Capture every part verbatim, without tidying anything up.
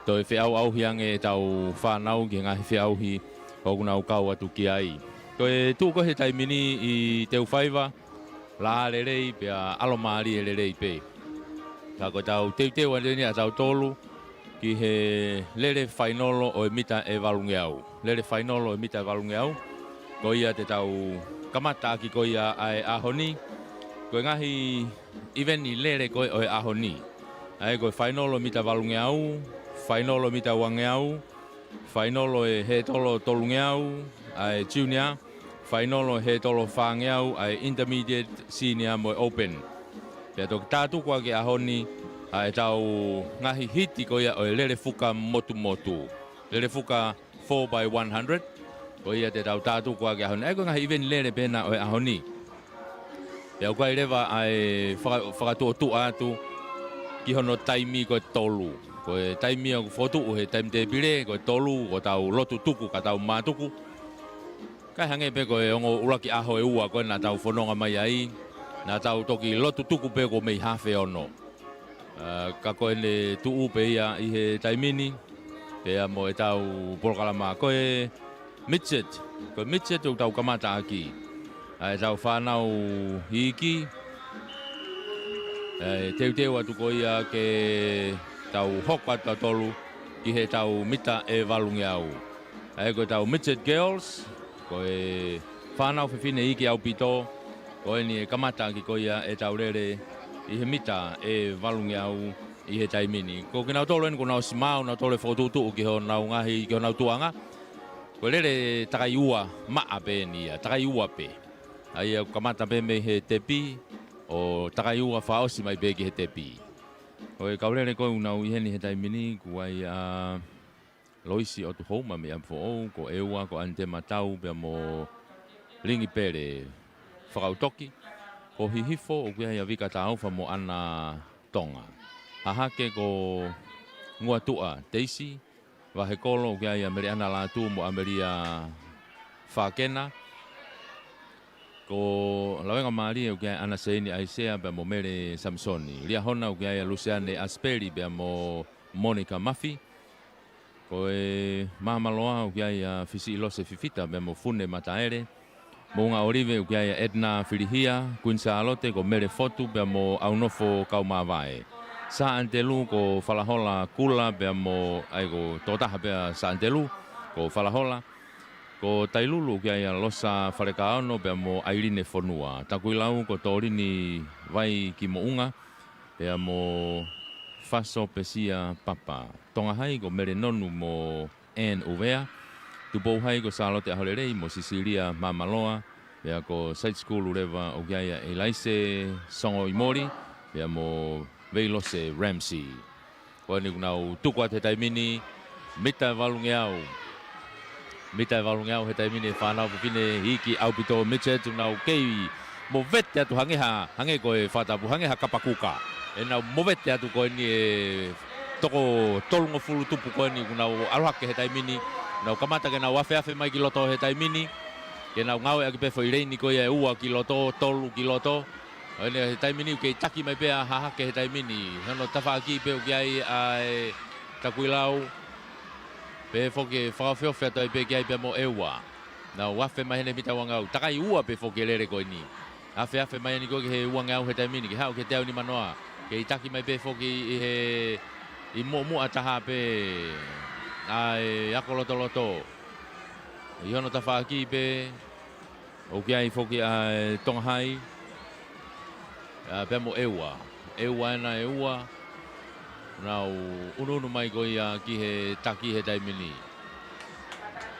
Toe feʻauʻauhi ange ʻetau fānau ki he ngaahi feʻauhi ʻoku nau kau atu ki ai. Ko e tuʻu ko ē he taimi ni ʻi Teufaiva, laʻā lelei pea ʻalomālie lelei pē. Ka ko ʻetau teuteu atu eni ʻatautolu ki he lele fainolo ʻo e mita ʻe valungeau. Lele fainolo ʻo e mita ʻe valungeau. Ko ia te tau kamata ʻaki ko ia ʻa e ʻaho ni. Ko e ngaahi ʻiveni lele ko ē ʻo e ʻaho ni. ʻA ia ko e fainolo mita valungeau, fainolo mita uangeau, fainolo ʻe hētolo tolungeau, ʻa e junior, fainolo ʻe hētolo fāngeau, ʻa e intermediate, senior mo e open. Pea toki tātuku ʻaki ʻaho ni, ʻa ʻetau ngaahi hiti ko ia ʻo e lele fuka motumotu. Lele fuka four by one hundred. Ko ia te tau tātuku ʻaki ʻaho ni. ʻA ia ko e ngaahi ʻiveni lele pē ena ʻo e ʻaho ni. Pea ʻoku ʻi ai leva ʻa e faka-, fakatuʻotuʻa atu ki hono taimi ko e tolu. Ko e taimi ʻoku fokotuʻu he taimi tēpile, ko e tolu, ko ʻetau lotu tuku, ka tau mātuku. Kae hangē pē ko e ongo ʻuluaki ʻaho ʻe ua ko ē naʻa tau fononga mai ai, naʻa tau toki lotu tuku pē kuo mei hafe ono. ʻA, ka ko ʻene tuʻu pē ia ʻi he taimi ni, pea mo ʻetau polokalama ko e midget. Ko e midget ʻoku tau kamata ʻaki. ʻA ʻetau fānau iiki, ʻe teuteu atu ko ia ke tau hoko atu ʻatautolu ki heʻetau mita ʻe valungeau. ʻA ia ko ʻetau midget girls, ko e fānau fefine iiki ʻaupito, ko eni ʻe kamata ʻaki ko ia ʻetau lele ʻi he mita ʻe valungeau ʻi he taimi ni. Ko kinautolu eni kuo nau ʻosi maau, nautolu ʻe fokotuʻutuʻu ki honau ngaahi, ki honau tuʻuʻanga. Ko e lele takai ua maʻa pē eni ia, takai ua pē. ʻA ia ʻoku kamata pē mei he tepi, ʻo takai ua fakaʻosi mai pē ki he tepi. Ko e kau lele ko ē ʻoku nau ʻi heni he taimi ni, ʻoku ʻi ai ʻa Loisi ʻOtuhouma mei ʻApifoʻou, ko ʻEua, ko ʻAnitema Tau, pea mo Lingi Pele Fakautoki. Ko Hihifo, ʻoku ʻi ai ʻa Vika Taufa mo ʻAna Tonga. Hahake ko Nguatuʻa Teisi, Vahekolo, ʻoku ʻi ai ʻa Meleʻana Lātū mo ʻAmelia Fakena. Ko Lavengamālie, ʻoku ʻi ai ʻa ʻAna Seini ʻAisea pea mo Mele Samisoni. Liahona, ʻoku ʻi ai ʻa Luseane ʻAsipeli pea mo Monica Mafi. Ko e Maamaloa, ʻoku ʻi ai ʻa Fisiʻilose Fifita pea mo Fune Mataele. Moʻunga ʻŌlive, ʻoku ʻi ai ʻa Edna Filihia, Kuini Sālote, ko Mele Fotu pea mo ʻAunofo Kaumavae. Sā ʻAnitelū, ko Falahola Kula pea mo, ʻa ia ko e tokotaha pē ʻa Sā ʻAnitelū, ko Falahola. Ko Tailulu, ʻoku ʻi ai ʻa Losa Falekaono pea mo ʻAiline Fonua. Takuilau, ko Tolini Vai ki Moʻunga pea mo Faso Pesia Papa. Tonga Hai, ko Mele Nonu mo Ann ʻUvea. Tupou Hai, ko Sālote ʻAholelei mo Sisilia Maamaloa. Pea ko Side School leva, ʻoku ʻi ai ʻa ʻElaise Songoʻimoli pea mo Veilose Ramsey. Ko eni ʻoku nau tuku atu he taimi ni, mita ʻe valungeau. Mita ʻe valungeau he taimi ni, fānau fefine iiki ʻaupito midget, ʻoku nau kei movete atu hangē ha, hangē ko e fakatapu, hangē ha kapa kuka. ʻE nau movete atu ko eni e toko tolungofulu tupu ko eni ʻoku nau ʻalu hake he taimi ni. Nau kamata ke nau afeafe mai ki loto he taimi ni. Ke nau ngāueʻaki pē foʻi leini ko ia ʻe ua ki loto, tolu ki loto. ʻO eni he taimi ni ʻoku kei taki mai pē ʻa Hahake he taimi ni. Hono tafaʻaki pē ʻoku ʻi ai ʻa e Takuilau. Pehē foki ʻe fakaofiofi atu ai pē ki ai pea mo ʻEua. Nau afe mai heni mita uangeau. Takai ua pē foki e lele ko eni. Afeafe mai eni ko ē ki he uangeau he taimi ni. Ke haʻu ki he teau nimanoa. Kei taki mai pē foki ʻi he, ʻi muʻomuʻa taha pē ʻa e ako lotoloto. ʻI hono tafaʻaki pē, ʻoku ʻi ai foki ʻa e Tonga Hai, ʻa, pea mo ʻEua. ʻEua ena ʻe ua, nau ʻunuʻunu mai ko ia ki he taki he taimi ni.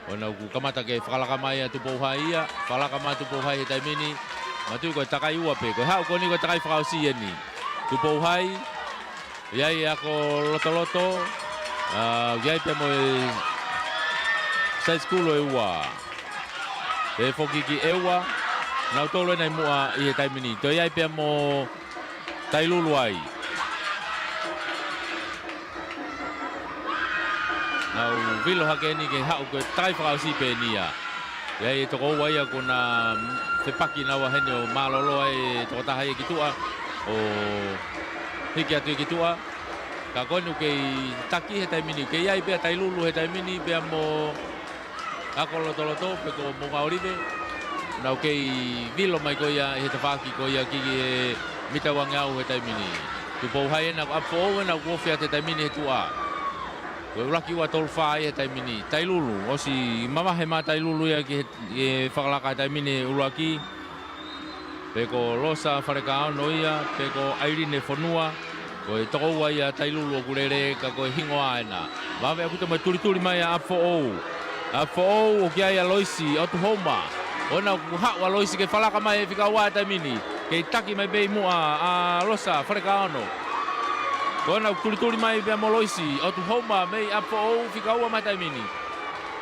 ʻO nau kuo kamata ke fakalaka mai ʻa Tupou Hai ia, fakalaka mai Tupou Hai he taimi ni, manatuʻi ko e takai ua pē, ko e haʻu ko eni ko e takai fakaʻosi eni. Tupou Hai, ʻi ai e ako lotoloto, ʻa, ʻi ai pea mo e Side School ʻo ʻEua. Pehē foki ki ʻEua, nautolu ena ʻi muʻa ʻi he taimi ni. Toe ʻi ai pea mo Tailulu ai. Nau vilo hake eni ke haʻu ko e takai fakaʻosi pē eni ia. ʻI ai e toko ua ia kuo na fepaki naua heni ʻo mālōlō ai e tokotaha ia ki tuʻa, ʻo hiki atu ia ki tuʻa. Ka ko eni ʻoku kei taki he taimi ni, kei ʻi ai pē ʻa Tailulu he taimi ni pea mo Ako Lotoloto pe ko Moʻunga ʻŌlive. Nau kei vilo mai ko ia ʻi he tafaʻaki ko ia ki he mita uangeau he taimi ni. Tupou Hai ena, ʻapi foʻou ena ʻoku ofi atu he taimi ni he tuʻa. Ko e ʻuluaki ua tolu fā ia he taimi ni. Tailulu, ʻosi mavahe mai Tailulu ia ki he, he fakalaka he taimi ni ʻuluaki. Pe ko Losa Falekaono ia, pe ko ʻAiline Fonua, ko e tokoua ia Tailulu ʻoku lele ka ko e hingoa ena. Vave ʻaupito mo e tulituli mai ʻa ʻApi foʻou. ʻApi foʻou ʻoku ʻi ai ʻa Loisi ʻOtuhouma. ʻOna ʻoku haʻu ʻa Loisi ke fakalaka mai e fika ua he taimi ni. Kei taki mai pē ʻi muʻa ʻa Losa Falekaono. Ko ʻona ʻoku tulituli mai pea mo Loisi ʻOtuhouma mei ʻApi foʻou, fika ua mai he taimi ni.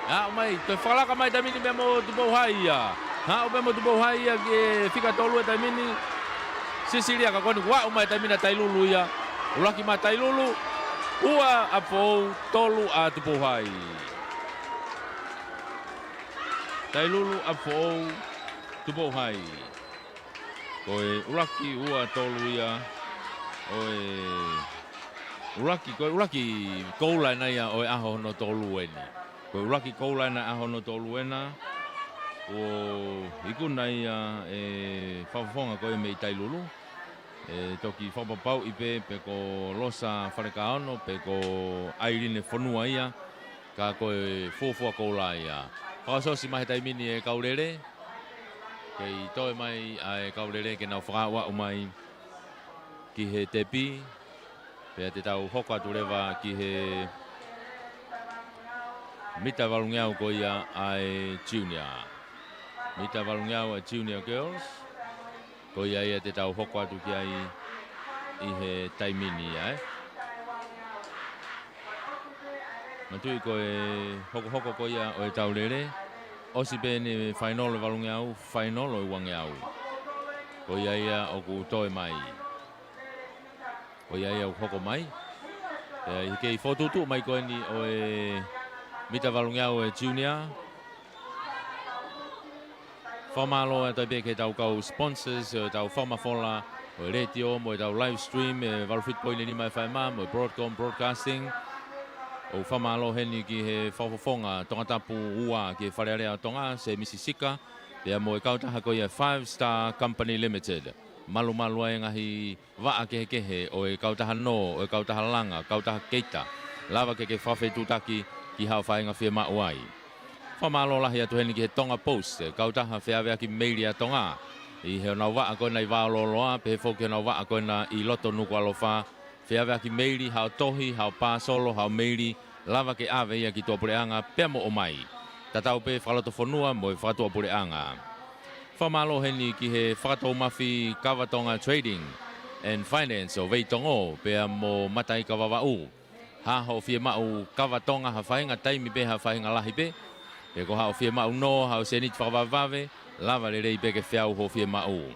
Aʻu mai, toe fakalaka mai he taimi ni pea mo Tupou Hai ia. Aʻu pea mo Tupou Hai ia ki he fika tolu he taimi ni. Sisilia ka ko eni kuo aʻu mai he taimi ni ʻa Tailulu ia. ʻUluaki mai Tailulu, ua ʻApi foʻou, tolu ʻa Tupou Hai. Tailulu, ʻApi foʻou, Tupou Hai. Ko e ʻuluaki ua tolu ia ʻo e ʻuluaki, ko e ʻuluaki koula ena ia ʻo e ʻaho hono tolu eni. Ko e ʻuluaki koula ena ʻaho hono tolu ena. ʻO ikuna ia e fakafofonga ko ia mei Tailulu. ʻE toki fakapapauʻi pē pe ko Losa Falekaono pe ko ʻAiline Fonua ia. Ka ko e fuofua koula ia. Fakaʻosiʻosi mai he taimi ni e kau lele. Kei toe mai ʻa e kau lele ke nau fakaaʻuaʻu mai ki he tepi. Pea te tau hoko atu leva ki he mita valungeau ko ia ʻa e junior. Mita valungeau ʻa e junior girls. Ko ia ia te tau hoko atu ki ai ʻi he taimi ni ia, ē. Manatuʻi ko e hokohoko ko ia ʻo e tau lele, ʻosi pē eni fainolo valungeau, fainolo uangeau. Ko ia ia ʻoku toe mai. Ko ia ia ʻoku hoko mai. ʻE, ʻi he kei fokotuʻutuʻu mai ko eni ʻo e mita valungeau ʻo e junior. Fakamālō atu ai pē ki he tau kau sponsors, ʻo e tau fakamafola, ʻo e letiō, mo e tau live stream, ʻe valu fitu poini nima F M, mo e Broadcom Broadcasting. ʻOku fakamālō heni ki he fakafofonga Tongatapu ua ki he Fale Alea ʻo Tonga, Semisi Sika, pea mo e kautaha ko ia Five Star Company Limited. Malumalu ai e ngaahi vaʻa kehekehe ʻo e kautaha nō, ʻo e kautaha langa, kautaha keita, lava ke ke fakafetuʻutaki ki haʻo faʻahinga fiemaʻu ai. Fakamālō lahi atu heni ki he Tonga Post, e kautaha feaveaki meili ʻa Tonga, ʻi heʻenau vaʻa ko ena ʻi Vaololoa, pehē foki ki heʻenau vaʻa ko ena ʻi loto Nukuʻalofa, feaveaki meili, haʻo tohi, haʻo pāsolo, haʻo meili, lava ke ʻave ia ki tuʻapuleʻanga pea mo ʻomai. Tatau pē fakalotofonua mo e fakatuʻapuleʻanga. Fakamālō heni ki he Fakatoumafi Kava Tonga Trading and Finance ʻo Veitongo pea mo Mataika Vavaʻu. Ha hoʻo fiemaʻu kava Tonga ha faʻahinga taimi pe ha faʻahinga lahi pē, pe ko haʻo fiemaʻu nō haʻo sēniti fakavavevave, lava lelei pē ke feau hoʻo fiemaʻu.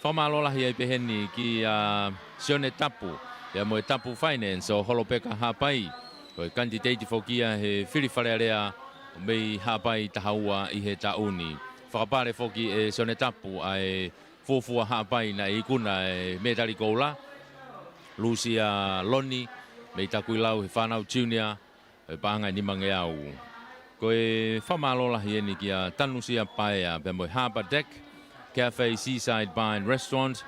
Fakamālō lahi ai pē heni kia Sione Tapu, pea mo e Tapu Finance ʻo Holopeka Haʻapai. Ko e kanititeiti foki ia he fili Fale Alea mei Haʻapai taha ua ʻi he taʻu ni. Fakapale foki ʻe Sione Tapu ʻa e fuofua Haʻapai naʻe ikuna e mētali koula, Lusia Loni, mei Takuilau he fānau junior, ʻe paʻanga ʻe nimangeau. Ko e fakamālō lahi eni kia Tanusia Paea pea mo e Harbour Deck Cafe Seaside Bar and Restaurant.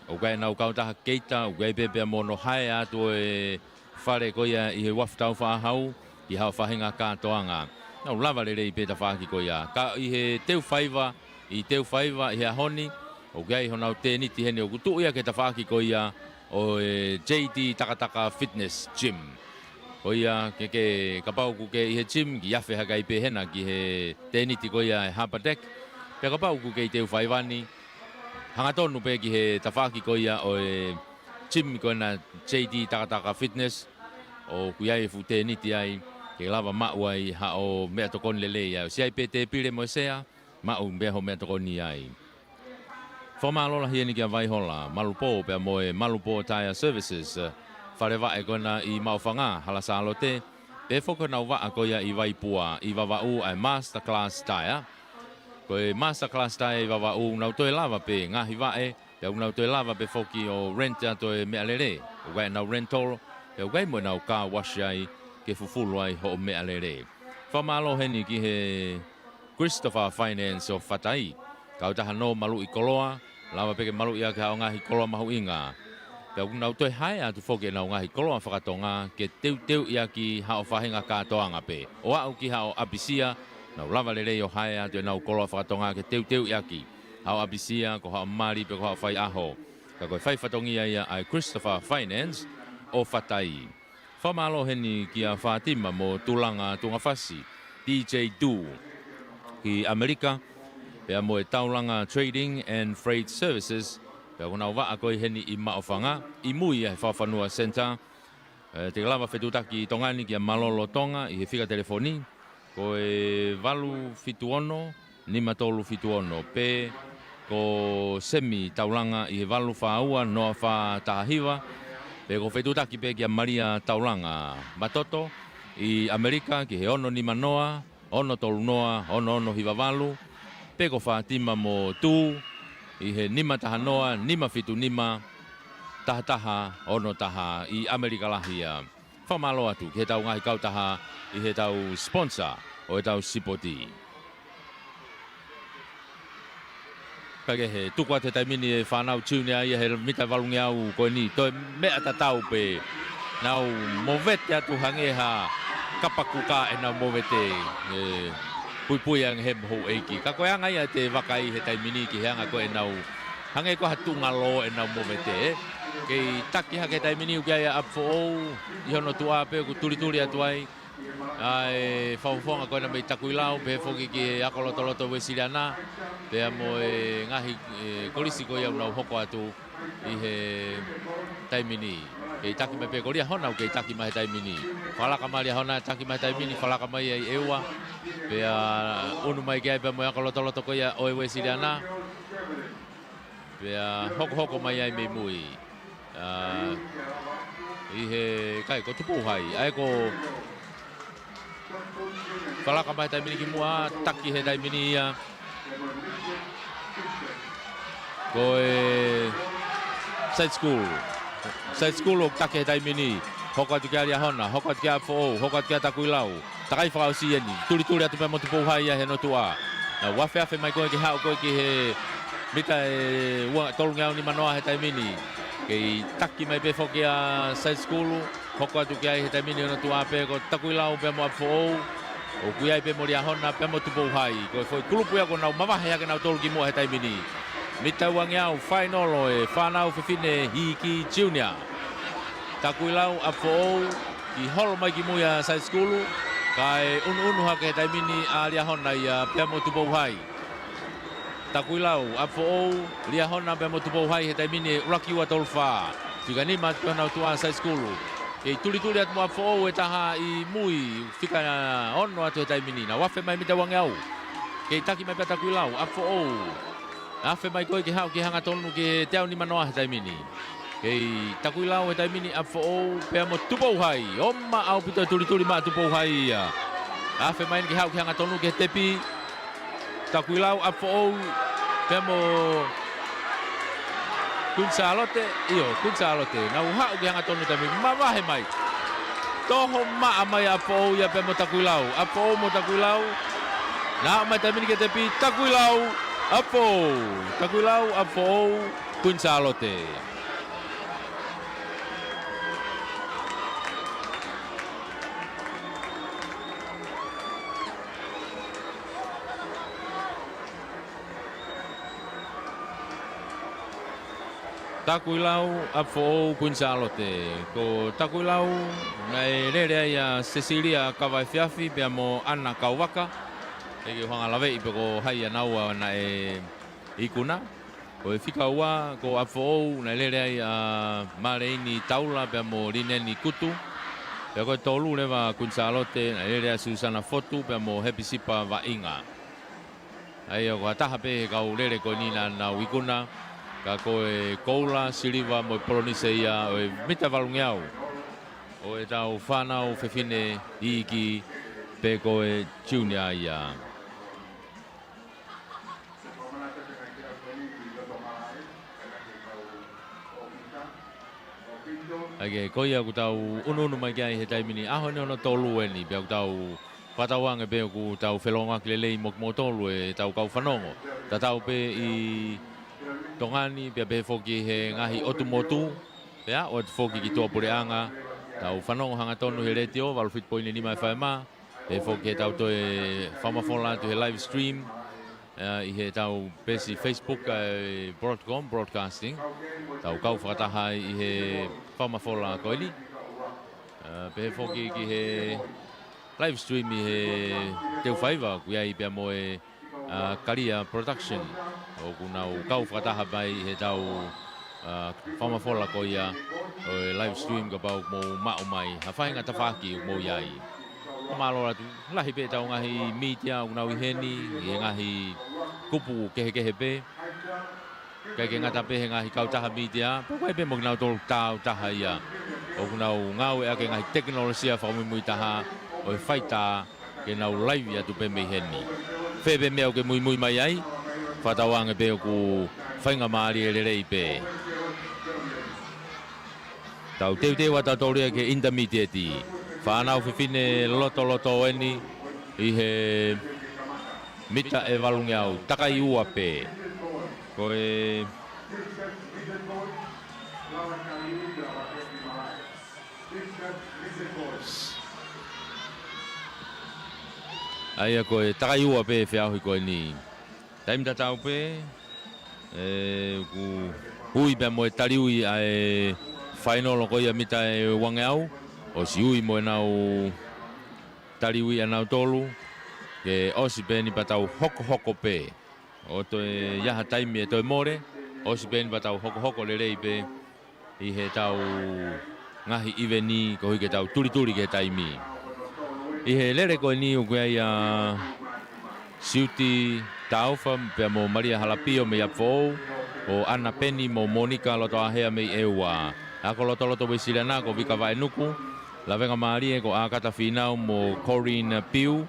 ʻOku ʻi ai ʻenau kautaha keita, ʻoku ʻi ai pē pea mo hono hae atu ʻo e fale ko ia ʻi he uafu Taufaʻāhau, ki haʻo faʻahinga kātoanga. Nau lava lelei pē tafaʻaki ko ia. Ka ʻi he teu faiva, ʻi teu faiva ʻi he ʻaho ni, ʻoku ʻi ai honau tēniti heni ʻoku tuʻu ia ki he tafaʻaki ko ia ʻo e J D Takataka Fitness Gym. Ko ia ke, ke kapau ʻoku ke ʻi he gym, kiʻi afe hake ai pē hena ki he tēniti ko ia ʻa e Harbour Deck. Pea kapau ʻoku ke ʻi teu faiva ni, hangatonu pē ki he tafaʻaki ko ia ʻo e gym ko ena J D Takataka Fitness, ʻoku ʻi ai e fuʻu tēniti ai, ke lava maʻu ai haʻo meʻatokoni lelei ai. ʻOsi ʻi ai pē tēpile mo e sea, maʻu pē hoʻo meʻatokoni ai. Fakamālō lahi eni kia Vaihola Malupō pea mo e Malupō Tyre Services, fale vaʻe ko ena ʻi Maʻufanga, Hala Sālote, pehē foki ki honau vaʻa ko ia ʻi Vaipua, ʻi Vavaʻu, ʻa e Master Class Tyre. Ko e Master Class Tyre ʻi Vavaʻu, nau toe lava pē ngaahi vaʻe, pea ʻoku nau toe lava pē foki ʻo rent atu e meʻalele, ʻoku ʻi ai ʻenau rental, Pea ʻoku ʻi ai mo ʻenau car wash ai ke fufulu ai hoʻo meʻalele. Fakamālō heni ki he Christopher Finance ʻo Fatai. Kautaha nō maluʻi koloa, lava pē ke maluʻi ʻaki haʻo ngaahi koloa mahuʻinga. Pea ʻoku nau toe hae atu foki ʻenau ngaahi koloa fakatonga ke teuteuʻi ʻaki haʻo faʻahinga kātoanga pē. ʻO aʻu ki haʻo ʻapisia, nau lava lelei ʻo hae atu ʻenau koloa fakatonga ke teuteuʻi ʻaki haʻo ʻapisia, ko haʻo mali pe ko haʻo faiʻaho. Ka ko e fai fatongia ia ʻa e Christopher Finance ʻo Fatai. Fakamālō heni kia Fatima mo Tulanga Tungafasi, D J Du, ki ʻAmelika, pea mo e Taulanga Trading and Freight Services, pea ʻoku nau vaʻa ko ē heni ʻi Maʻufanga, ʻi mui ʻa e Fakafanua Center. ʻE, te ke lava fetuʻutaki ʻi Tonga ni kia Malolo Tonga ʻi he fika telefoni, ko e valu fitu ono, nima tolu fitu ono, pe ko Semi Taulanga ʻi he valu fā ua, noa fā taha hiva, pe ko e fetuʻutaki pē kia Malia Taulanga Matoto ʻi ʻAmelika ki he ono nima noa, ono tolu noa, ono ono hiva valu, pe ko Fatima mo Tu ʻi he nima taha noa, nima fitu nima, taha taha ono taha ʻi ʻAmelika lahi ia. Fakamālō atu ki heʻetau ngaahi kautaha ʻi heʻetau sponsor ʻo ʻetau sipoti. Kae kehe, tuku atu he taimi ni e fānau junior ia he mita valungeau ko eni, toe meʻa tatau pē. Nau movete atu hangē ha kapa kuka ʻenau movete. ʻE, puipui ange he houʻeiki. Ka ko e anga ia ʻete vakai he taimi ni ki he anga ko ē ʻenau hangē ko ha tuʻunga lō ʻenau movete, ē. Kei taki hake he taimi ni ʻoku ʻi ai ʻa ʻApifoʻou ʻi hono tuʻa pē ʻoku tulituli atu ai ʻa e fakafofonga ko ena mei Takuilau, pehē foki ki he ako lotoloto Uēsiliana, pea mo e ngaahi, ʻe, kolisi ko ia ʻoku nau hoko atu ʻi he taimi ni. Kei taki mai pē ko Liahona ʻoku kei taki mai he taimi ni. Fakalaka mai Liahona, taki mai he taimi ni, fakalaka mai ai ʻEua. Pea ʻunu mai ki ai pea mo e ako lotoloto ko ia ʻo e Uēsiliana. Pea hokohoko mai ai mei mui. ʻA, ʻi he kai ko Tupou Hai. ʻA ē ko Fakalaka mai he taimi ni ki muʻa, taki he taimi ni ia. Ko e Side School. Side School ʻoku taki he taimi ni. Hoko atu kia Liahona, hoko atu kia ʻApifoʻou, hoko atu kia Takuilau. Takai fakaʻosi eni. Tulituli atu pē mo Tupou Hai ia he hono tuʻa. Nau afeafe mai ko ē ke haʻu ko ē ki he mita ʻe ua, tolungeau nima noa he taimi ni. Kei taki mai pē foki ʻa Side School. Hoko atu ki ai he taimi ni hono tuʻa pē ko Takuilau pea mo ʻApifoʻou. ʻOku ʻi ai pē mo Liahona pea mo Tupou Hai. Ko e foʻi kulupu ia ʻoku nau mavahe hake nautolu ki muʻa he taimi ni. Mita uangeau, fainolo ʻo e fānau fefine iiki junior. Takuilau, ʻApifoʻou, kiʻi holo mai ki mui ʻa Side School. Kae ʻunuʻunu hake he taimi ni ʻa Liahona ia pea mo Tupou Hai. Takuilau, ʻApifoʻou, Liahona pea mo Tupou Hai he taimi ni ʻuluaki ua tolu fā. Fika nima atu pē honau tuʻa Side School. Kei tulituli atu mo ʻApifoʻou ʻe taha ʻi mui, fika ono atu he taimi ni. Nau afe mai mita uangeau. Kei taki mai pē ʻa Takuilau, ʻApifoʻou. Afe mai ko ē ke haʻu ki he hangatonu ki he teau nima noa he taimi ni. Kei Takuilau he taimi ni, ʻApifoʻou pea mo Tupou Hai. ʻOma ʻaupito e tulituli maʻa Tupou Hai ia. Afe mai eni ke haʻu ki he hangatonu ki he tepi. Takuilau, ʻApifoʻou pea mo Kuini Sālote. ʻIo, Kuini Sālote. Nau haʻu ki he hangatonu he taimi ni. Mavahe mai. Toho maʻa mai ʻApifoʻou ia pea mo Takuilau. ʻApifoʻou mo Takuilau. Nau aʻu mai he taimi ni ki he tepi. Takuilau, ʻApifoʻou. Takuilau, ʻApifoʻou, Kuini Sālote. Takuilau, ʻApifoʻou, Kuini Sālote. Ko Takuilau, naʻe lele ai ʻa Sesilia Kavaefiafi pea mo ʻAna Kauvaka. ʻEiki, ʻoku ou hanga ʻo laveʻi pe ko hai ʻanaua naʻe ikuna. Ko e fika ua, ko ʻApifoʻou, naʻe lele ai ʻa Maleini Taula pea mo Lineni Kutu. Pea ko e tolu leva, Kuini Sālote, naʻe lele ai ʻa Susana Fotu pea mo Hepisipa Vaʻinga. ʻA ia ko ha taha pē he kau lele ko eni naʻa nau ikuna, ka ko e koula, siliva mo e polonise ia ʻo e mita valungeau ʻo ʻetau fānau fefine iiki pe ko e junior ia. ʻA ia ko ia ʻoku tau ʻunuʻunu mai ki ai he taimi ni, ʻaho ni hono tolu eni, pea ʻoku tau fakatauange pē ʻoku tau felōngoaki lelei mo kimoutolu ʻetau kau fanongo. Tatau pē ʻi Tonga ni, pea pehē foki he ngaahi ʻotu motu, pea ʻoatu foki ki tuʻapuleʻanga, tau fanongo hangatonu he letiō, valu fitu poini nima F M, pehē foki heʻetau toe fakamafola atu he live stream, ʻa, ʻi heʻetau peesi Facebook, ʻa e Broadcom Broadcasting, tau kau fakataha ai ʻi he fakamafola ko eni. ʻA, pehē foki ki he live stream ʻi he teu faiva, ʻoku ʻi ai pea mo e, ʻa, Kalia Production. ʻOku nau kau fakataha pē ʻi heʻetau, ʻa, fakamafola ko ia ʻo e live stream kapau ʻoku mou maʻu mai ha faʻahinga tafaʻaki ʻoku mou ʻi ai. Mālō atu, lahi pē ʻetau ngaahi mītia ʻoku nau ʻi heni, ʻi he ngaahi kupu kehekehe pē. ʻIkai ke ngata pē he ngaahi kautaha mītia, pea ʻoku ʻi ai pē mo kinautolu tau taha ia ʻoku nau ngāueʻaki e ngaahi tekinolosia fakamuimui taha ʻo e faitā ke nau laivi atu pē mei heni. Fē pē meʻa ʻoku ke muimui mai ai, fakatauange pē ʻoku faingamālie lelei pē. Tau teuteu atu tautolu ia ki he intermediate. Fānau fefine lotoloto eni ʻi he mita ʻe valungeau, takai ua pē. Ko e, ʻa ia ko e takai ua pē feʻauhi ko eni. Taimi tatau pē, ē, ʻoku ui pea mo e taliui ʻa e fainolo ko ia mita ʻe uangeau, ʻosi ui mo ʻenau taliui ʻanautolu, ke ʻosi pē eni pea tau hokohoko pē. ʻO toe ʻi ai ha taimi ʻe toe mole, ʻosi pē eni pea tau hokohoko lelei pē ʻi heʻetau ngaahi ʻiveni koeʻuhi ke tau tulituli ki he taimi. ʻI he lele ko eni ʻoku ʻi ai ʻa Siuti Taufa pea mo Malia Halapio mei ʻApifoʻou, ʻo ʻAna Peni mo Monika Lotoʻāhea mei ʻEua. Ako lotoloto Uēsiliana ko Vika Vaʻenuku, Lavengamālie ko ʻAkata Fīnau mo Corrine Piu,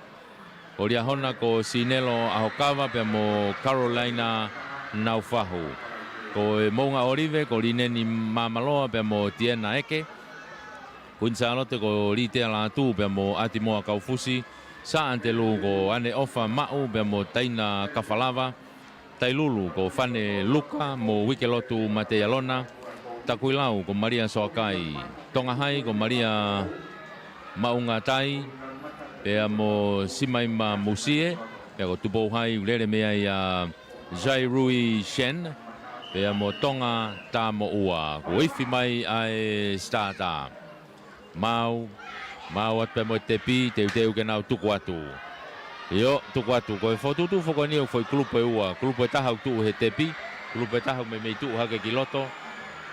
ko Liahona ko Sinelo ʻAhokava pea mo Carolina Naufahu. Ko e Moʻunga ʻŌlive ko Lineni Māmaloa pea mo Tiena Eke. Kuini Sālote ko Litea Lātū pea mo ʻAtimoa Kaufusi. Sā ʻAnitelū ko ʻAneʻofa Maʻu pea mo Taina Kafalava. Tailulu ko Fane Luka mo Uikelotu Mateialona. Takuilau ko Malia Soakai. Tonga Hai ko Malia Maʻungatai pea mo Simaima Musie, pea ko Tupou Hai ʻoku lele mei ai ʻa Zairui Shen, pea mo Tonga Tamoʻua. Kuo ifi mai ʻa e starter. Maau, maau atu pea mo e tepi, teuteu ke nau tuku atu. ʻIo, tuku atu, ko e fokotuʻutuʻu foki eni ʻo e foʻi kulupu ʻe ua, kulupu ʻe taha ʻoku tuʻu he tepi, kulupu ʻe taha ʻoku meimei tuʻu hake ki loto.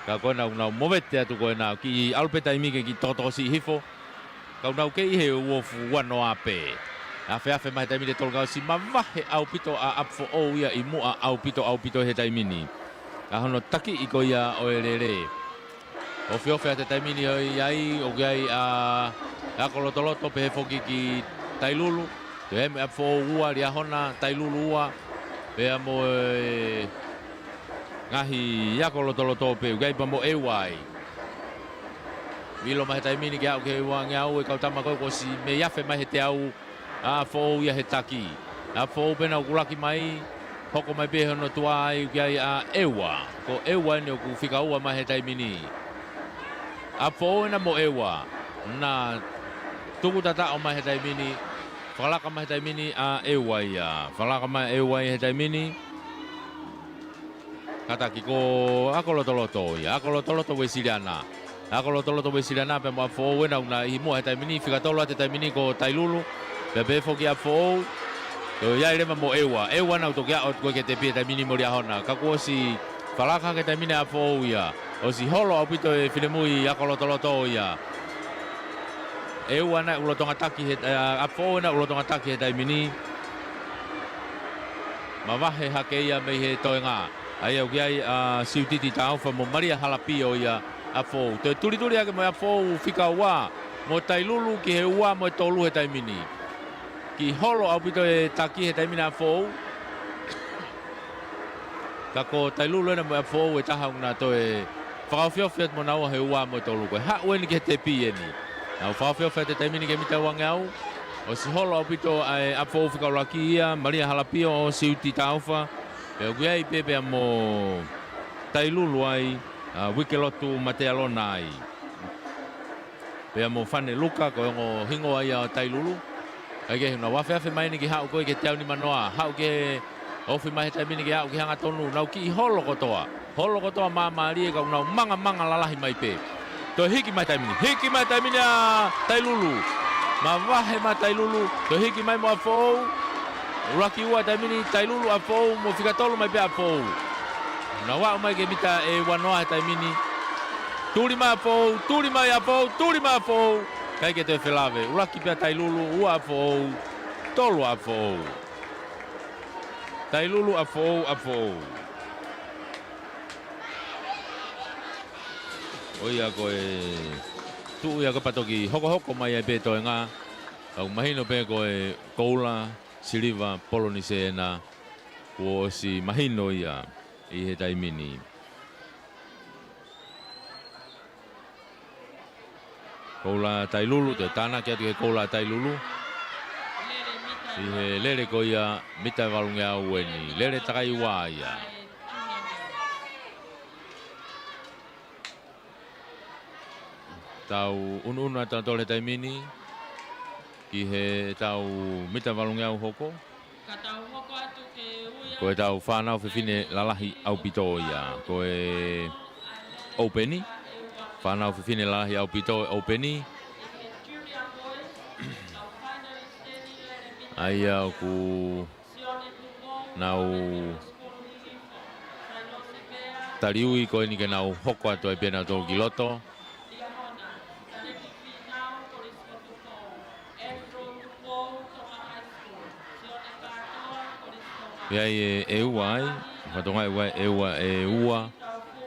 Ka ko ena ʻoku nau movete atu ko ena, kiʻi ʻalu pē taimi ke kiʻi tokotokosiʻi hifo. Ka ʻoku nau kei ʻi he uofu ua noa pē. Afeafe mai he taimi ni ʻe tolu ka ʻosi mavahe ʻaupito ʻa ʻApifoʻou ia ʻi muʻa ʻaupito ʻaupito he taimi ni. ʻA hono takiʻi ko ia ʻo e lele. Ofiofi ʻa e taimi ni ʻoku ʻi ai, ʻoku ʻi ai ʻa e ako lotoloto pehē foki ki Tailulu. Toe ʻi ai mo e ʻApifoʻou ua, Liahona, Tailulu ua, pea mo e ngaahi ako lotoloto pē, ʻoku ʻi ai pea mo ʻEua ai. ʻIlo mai he taimi ni ke aʻu ki he uangeau e kau tama ko ē kuo ʻosi mei afe mai he teau ʻa ʻApifoʻou ia he taki. ʻApifoʻou pē naʻa nau kulaki mai, hoko mai pē hono tuai ʻoku ʻi ai ʻa ʻEua. Ko ʻEua eni ʻoku fika ua mai he taimi ni. ʻApifoʻou ena mo ʻEua. Naʻa tuku tataʻo mai he taimi ni. Fakalaka mai he taimi ni ʻa ʻEua ia. Fakalaka mai ʻEua ia he taimi ni. Kātaki ko e ako lotoloto ia, ako lotoloto Uēsiliana. Ako lotoloto Uēsiliana pea mo ʻApifoʻou ena ʻoku na ʻi muʻa he taimi ni, fika tolu atu he taimi ni ko Tailulu. Pea pehē foki ʻApifoʻou. Toe ʻi ai leva mo ʻEua. ʻEua naʻa nau toki aʻu atu ko ē ki he tepi he taimi ni mo Liahona. Ka kuo ʻosi fakalaka hake he taimi ni ʻa ʻApifoʻou ia. ʻOsi holo ʻaupito e finemui ako lotoloto ia. ʻEua naʻe ʻulutonga taki he, ē, ʻApifoʻou naʻe ʻulutonga taki he taimi ni. Mavahe hake ia mei he toenga. ʻA ia ʻoku ʻi ai ʻa Siutiti Taufa mo Malia Halapio ia ʻApifoʻou. Toe tulituli hake mo e ʻApifoʻou fika ua. Mo Tailulu ki he ua mo e tolu he taimi ni. Kiʻi holo ʻaupito e taki he taimi ni ʻa ʻApifoʻou. Ka ko Tailulu ena mo e ʻApifoʻou e taha ʻoku na toe Fakaofiofi atu mo naua he ua mo e tolu ko e haʻu eni ki he tepi eni. Nau fakaofiofi atu he taimi ni ki he mita uangeau. ʻOsi holo ʻaupito ʻa e ʻApifoʻou fika ʻuluaki ia, Malia Halapio ʻo Siuti Taufa. Pea ʻoku ʻi ai pē pea mo Tailulu ai, ʻa Uikelotu Matealona ai. Pea mo Fane Luka ko e ongo hingoa ia ʻo Tailulu. Kae kehe, nau afeafe mai eni ke haʻu ko ē ki he teau nimanoa. Haʻu ke ofi mai he taimi ni ke haʻu ki he hangatonu. Nau kiʻi holo kotoa. Holo kotoa māmālie ka ʻoku nau mangamanga lalahi mai pē. Toe hiki mai taimi ni. Hiki mai taimi ni ʻa Tailulu. Mavahe mai Tailulu. Toe hiki mai mo ʻApifoʻou. ʻUluaki ua taimi ni, Tailulu, ʻApifoʻou, mo fika tolu mai pē ʻApifoʻou. Nau aʻu mai ki he mita ʻe uanoa he taimi ni. Tuli mai ʻApifoʻou, tuli mai ʻApifoʻou, tuli mai ʻApifoʻou. ʻIkai ke toe felave. ʻUluaki pē ʻa Tailulu, ua ʻApifoʻou, tolu ʻApifoʻou. Tailulu, ʻApifoʻou, ʻApifoʻou. ʻO ia ko e tuʻu ia ko ē pea toki hokohoko mai ai pē toenga. Ka ʻoku mahino pē ko e koula siliva Polonisē ena kuo ʻosi mahino ia ʻi he taimi ni. Koula Tailulu, toe tānaki atu ki he koula Tailulu. ʻI he lele ko ia mita ʻe valungeau eni, lele takai ua ia. Tau ʻunuʻunu atu tautolu he taimi ni ki heʻetau mita valungeau hoko. Ka tau hoko atu ke ui atu. Ko ʻetau fānau fefine lalahi ʻaupito ia. Ko e ʻoupeni. Fānau fefine lalahi ʻaupito e ʻoupeni. ʻA ia ʻoku nau taliui ko eni ke nau hoko atu ai pē nautolu ki loto. ʻI ai e, ʻe ua ai, fatonga ʻe ua, ʻe ua, ʻe ua,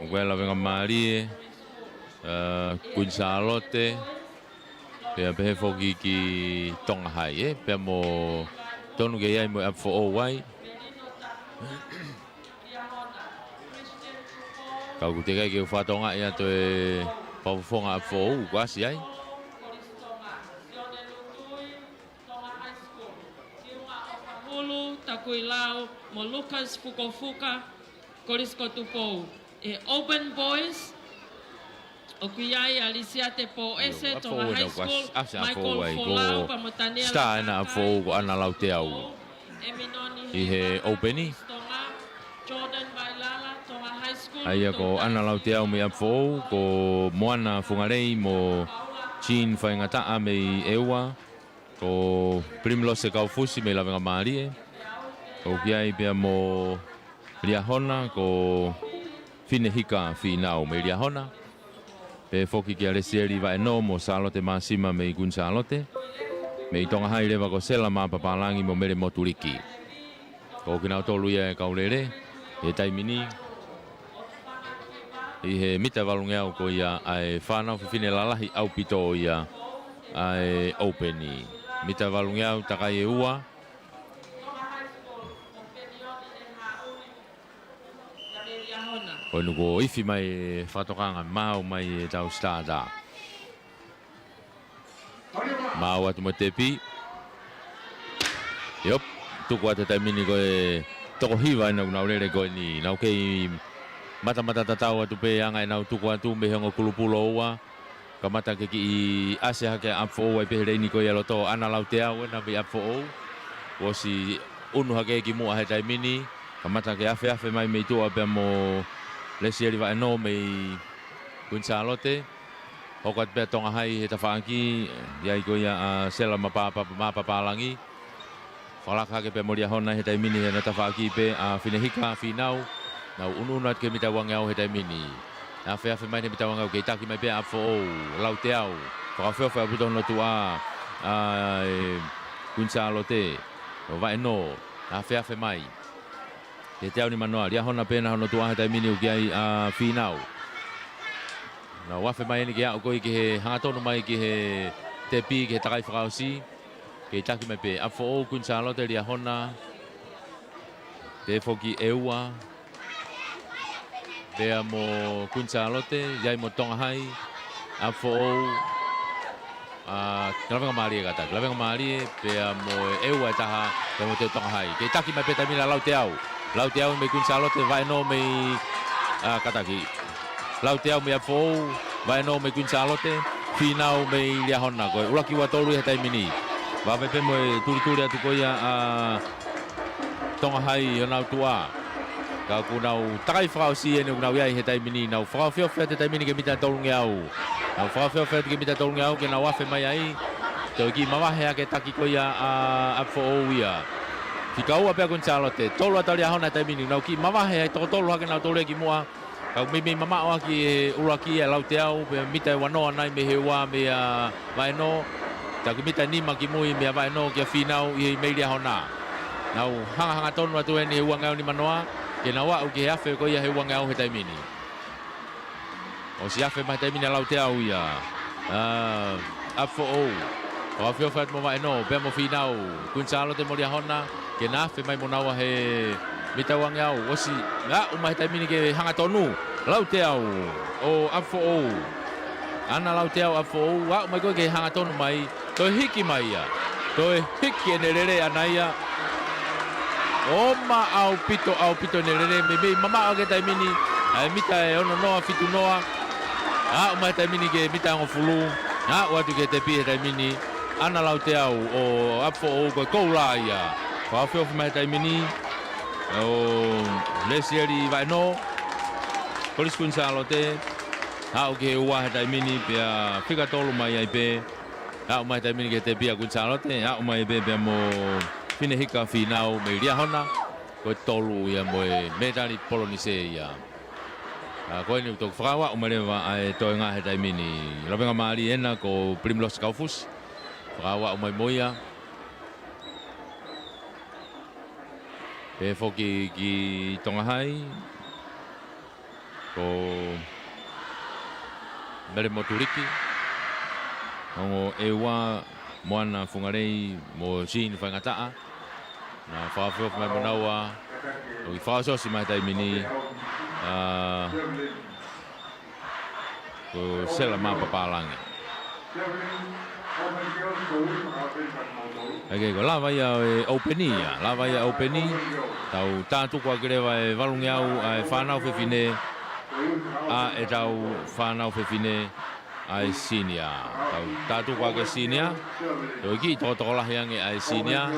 ʻoku ʻi ai Lavengamālie, ʻa, Kuini Sālote, pea pehē foki ki Tonga Hai, ē? Pea mo tonu ke ʻi ai mo e ʻApifoʻou ai. Ka ʻoku teʻeki ai ke u fatonga ia toe fakafofonga ʻApifoʻou, kuo ʻasi ai. Tonga High School, Tiunga ʻOfahulu Takuilau mo Lucas Fukofuka, Kolisi ko Tupou. ʻE Open Boys, ʻoku ʻi ai ʻa Lisiate Poese, ʻIo, Tonga High School, ʻApifoʻou ena, Michael Folau, pea mo Taniela Star ena Takai, ʻApifoʻou ko ʻAna Lauteau. ʻI he ʻoupeni. ʻA ia ko ʻAna Lauteau mei ʻApifoʻou, ko Moana Fungalei mo Jean Faingataʻa mei ʻEua, ko Primrose Kaufusi mei Lavengamālie, ʻoku ʻi ai pea mo Liahona, ko Finehika Fīnau mei Liahona. Pehē foki kia Lesieli Vaʻenō mo Sālote Māsima mei Kuini Sālote. Mei Tonga Hai leva ko Sela Mapapālangi mo Mele Motuliki. Ko kinautolu ia e kau lele he taimi ni ʻi he mita valungeau ko ia ʻa e fānau fefine lalahi ʻaupito ia ʻa e ʻoupeni. Mita valungeau takai ʻe ua. Ko eni kuo ifi mai e fakatokanga, maau mai ʻetau starter. Maau atu mo e tepi. ʻIo, tuku atu he taimi ni ko e toko hiva ena ʻoku nau lele ko eni. Nau kei matamata tatau atu pē anga ʻenau tuku atu mei he ongo kulupu ʻe ua. Kamata ke kiʻi ʻasi hake ʻa ʻApifoʻou ai pē he leini ko ia ʻi loto, ʻAna Lauteau ena mei ʻApifoʻou. Kuo ʻosi ʻunu hake ki muʻa he taimi ni. Kamata ke afeafe mai mei tuʻa pea mo Lesieli Vaʻenō mei Kuini Sālote. Hoko atu pē ʻa Tonga Hai he tafaʻaki, ʻi ai ko ia ʻa Sela Mapapa-, Mapapālangi. Fakalaka hake pē mo Liahona he taimi ni he naʻe tafaʻaki pē ʻa Finehika Fīnau. Nau ʻunuʻunu atu ki he mita uangeau he taimi ni. Afeafe mai he mita uangeau, kei taki mai pē ʻa ʻApifoʻou, Lauteau. Fakaofiofi ʻaupito hono tuʻa ʻa e Kuini Sālote, ʻo Vaʻenō. Afeafe mai. Ki he teau nimanoa, Liahona pē ena hono tuʻa he taimi ni, ʻoku ʻi ai ʻa Fīnau. Nau afe mai eni ke aʻu ko ē ki he hangatonu mai ki he tepi, ki he takai fakaʻosi. Kei taki mai pē ʻApifoʻou, Kuini Sālote, Liahona. Pehē foki ʻEua. Pea mo Kuini Sālote, ʻi ai mo Tonga Hai, ʻApifoʻou, ʻa, Lavengamālie kātaki. Lavengamālie, pea mo e ʻEua ʻe taha, pea mo Teu Tonga Hai. Kei taki mai pē he taimi ni ʻa Lauteau. Lauteau mei Kuini Sālote, Vaenō mei, ʻa, kātaki. Lauteau mei ʻApifoʻou, Vaenō mei Kuini Sālote, Fīnau mei Liahona. Ko e ʻuluaki ua tolu ia he taimi ni. Vave pē mo e tulituli atu ko ia ʻa Tonga Hai ʻi honau tuʻa. Ka ʻoku nau takai fakaʻosi eni ʻoku nau ʻi ai he taimi ni. Nau fakaofiofi atu he taimi ni ki he mita tolungeau. Nau fakaofiofi atu ki he mita tolungeau ke nau afe mai ai. Toe kiʻi mavahe hake e taki ko ia ʻa ʻApifoʻou ia. Fika ua pē ʻa Kuini Sālote. Tolu atu ʻa Liahona he taimi ni. Nau kiʻi mavahe ai toko tolu hake nautolu ia ki muʻa. Ka ʻoku meimei mamaʻo ʻaki ʻe he ʻuluaki ʻa Lauteau, pea mita ʻe uanoa nai mei he ua meia Vaenō. Taku mita nima ki mui meia Vaenō kia Fīnau ʻi he mei Liahona. Nau hanga hangatonu atu eni he uangeau nimanoa, ke nau aʻu ki he afe ko ia he uangeau he taimi ni. ʻOsi afe mai he taimi ni ʻa Lauteau ia. ʻA, ʻApifoʻou. Fakaofiofi atu mo Vaenō, pea mo Fīnau. Kuini Sālote mo Liahona, ke na afe mai mo naua he mita uangeau. ʻOsi aʻu mai he taimi ni ke hangatonu. Lauteau, ʻo ʻApifoʻou. ʻAna Lauteau ʻApifoʻou, aʻu mai ko ē ke hangatonu mai. Toe hiki mai ia. Toe hiki ʻene lele ʻana ia. ʻOma ʻaupito, ʻaupito ʻene lele, meimei mamaʻo ʻaki he taimi ni, ʻa e mita ʻe ononoa, fitunoa. Aʻu mai he taimi ni ki he mita ʻe hongofulu. Aʻu atu ki he tepi he taimi ni. ʻAna Lauteau ʻo ʻApifoʻou ko e koula ia. Fakaofiofi mai he taimi ni. ʻO Lesieli Vaenō. Kolisi Kuini Sālote. Aʻu ki he ua he taimi ni, pea fika tolu mai ai pē. Aʻu mai he taimi ni ki he tepi ʻa Kuini Sālote, aʻu mai pē pea mo Finehika Fīnau mei Liahona, ko e tolu ia mo e mētali Polonise ia. ʻA, ko eni ʻoku toki fakaaʻu mai leva ʻa e toenga he taimi ni. Lavengamālie ena ko Primrose Kaufusi. Fakaaʻu mai mo ia. Pehē foki ki Tonga Hai. Ko Mele Motuliki, ongo ʻEua, Moana Fungalei mo Sini Faingataʻa. Na fakaofiofi mai mo naua, ʻoku fakaʻosiʻosi mai he taimi ni, ʻa, ko Sela Mapapālangi. ʻA ia ko e lava ia ʻo e ʻōpeni ia, lava ia ʻōpeni, tau tātuku ʻaki leva e valungeau ʻa e fānau fefine, ʻa ʻetau fānau fefine ʻa e senior. Tau tātuku ʻaki e senior, toe kiʻi tokotokolahi ange ʻa e senior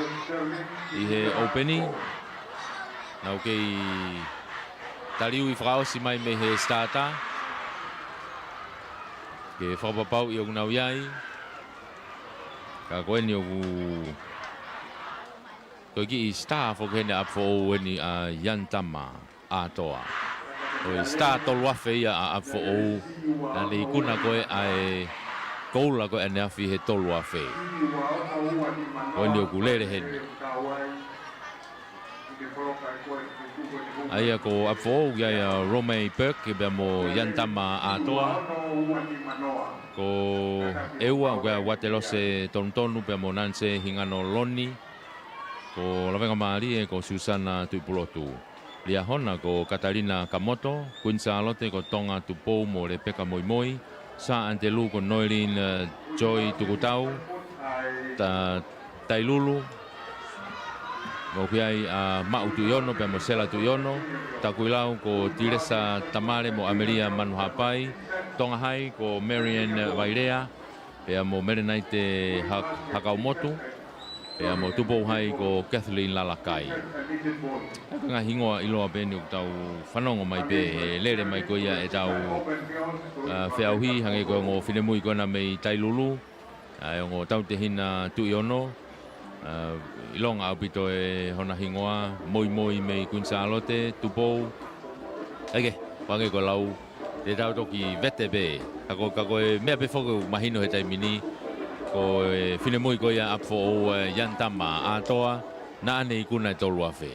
ʻi he ʻōpeni. Nau kei taliui fakaʻosi mai mei he starter. Ke fakapapauʻi ʻoku nau ʻi ai. Ka ko eni ʻoku toe kiʻi star foki heni ʻa ʻApifoʻou eni ʻa Ianitama ʻAtoa. Ko e star tolu afe ia ʻa ʻApifoʻou. Naʻa ne ikuna ko ē ʻa e koula ko ē ʻaneafi he tolu afe. Ko eni ʻoku lele heni. ʻA ia ko ʻApifoʻou, ʻi ai ʻa Romei Burke pea mo Ianitama ʻAtoa. Ko ʻEua, ko ʻa Uatelose Tonutonu pea mo Nanse Hingano Loni. Ko Lavengamālie ko Susana Tuʻipulotu. Liahona ko Katalina Kamoto. Kuini Sālote ko Tonga Tupou mo Lepeka Moimoi. Sā ʻAnitelū ko Noelin, eh, Joy Tukutau. Ta-, Tailulu. ʻOku ʻi ai ʻa Maʻu Tuʻiono pea mo Sela Tuʻiono. Takuilau ko Tilesa Tamale mo ʻAmelia Manuhapai. Tonga Hai ko Marian Vailea pea mo Melenaite Ha-, Hakaumotu. Pea mo Tupou Hai ko Kathleen Lalakai. ʻA e ngaahi hingoa ʻiloa pē eni ʻoku tau fanongo mai pē he lele mai ko ia ʻetau, ʻa, feʻauhi, hangē ko e ongo finemui ko ena mei Tailulu. ʻA e ongo tautehina Tuʻiono, ʻa, ʻilonga ʻaupito ʻe hona hingoa, Moimoi mei Kuini Sālote, Tupou. ʻAi ke, hangē ko e lau, te tau toki vete pē. Ka ko, ka ko e meʻa pē foki ʻoku mahino he taimi ni, ko e finemui ko ia ʻApifoʻou, ʻa Ianitama ʻAtoa, naʻa ne ikuna e tolu afe.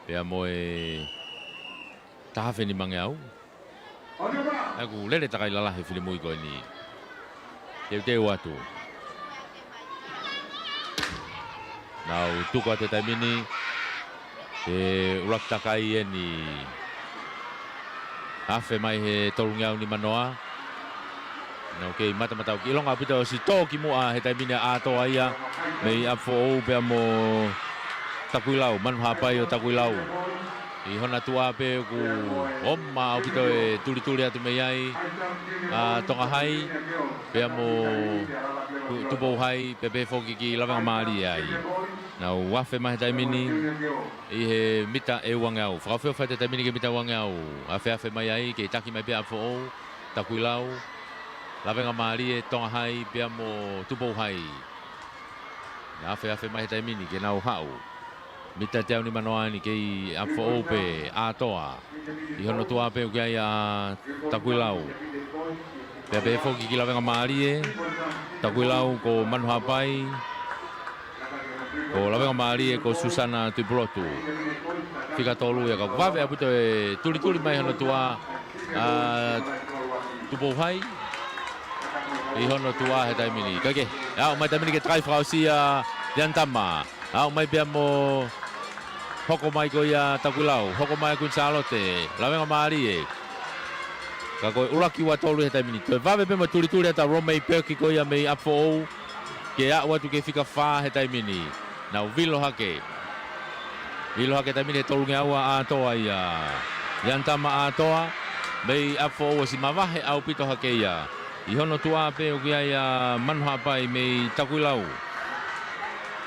Pea mo e taha afe nimangeau. ʻA ia ʻoku lele takai lalahi e finemui ko eni. Teuteu atu. Nau tuku atu he taimi ni. Ko e ʻuluaki takai eni. Afe mai he tolungeau nimanoa. Naʻa nau kei matamatau ki ʻolunga ʻaupito, ʻosi tō ki muʻa he taimi ni ʻa ʻAtoa ia mei ʻApifoʻou pea mo Takuilau, Manuhapai ʻo Takuilau. ʻI hona tuʻa pē ʻoku ʻomai ʻaupito e tulituli atu mei ai ʻa Tongahai pea mo Tupouhai, pea pehē foki ki Lavengamālie ai. Naʻa nau afe mai he taimi ni ʻi he mita ʻe uangeau. Fakaʻofoʻofa he taimi ni ki he mita uangeau. Afeafe mai ai, kei taki mai pē ʻa ʻApifoʻou, Takuilau, Lavengamālie, Tongahai pea mo Tupouhai. Naʻa nau afeafe mai he taimi ni ke nau haʻu. Mita teau nimanoa eni, kei ʻApifoʻou pē, ʻAtoa. ʻI hono tuʻa pē ʻoku ʻi ai ʻa Takuilau. Pea pehē foki ki Lavengamālie, Takuilau ko Manuhapai, ko Lavengamālie ko Susana Tuʻipulotu. Fika tolu ia, ka ʻoku vave ʻaupito e tulituli mai hono tuʻa ʻa Tupouhai ʻi hono tuʻa he taimi ni. Kae kehe, aʻu mai taimi ni ke takai fakaʻosi ʻa Yantama. Aʻu mai pea mo, hoko mai ko ia Takuilau, hoko mai Kuini Sālote, Lavengamālie. Ka ko e ʻuluaki ua tolu he taimi ni. Toe vave pē mo e tulituli atu ʻa Romei Peki ko ia mei ʻApifoʻou ke aʻu atu ki he fika fā he taimi ni. Naʻa nau vilo hake. Vilo hake taimi ni he tolungeau ʻa ʻAtoa ia. Yantama ʻAtoa mei ʻApifoʻou, ʻosi mavahe ʻaupito hake ia. ʻI hono tuʻa pē ʻoku ʻi ai ʻa Manuhapai mei Takuilau.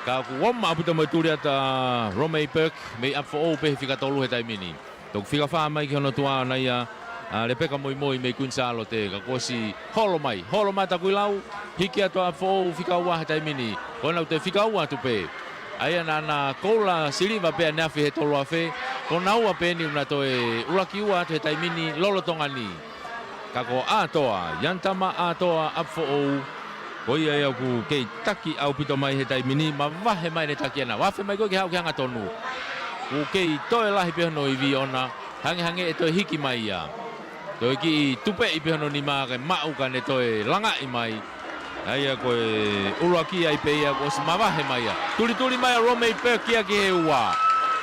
Ka ʻoku ʻomai ʻaupito mo e tuli atu ʻa Romei Peki mei ʻApifoʻou pē he fika tolu he taimi ni. Toki fika fā mai ki hono tuʻa ʻona ia ʻa Lepeka Moimoi mei Kuini Sālote, ka kuo ʻosi holo mai. Holo mai Takuilau, hiki atu ʻa ʻApifoʻou fika ua he taimi ni. Ko ʻena ʻoku toe fika ua atu pē. ʻA ia naʻa na koula siliva pē ʻaneafi he tolu afe, ko ʻena ua pē eni ʻoku na toe ʻuluaki ua atu he taimi ni lolotonga ni. Ka ko ʻAtoa, Yantama ʻAtoa ʻApifoʻou, ko ia ia ʻoku kei taki ʻaupito mai he taimi ni, mavahe mai ʻene taki ʻana. Afe mai ko ē ke haʻu ki he hangatonu. ʻOku kei toe lahi pē hono ivi ʻona, hangehangē ʻe toe hiki mai ia. Toe kiʻi tupeʻi pē hono nima kae maʻu ka ne toe langaʻi mai. ʻA ia ko e ʻuluaki ai pē ia, kuo ʻosi mavahe mai ia. Tulituli mai ʻa Romei Peki ia ki he ua.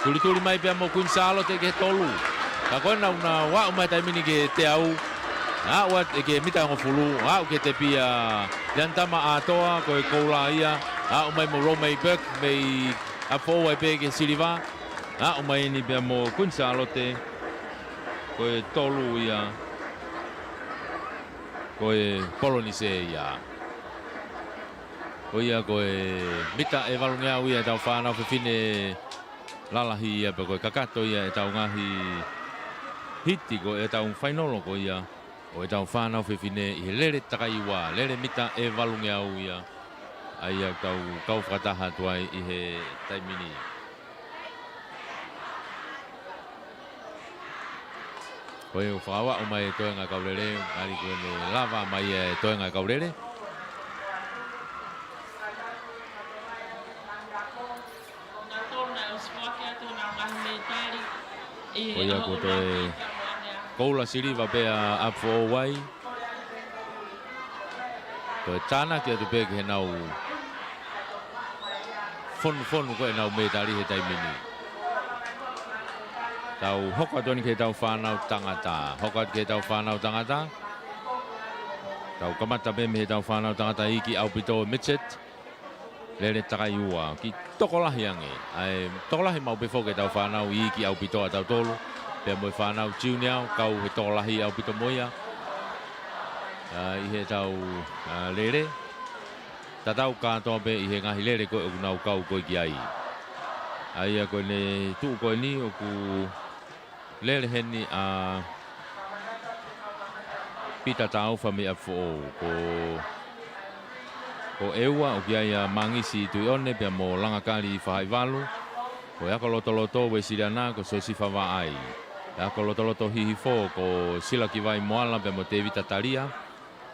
Tulituli mai pea mo Kuini Sālote ki he tolu. Ka ko ʻena ʻoku na aʻu mai he taimi ni ki he teau. Aʻu atu ki he mita hongofulu, aʻu ki he tepi ʻa Yantama ʻAtoa, ko e koula ia. Aʻu mai mo Romei Peki mei ʻApifoʻou ai pē ki he siliva. Aʻu mai eni pea mo Kuini Sālote, ko e tolu ia, ko e Polonise ia. Ko ia ko e mita ʻe valungeau ia ʻetau fānau fefine lalahi ia, pea ko e kakato ia ʻetau ngaahi hiti, ko ʻetau fainolo ko ia ʻo ʻetau fānau fefine ʻi he lele takai ua, lele mita ʻe valungeau ia. ʻA ia ʻoku tau kau fakataha atu ai ʻi he taimi ni. Ko e ʻoku fakaaʻu mai e toenga e kau lele, ʻa ia ko ʻene lava mai e toenga e kau lele. Ko ia ko e toe koula siliva pē ʻa ʻApifoʻou ai. Ko e tānaki atu pē ki heʻenau fonufonu ko ē ʻenau mētali he taimi ni. Tau hoko atu eni ki heʻetau fānau tangata. Hoko atu ki heʻetau fānau tangata. Tau kamata pē mei heʻetau fānau tangata iiki ʻaupito midget. Lele takai ua, kiʻi tokolahi ange. ʻA e tokolahi maʻu pē foki ʻetau fānau iiki ʻaupito ʻatautolu. Pea mo e fānau junior, kau he tokolahi ʻaupito mo ia. ʻA, ʻi heʻetau, ʻa, lele. Tatau kātoa pē ʻi he ngaahi lele ko ē ʻoku nau kau ko ē ki ai. ʻA ia ko ʻene tuʻu ko eni ʻoku lele heni ʻa Pita Taufa mei ʻApifoʻou. Ko, ko ʻEua ʻoku ʻi ai ʻa Mangisi Tuione pea mo Langakali Fahaivalu. Ko e ako lotoloto Uesiliana ko Siosifa Vaʻai. E ako lotoloto hihifo ko Silakivai Moala pea mo Tevita Talia.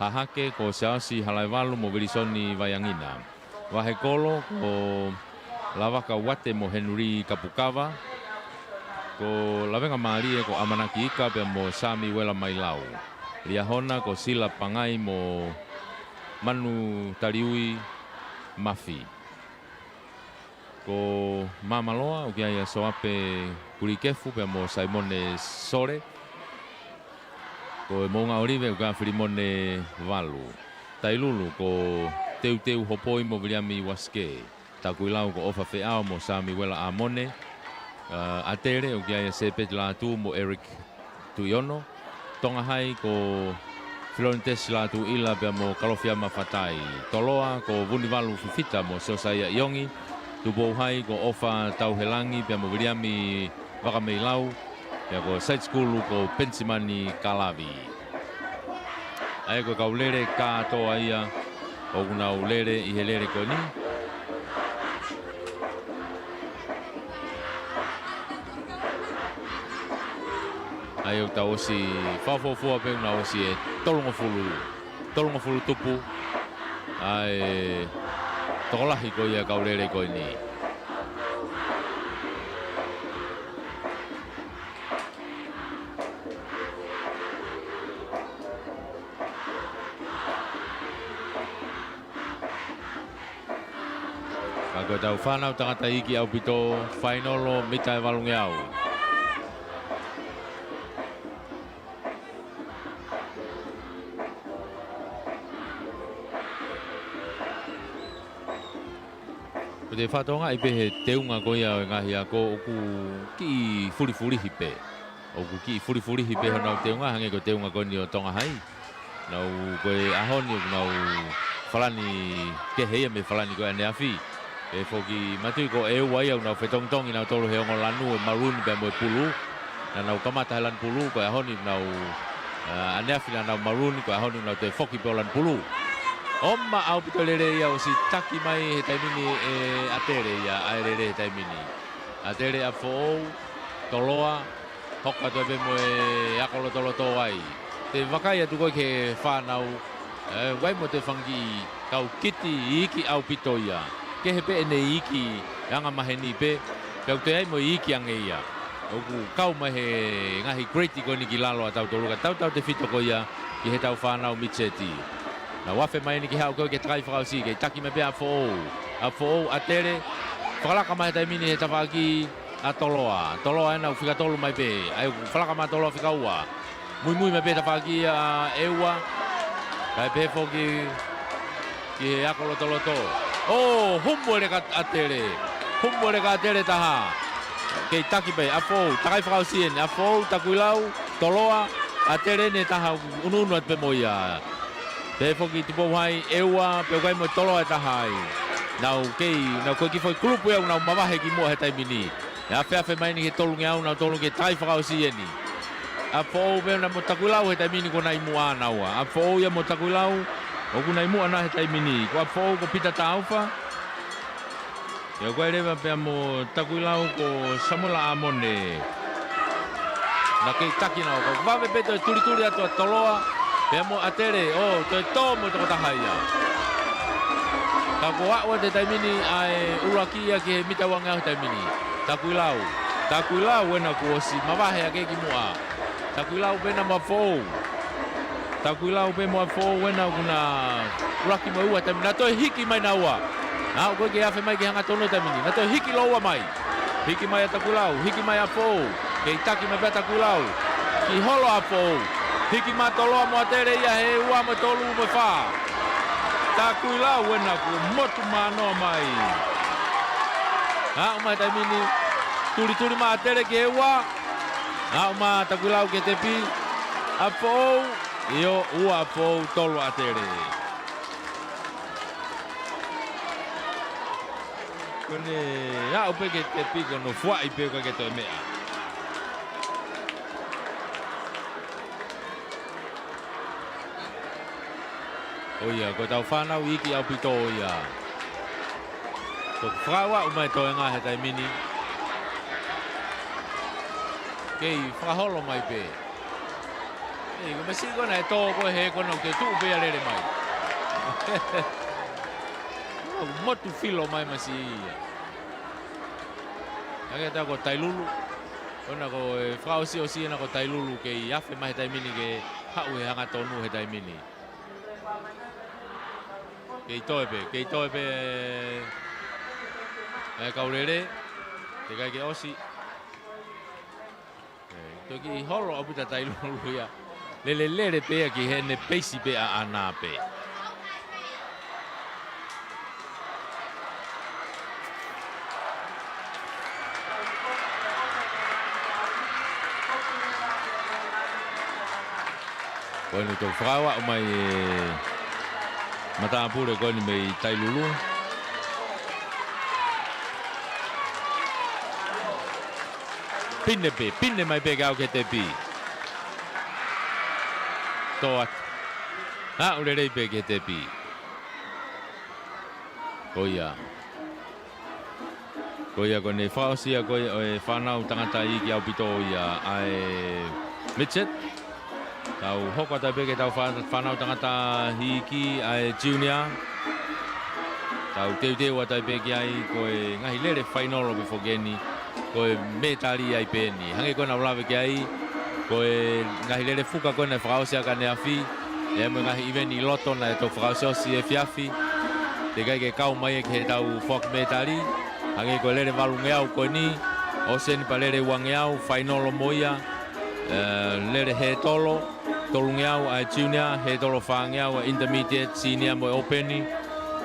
Hahake ko Siaosi Halaevalu mo Vilisoni Vaiangina. Vahekolo ko Lavaka Uate mo Henuli Kapukava. Ko Lavengamālie ko ʻAmanaki Ika pea mo Samiuela Mailau. Liahona ko Sila Pangai mo Manu Taliui Mafi. Ko Māmaloa, ʻoku ʻi ai ʻa Soape Kulikefu pea mo Saimone Sole. Ko e Moʻunga ʻOlive ʻoku ʻi ai Filimone Valu. Tailulu ko Teuteu Hopoi mo Viliami Uasikē. Takuilau ko ʻOfa Feʻao mo Samiuela ʻAmone. ʻA, ʻAtele ʻoku ʻi ai ʻa Sepeti Lātū mo Eric Tuʻiono. Tonga Hai ko Filonitesi Lātūʻila pea mo Kalofiama Fatai. Toloa ko Vunivalu Fifita mo Siosaia ʻIongi. Tupou Hai ko ʻOfa Tauhelangi pea mo Viliami Vakameilau. Pea ko Saitikulu ko Penisimani Kalavi. ʻA ia ko e kau lele kātoa ia ʻoku nau lele ʻi he lele ko eni. ʻA ia ʻoku tau ʻosi fakafuofua pē ʻoku nau ʻosi ʻe tolungofulu, tolungofulu tupu ʻa e tokolahi ko ia kau lele ko eni. Ka ko ʻetau fānau tangata iiki ʻaupito, fainolo mita ʻe valungeau. Ko e fakatokangaʻi pē he teunga ko ia ʻo e ngaahi ako ʻoku kiʻi fulifulihi pē. ʻOku kiʻi fulifulihi pē honau teunga, hangē ko e teunga ko eni ʻo Tonga Hai. Nau ko e ʻaho ni ʻoku nau falani kehe ia mei he falani ko ē ʻaneafi. Pea foki matui ko ʻEua ia ʻoku nau fetongitongi nautolu he ongo lanu ʻo e maroon pea mo e pulu. Naʻa nau kamata he lanu pulu, ko e ʻaho ni ʻoku nau, ʻa, ʻaneafi naʻa nau maroon, ko e ʻaho ni ʻoku nau toe foki pē ʻo lanu pulu. ʻOma ʻaupito lele ia ʻosi taki mai he taimi ni ʻe ʻAtele ia, ʻa e lele he taimi ni. ʻAtele, ʻApifoʻou, Toloa, hoko atu pē mo e ako lotoloto ai. Te u vakai atu ko ē ki he fānau, ē, ʻoku ʻi ai mo e toe fanga kiʻi kau kiti iiki ʻaupito ia. Kehe pē ʻene iiki angamaheni pē, pea ʻoku toe ʻi ai mo e iiki ange ia. ʻOku kau mai he ngaahi grade ko eni ki lalo ʻa tautolu ka tautautefito ko ia ki heʻetau fānau mitiseti. Nau afe mai eni ki he haʻu ko ē ki he takai fakaʻosi, kei taki mai pē ʻApifoʻou. ʻApifoʻou, ʻAtele, fakalaka mai he taimi ni he tafaʻaki ʻa Toloa. Toloa ena ʻoku fika tolu mai pē. ʻA ia ʻoku fakalaka mai Toloa fika ua. Muimui mai pē tafaʻaki ʻa ʻEua. Kae pehē foki ki he ako lotoloto. ʻŌ, humu e leka ʻa ʻAtele. Humu e leka ʻa ʻAtele taha. Kei taki pē, ʻApifoʻou, takai fakaʻosi eni. ʻApifoʻou, Takuilau, Toloa, ʻAtele eni taha ʻunuʻunu atu pē mo ia. Pehē foki Tupou Hai, ʻEua, pea ʻoku ʻi ai mo Toloa ʻe taha ai. Nau kei, nau ko e kiʻi foʻi kulupu ia ʻoku nau mavahe ki muʻa he taimi ni. ʻE afeafe mai eni ki he tolungeau, nautolu ki he takai fakaʻosi eni. ʻApifoʻou pē ena mo Takuilau he taimi ni kuo nau ʻi muʻa naua. ʻApifoʻou ia mo Takuilau, ʻoku nau ʻi muʻa nai he taimi ni. Ko ʻApifoʻou ko Pita Taufa. Pea ʻoku ʻi ai leva pea mo Takuilau ko Samuela ʻAmone. Naʻa kei taki naua, ka ʻoku vave pē toe tulituli atu ʻa Toloa pea mo ʻAtele, ʻo toe tō mo e tokotaha ia. Ka kuo aʻu atu he taimi ni ʻa e ʻuluaki ia ki he mita uangeau he taimi ni. Takuilau. Takuilau ena kuo ʻosi mavahe hake ki muʻa. Takuilau pē ena mo ʻApifoʻou. Takuilau pē mo ʻApifoʻou ena ʻoku na ʻuluaki mo e ua he taimi ni. Naʻa toe hiki mai naua. Naʻa ʻoku kei afe mai ki he hangatonu he taimi ni. Naʻa toe hiki lōua mai. Hiki mai ʻa Takuilau, hiki mai ʻApifoʻou. Kei taki mai pē ʻa Takuilau. Kiʻi holo ʻa ʻApifoʻou. Hiki mai Toloa mo ʻAtele ia he ua mo e tolu mo e fā. Takuilau ena kuo motu manoa mai. Aʻu mai he taimi ni. Tulituli mai ʻAtele ki he ua. Aʻu mai Takuilau ki he tepi. ʻApifoʻou. ʻIo, ua ʻApifoʻou, tolu ʻAtele. Ko ʻene aʻu pē ki he tepi ko hono fuaʻi pē ʻikai ke toe meʻa. ʻOia, ko ʻetau fānau iiki ʻaupito ia. Ko e fakaaʻu mai toenga he taimi ni. Kei fakaholo mai pē. ʻEi, ko e masiʻi ko ena ʻe tō ko ē he ko ena ʻoku toe tuʻu pē ia lele mai. ʻOku motu filo mai masiʻi ia. Hangē ʻatā ko Tailulu. Ko ena ko e fakaʻosiʻosi ena ko Tailulu kei afe mai he taimi ni ke haʻu he hangatonu he taimi ni. Kei toe pē, kei toe pē ʻa e kau lele. Teʻeki ai ke ʻosi. ʻE, toki holo ʻaupito ʻa Tailulu ia. Lele lele pē ia ki heʻene peisi pē ʻaʻana pē. Ko eni toki fakaaʻu mai e matāpule ko eni mei Tailulu. Pine pē, pine mai pē ke aʻu ki he tepi. Tō atu. Aʻu lelei pē ki he tepi. Ko ia. Ko ia ko eni fakaʻosi ia ko ē ʻo e fānau tangata iiki ʻaupito ia ʻa e midget. Tau hoko atu pē ki heʻetau fā-, fānau tangata iiki ʻa e junior. Tau teuteu atu pē ki ai ko e ngaahi lele fainolo pē foki eni. Ko e mētali ai pē eni. Hangē ko ē naʻa ku lave ki ai. Ko e ngaahi lele fuka ko ē naʻe fakaʻosi ʻaneafi. ʻI ai mo e ngaahi ʻiveni ʻi loto naʻe toki fakaʻosiʻosi efiafi. Teʻeki ai ke kau mai ia ki heʻetau foaki mētali. Hangē ko e lele valungeau ko eni. ʻOsi eni pea lele uangeau, fainolo mo ia. ʻE, lele hētolo, tolungeau ʻa e junior, hētolo fāngeau ʻa e intermediate, senior mo e open.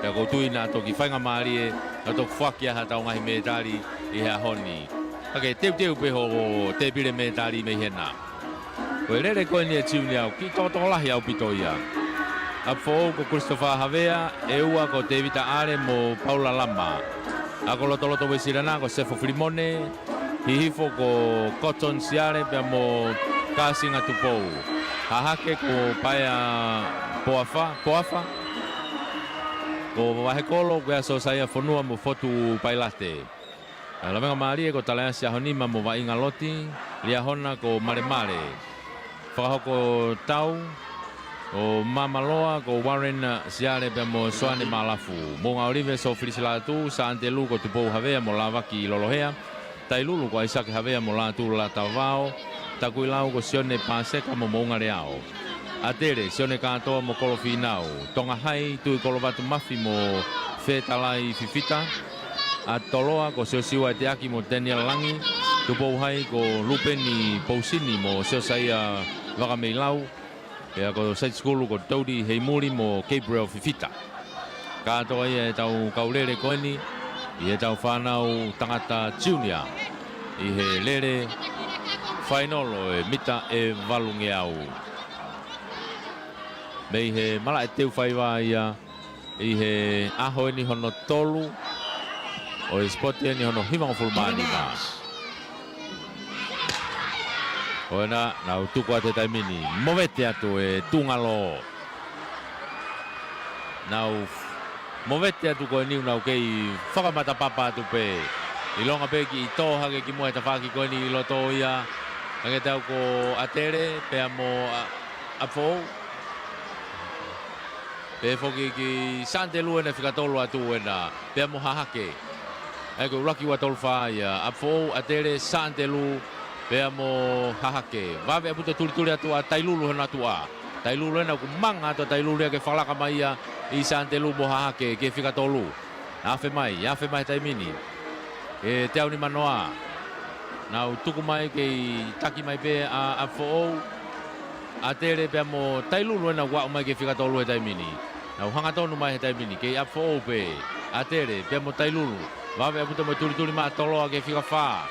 Pea ʻoku ou tui naʻa toki faingamālie, naʻa toki foaki ʻa haʻatau ngaahi mētali ʻi he ʻaho ni. Ka ke teuteu pē hoʻo tēpile mētali mei hena. Ko e lele ko eni ʻa e junior, kiʻi tokotokolahi ʻaupito ia. ʻApifoʻou ko Christopher Havea, ʻEua ko Tevita ʻAle mo Paula Lama. Ako lotoloto Uēsilana ko Sefo Filimone, Hihifo ko Cotton Siale pea mo Kāsinga Tupou. Hahake ko Paea Poafa, Poafa. Ko Vahekolo ko ʻAsosaia Fonua mo Fotu Pailate. ʻA e lavengamālie ko Talaiasi ʻAhonima mo Vaʻinga Loti, Liahona ko Malemale. Fakahoko tau, ʻo Mamaloa ko Warren Siale pea mo Soane Malafu. Moʻunga ʻOlive Sofilisi Lātū, Santelu ko Tupou Havea mo Lavaki Lolohea. Tailulu ko ʻAisake Havea mo Lātū Latavao. Takuilau ko Sione Paseka mo Moʻunga Leao. ʻAtele, Sione Kātoa mo Kolo Fīnau. Tonga Hai, Tui Kolovatu Mafi mo Fetalai Fifita. ʻAtoloa ko Siosiua ʻEteaki mo Teniela Langi. Tupou Hai ko Lupeni Pousini mo Siosaia Vakameilau. Pea ko Site School ko Todi Heimuli mo Gabriel Fifita. Kātoa ia ʻetau kau lele ko eni ʻi heʻetau fānau tangata junior ʻi he lele fainolo ʻo e mita ʻe valungeau. Mei he malaʻe teu faiva ia ʻi he ʻaho eni hono tolu ʻo e sipoti eni hono hivangofulu mā nima. ʻO ena, nau tuku atu he taimi ni, movete atu e tungalo. Nau movete atu ko eni ʻoku nau kei fakamatapapa atu pē. ʻIlonga pē kiʻi tō hake ki muʻa he tafaʻaki ko eni ʻi loto ia. Hangē tau ko ʻAtele, pea mo ʻa, ʻApifoʻou. Pea foki ki Santelu ena fika tolu atu ena, pea mo Hahake. ʻA ia ko e ʻuluaki ua tolu fā ia, ʻApifoʻou, ʻAtele, Santelu, pea mo Hahake. Vave ʻaupito tulituli atu ʻa Tailulu hono atu ʻa. Tailulu ena ʻoku manga atu ʻa Tailulu ia ke fakalaka mai ia ʻi Santelu mo Hahake ki he fika tolu. Afe mai, afe mai he taimi ni. ʻE teau nima noa. Nau tuku mai kei taki mai pē ʻa ʻApifoʻou, ʻAtele pea mo Tailulu ena ʻoku aʻu mai ki he fika tolu he taimi ni. Nau hangatonu mai he taimi ni, kei ʻApifoʻou pē, ʻAtele pea mo Tailulu. Vave ʻaupito mo e tulituli mai ʻa Toloa ki he fika fā.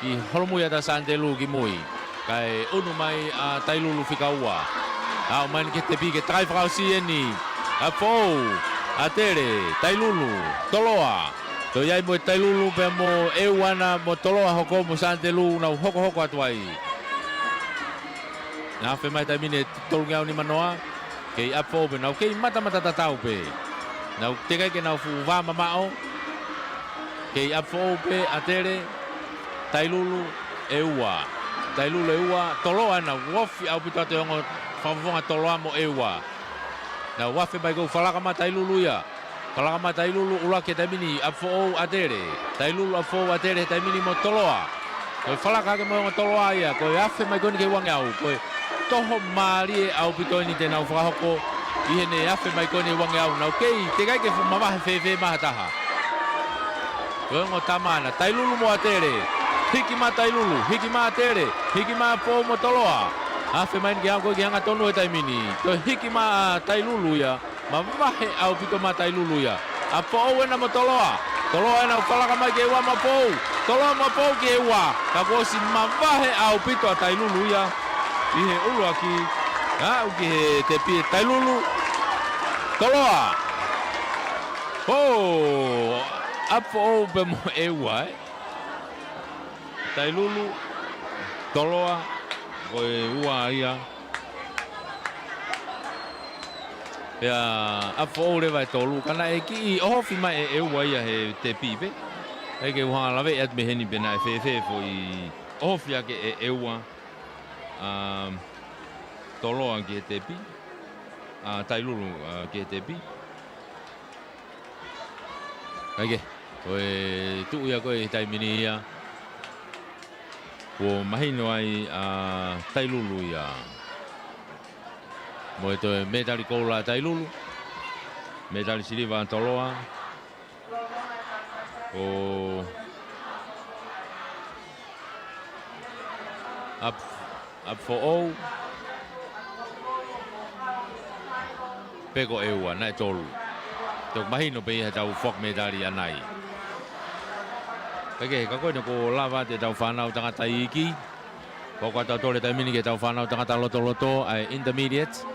Kiʻi holomui atu ʻa Santelu ki mui. Kae unu mai ʻa Tailulu fika ua. Aʻu mai eni ki he tepi ke takai fakaʻosi eni. ʻApifoʻou, ʻAtele, Tailulu, Toloa. Toe ʻi ai mo e Tailulu pea mo ʻEua na mo Toloa hoko mo Santelu nau hokohoko atu ai. Afe mai he taimi ni he tolungeau nima noa. Kei ʻApifoʻou pē, nau kei matamata tatau pē. Nau teʻeki ai ke nau fuʻu vā mamaʻo. Kei ʻApifoʻou pē, ʻAtele, Tailulu, ʻEua. Tailulu, ʻEua, Toloa ena, ofi ʻaupito atu e ongo fakafofonga Toloa mo ʻEua. Nau afe mai ko ē fakalaka mai ʻa Tailulu ia. Fakalaka mai ʻa Tailulu, ʻuluaki he taimi ni, ʻApifoʻou, ʻAtele. Tailulu, ʻApifoʻou, ʻAtele he taimi ni mo Toloa. Ko e fakalaka hake mo e ongo Toloa ia, ko e afe mai ko eni ki he uangeau, ko e toho mālie ʻaupito eni te nau fakahoko ʻi heʻene afe mai ko eni uangeau. Nau kei, teʻeki ai ke fuʻu mavahe fēfē mai ha taha. Ko e ongo tama ena, Tailulu mo ʻAtele. Hiki mai ʻa Tailulu, hiki mai ʻa ʻAtele, hiki mai ʻa ʻApifoʻou mo Toloa. Afe mai eni ke aʻu ko ē ki he hangatonu he taimi ni. Toe hiki mai ʻa Tailulu ia. Mavahe ʻaupito mai ʻa Tailulu ia. ʻApifoʻou ena mo Toloa. Toloa ena ʻoku falaka mai ki he ua mo ʻApifoʻou. Toloa mo ʻApifoʻou ki he ua. Ka kuo ʻosi mavahe ʻaupito ʻa Tailulu ia ʻi he ʻuluaki. Aʻu ki he tepi ʻe Tailulu. Toloa. ʻO, ʻApifoʻou pea mo e ua, ē. Tailulu, Toloa, ko e ua ia. Pea ʻApifoʻou leva ʻe tolu, ka naʻe kiʻi ʻohofi mai ʻe, ʻe ua ia he tepi pē. ʻAi ke u hanga laveʻi atu mei heni pe naʻe fēfē foʻi ʻohofi ake ʻe, ʻe ua. ʻA, Toloa ki he tepi. ʻA, Tailulu, ʻa, ki he tepi. Kae kehe, ko e tuʻu ia ko ē he taimi ni ia. Kuo mahino ai ʻa Tailulu ia. Mo e toe mētali koula ʻa Tailulu. Mētali siliva ʻa Toloa. ʻO ʻAp-, ʻApifoʻou. Pe ko e ua, naʻe tolu. Toki mahino pē ia he tau foaki mētali ʻanai. Kae kehe, ka ko eni kuo lava atu ʻetau fānau tangata iiki. Ko ʻetau tole taimi ni ki heʻetau fānau tangata lotoloto, ʻa e intermediate.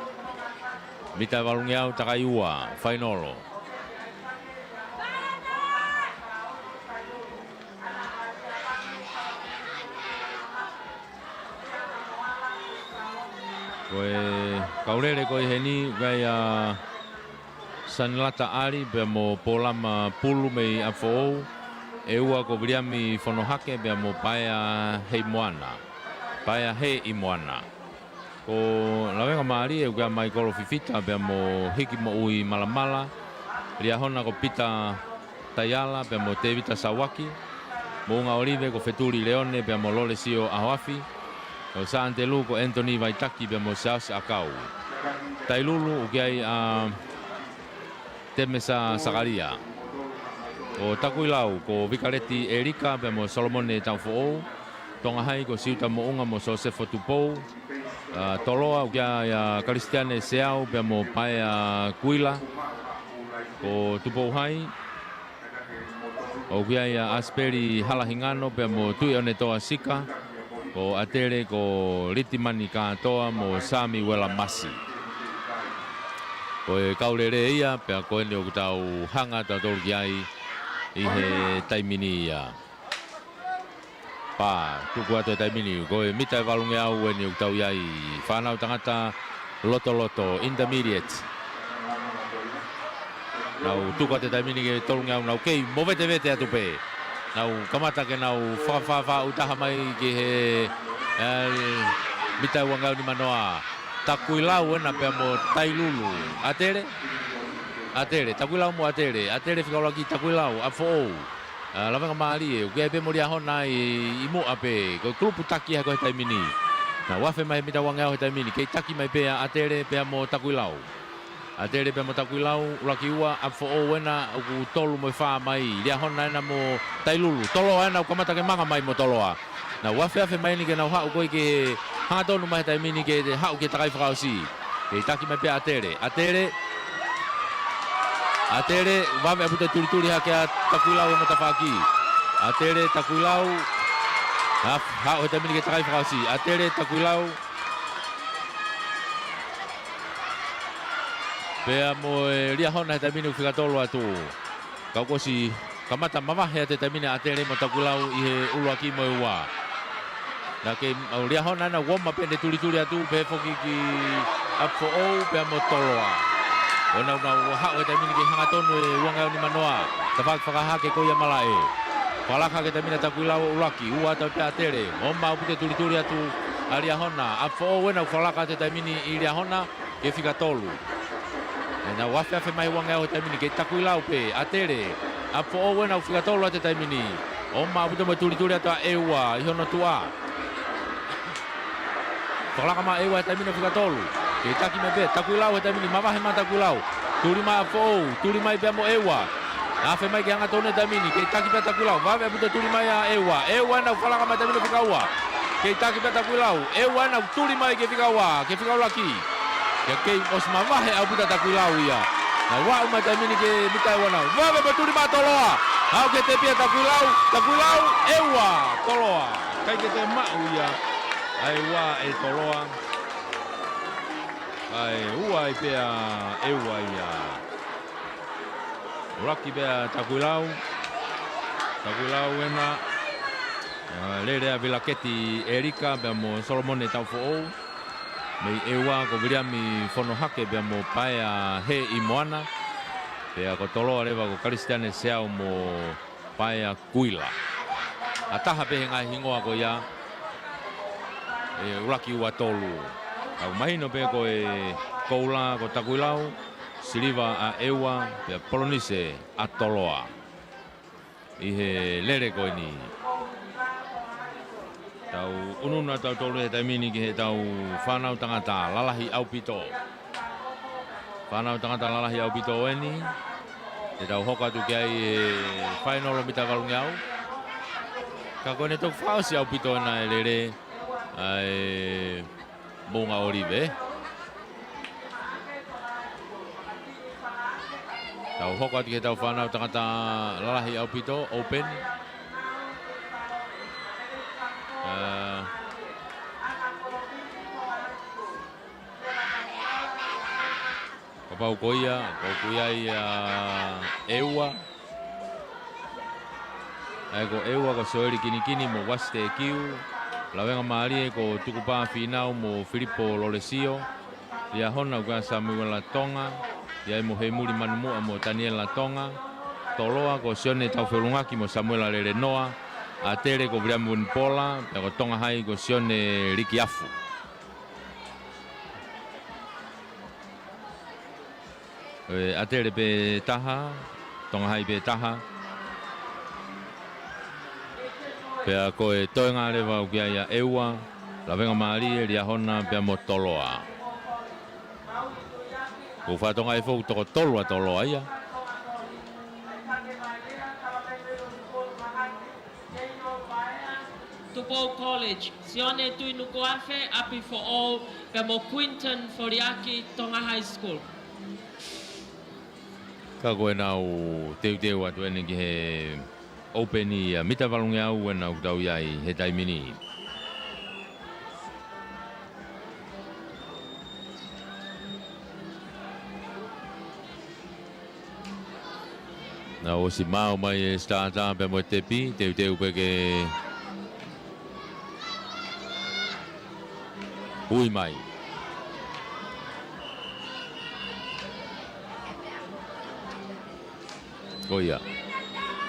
Mita ʻe valungeau takai ua, fainolo. Ko e kau lele ko ē heni, ʻoku ʻi ai ʻa Sanilata ʻAli, pea mo Polama Pulu mei ʻApifoʻou, ʻe ua ko Viliami Fonohake, pea mo Paea Heimoana. Paea Heimoana. Ko Lavengamālie ʻoku ʻi ai ʻa Maikolo Fifita pea mo Hikimoʻui Malamala, Liahona ko Pita Taiala pea mo Tevita Sauaki, Moʻunga ʻOlive ko Fetuli Leone pea mo Lolesio ʻAhoafi, ko Sāntelu ko Anthony Vaitaki pea mo Siaosi ʻAkau. Tailulu ʻoku ʻi ai ʻa Temesa Sakalia. Ko Takuilau ko Vikaleti ʻElika pea mo Solomone Taufoʻou. Tonga Hai ko Siuta Moʻunga mo Sosefo Tupou. ʻA, Toloa ʻoku ʻi ai ʻa Kalisitiane Seau pea mo Paea Kuila. Ko Tupou Hai ʻoku ʻi ai ʻa ʻAsipeli Halahingano pea mo Tuʻiʻonetoa Sika. Ko ʻAtele ko Litimani Kātoa mo Samiuela Masi. Ko e kau lele ia, pea ko eni ʻoku tau hanga tautolu ki ai ʻi he taimi ni ia. Pea tuku atu he taimi ni, ko e mita ʻe valungeau eni ʻoku tau ʻi ai, fānau tangata lotoloto, intermediate. Nau tuku atu he taimi ni ki he tolungeau, nau kei movetevete atu pē. Nau kamata ke nau fakafāfā ʻutaha mai ki he, ē, mita ʻe uangeau nimanoa. Takuilau ena pea mo Tailulu. ʻAtele? ʻAtele, Takuilau mo ʻAtele. ʻAtele fika ʻuluaki, Takuilau, ʻApifoʻou. ʻA, Lavengamālie, ʻoku ʻi ai pē mo Liahona ʻi, ʻi muʻa pē, ko e kulupu taki ia ko ē he taimi ni. Nau afe mai he mita uangeau he taimi ni, kei taki mai pē ʻa ʻAtele pea mo Takuilau. ʻAtele pea mo Takuilau, ʻuluaki ua, ʻApifoʻou ena, ʻoku tolu mo e fā mai, Liahona ena mo Tailulu, Toloa ena, ʻoku kamata ke manga mai mo Toloa. Nau afeafe mai eni ke nau haʻu ko ē ke hangatonu mai he taimi ni ke haʻu ki he takai fakaʻosi. Kei taki mai pē ʻa ʻAtele. ʻAtele. ʻAtele, vave ʻaupito e tulituli hake ʻa Takuilau he matafaki. ʻAtele, Takuilau. Af-, haʻu he taimi ni ki he takai fakaʻosi. ʻAtele, Takuilau. Pea mo e Liahona he taimi ni ʻoku fika tolu atu. Ka kuo ʻosi kamata mavahe atu he taimi ni ʻa ʻAtele mo Takuilau ʻi he ʻuluaki mo e ua. Naʻe kei, ʻa Liahona ena ʻoku ʻomai pē ʻene tulituli atu pea foki ki ʻApifoʻou pea mo Toloa. ʻO nau, nau haʻu he taimi ni ke hangatonu e uangeau nimanoa. Tafaʻaki fakahahake ko ia malaʻe. Falaka hake he taimi ni ʻa Takuilau ʻuluaki, ua atu pē ʻa ʻAtele. ʻOmai ʻaupito e tulituli atu ʻa Liahona. ʻApifoʻou ena ʻoku falaka atu he taimi ni ʻi Liahona. Ke fika tolu. ʻE nau afeafe mai uangeau he taimi ni, kei Takuilau pē, ʻAtele. ʻApifoʻou ena ʻoku fika tolu atu he taimi ni. ʻOmai ʻaupito mo e tulituli atu ʻa ʻEua, ʻi hono tuʻa. Fakalaka mai ʻEua he taimi ni ʻo fika tolu. Kei taki mai pē, Takuilau he taimi ni, mavahe mai Takuilau. Tuli mai ʻApifoʻou, tuli mai pea mo ʻEua. Afe mai ke hangatonu he taimi ni, kei taki pē Takuilau, vave ʻaupito tuli mai ʻa ʻEua. ʻEua ena ʻoku falaka mai he taimi ni ʻo fika ua. Kei taki pē ʻa Takuilau. ʻEua ena ʻoku tuli mai ki he fika ua, ki he fika ʻuluaki. Pea kei ʻosi mavahe ʻaupito ʻa Takuilau ia. Naʻe aʻu mai taimi ni ki he mita ʻe ua nau. Vave mo tuli mai ʻa Toloa. Haʻu ki he tepi ʻa Takuilau. Takuilau, ʻeua, Toloa. ʻIkai ke toe maʻu ia ʻa e ua ʻe Toloa. ʻA e ua ai pē ʻa ʻEua ia. ʻUluaki pē ʻa Takuilau. Takuilau ena. ʻA, lele ʻa Vilaketi ʻElika pea mo Solomone Taufoʻou. Mei ʻEua ko Viliami Fonohake pea mo Paea Heʻimoana. Pea ko Toloa leva ko Kalisitiane Seau mo Paea Kuila. ʻA taha pē he ngaahi hingoa ko ia ʻe ʻuluaki ua tolu. Ka ʻoku mahino pē ko e koula ko Takuilau, siliva ʻa ʻEua, pea polonise ʻa Toloa. ʻI he lele ko eni. Tau ʻunuʻunu atu tautolu he taimi ni ki heʻetau fānau tangata lalahi ʻaupito. Fānau tangata lalahi ʻaupito eni. Te tau hoko atu ki ai he fainolo mita valungeau. Ka ko ʻene toki fakaʻosi ʻaupito ena e lele ʻa e Moʻunga ʻŌlive. Tau hoko atu ki heʻetau fānau tangata lalahi ʻaupito, open. Ā, kapau ko ia, ko ia ia ʻEua. ʻA ia ko ʻEua ko Soeli Kinikini mo Uasi Tekiu. Lavengamālie ko Tukupā Fīnau mo Filipo Lolesio. Liahona ko Samuela Tonga. ʻI ai mo Heimuli Manumuʻa mo Taniela Tonga. Toloa ko Sione Taufeʻulungaki mo Samuela Lelenoa. ʻAtele ko Viliami Vunipola. Pea ko Tonga Hai ko Sione Likiafu. ʻE, ʻAtele pē taha, Tonga Hai pē taha. Pea ko e toenga leva ʻoku ʻi ai ʻa ʻEua, Lavengamālie, Liahona pea mo Toloa. Ko Fatonga ʻe fou toko tolu ʻa Toloa ia. Tupou College, Sione Tuʻinukuafe, ʻApifoʻou, pea mo Quinton Foliaki, Tonga High School. Ka ko ʻenau teuteu atu eni ki he open ia mita valungeau ena ʻoku tau ʻi ai he taimi ni. Naʻe ʻosi maau mai e starter pea mo e tepi, teuteu pē ke ui mai. Ko ia.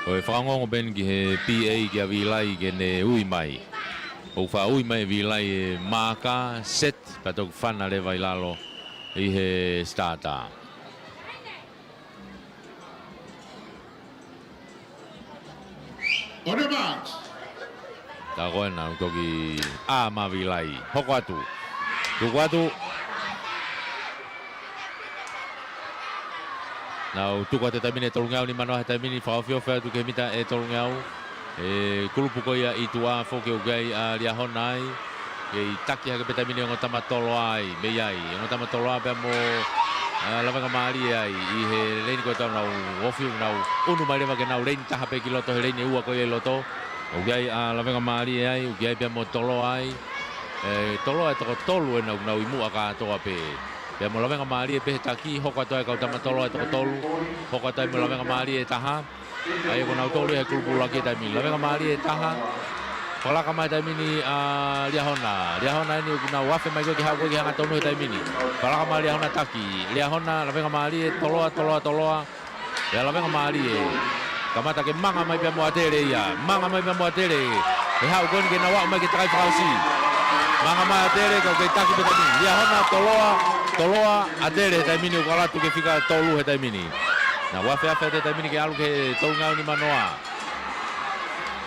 Ko e fakaongoongo pē eni ki he P A kia Vilai ke ne ui mai. ʻOku faʻa ui mai Vilai e maaka, set, pea toki fana leva ʻi lalo ʻi he starter. On the march. Tā ko ena, toki ʻā mai Vilai. Hoko atu. Tuku atu. Nau tuku atu he taimi ni e tolungeau nimanoa he taimi ni, fakaofiofi atu ki he mita ʻe tolungeau. ʻE kulupu ko ia ʻi tuʻa foki ʻoku ʻi ai ʻa Liahona ai. Kei taki hake pē taimi ni e ongo tama Toloa ai, mei ai. Ongo tama Toloa pea mo, ā, Lavengamālie ai. ʻI he leini ko ē ʻoku nau ofi, nau ʻunu mai leva ke nau leini taha pē ki loto he leini ʻe ua ko ia ʻi loto. ʻOku ʻi ai ʻa Lavengamālie ai, ʻoku ʻi ai pea mo Toloa ai. ʻE, Toloa ʻe toko tolu ena ʻoku nau ʻi muʻa kātoa pē. Pea mo Lavengamālie pē he taki, hoko atu ai e kau tama Toloa ʻe toko tolu. Hoko atu ai mo Lavengamālie ʻe taha. ʻA ia ko nautolu ia he kulupu ʻuluaki he taimi ni. Lavengamālie ʻe taha. Fakalaka mai he taimi ni ʻa Liahona. Liahona eni ʻoku nau afe mai ko ē ke haʻu ko ē ki he hangatonu he taimi ni. Fakalaka mai Liahona taki. Liahona, Lavengamālie, Toloa, Toloa, Toloa. ʻIa Lavengamālie. Kamata ke manga mai pea mo ʻAtele ia. Manga mai pea mo ʻAtele. ʻE haʻu ko eni ke nau aʻu mai ki he takai fakaʻosi. Manga mai ʻAtele, kau kei taki pē taimi ni. Liahona, Toloa, Toloa, ʻAtele he taimi ni ʻoku ʻalu atu ki he fika tolu he taimi ni. Naʻa nau afeafe he taimi ni ke ʻalu ki he tolungeau nimanoa.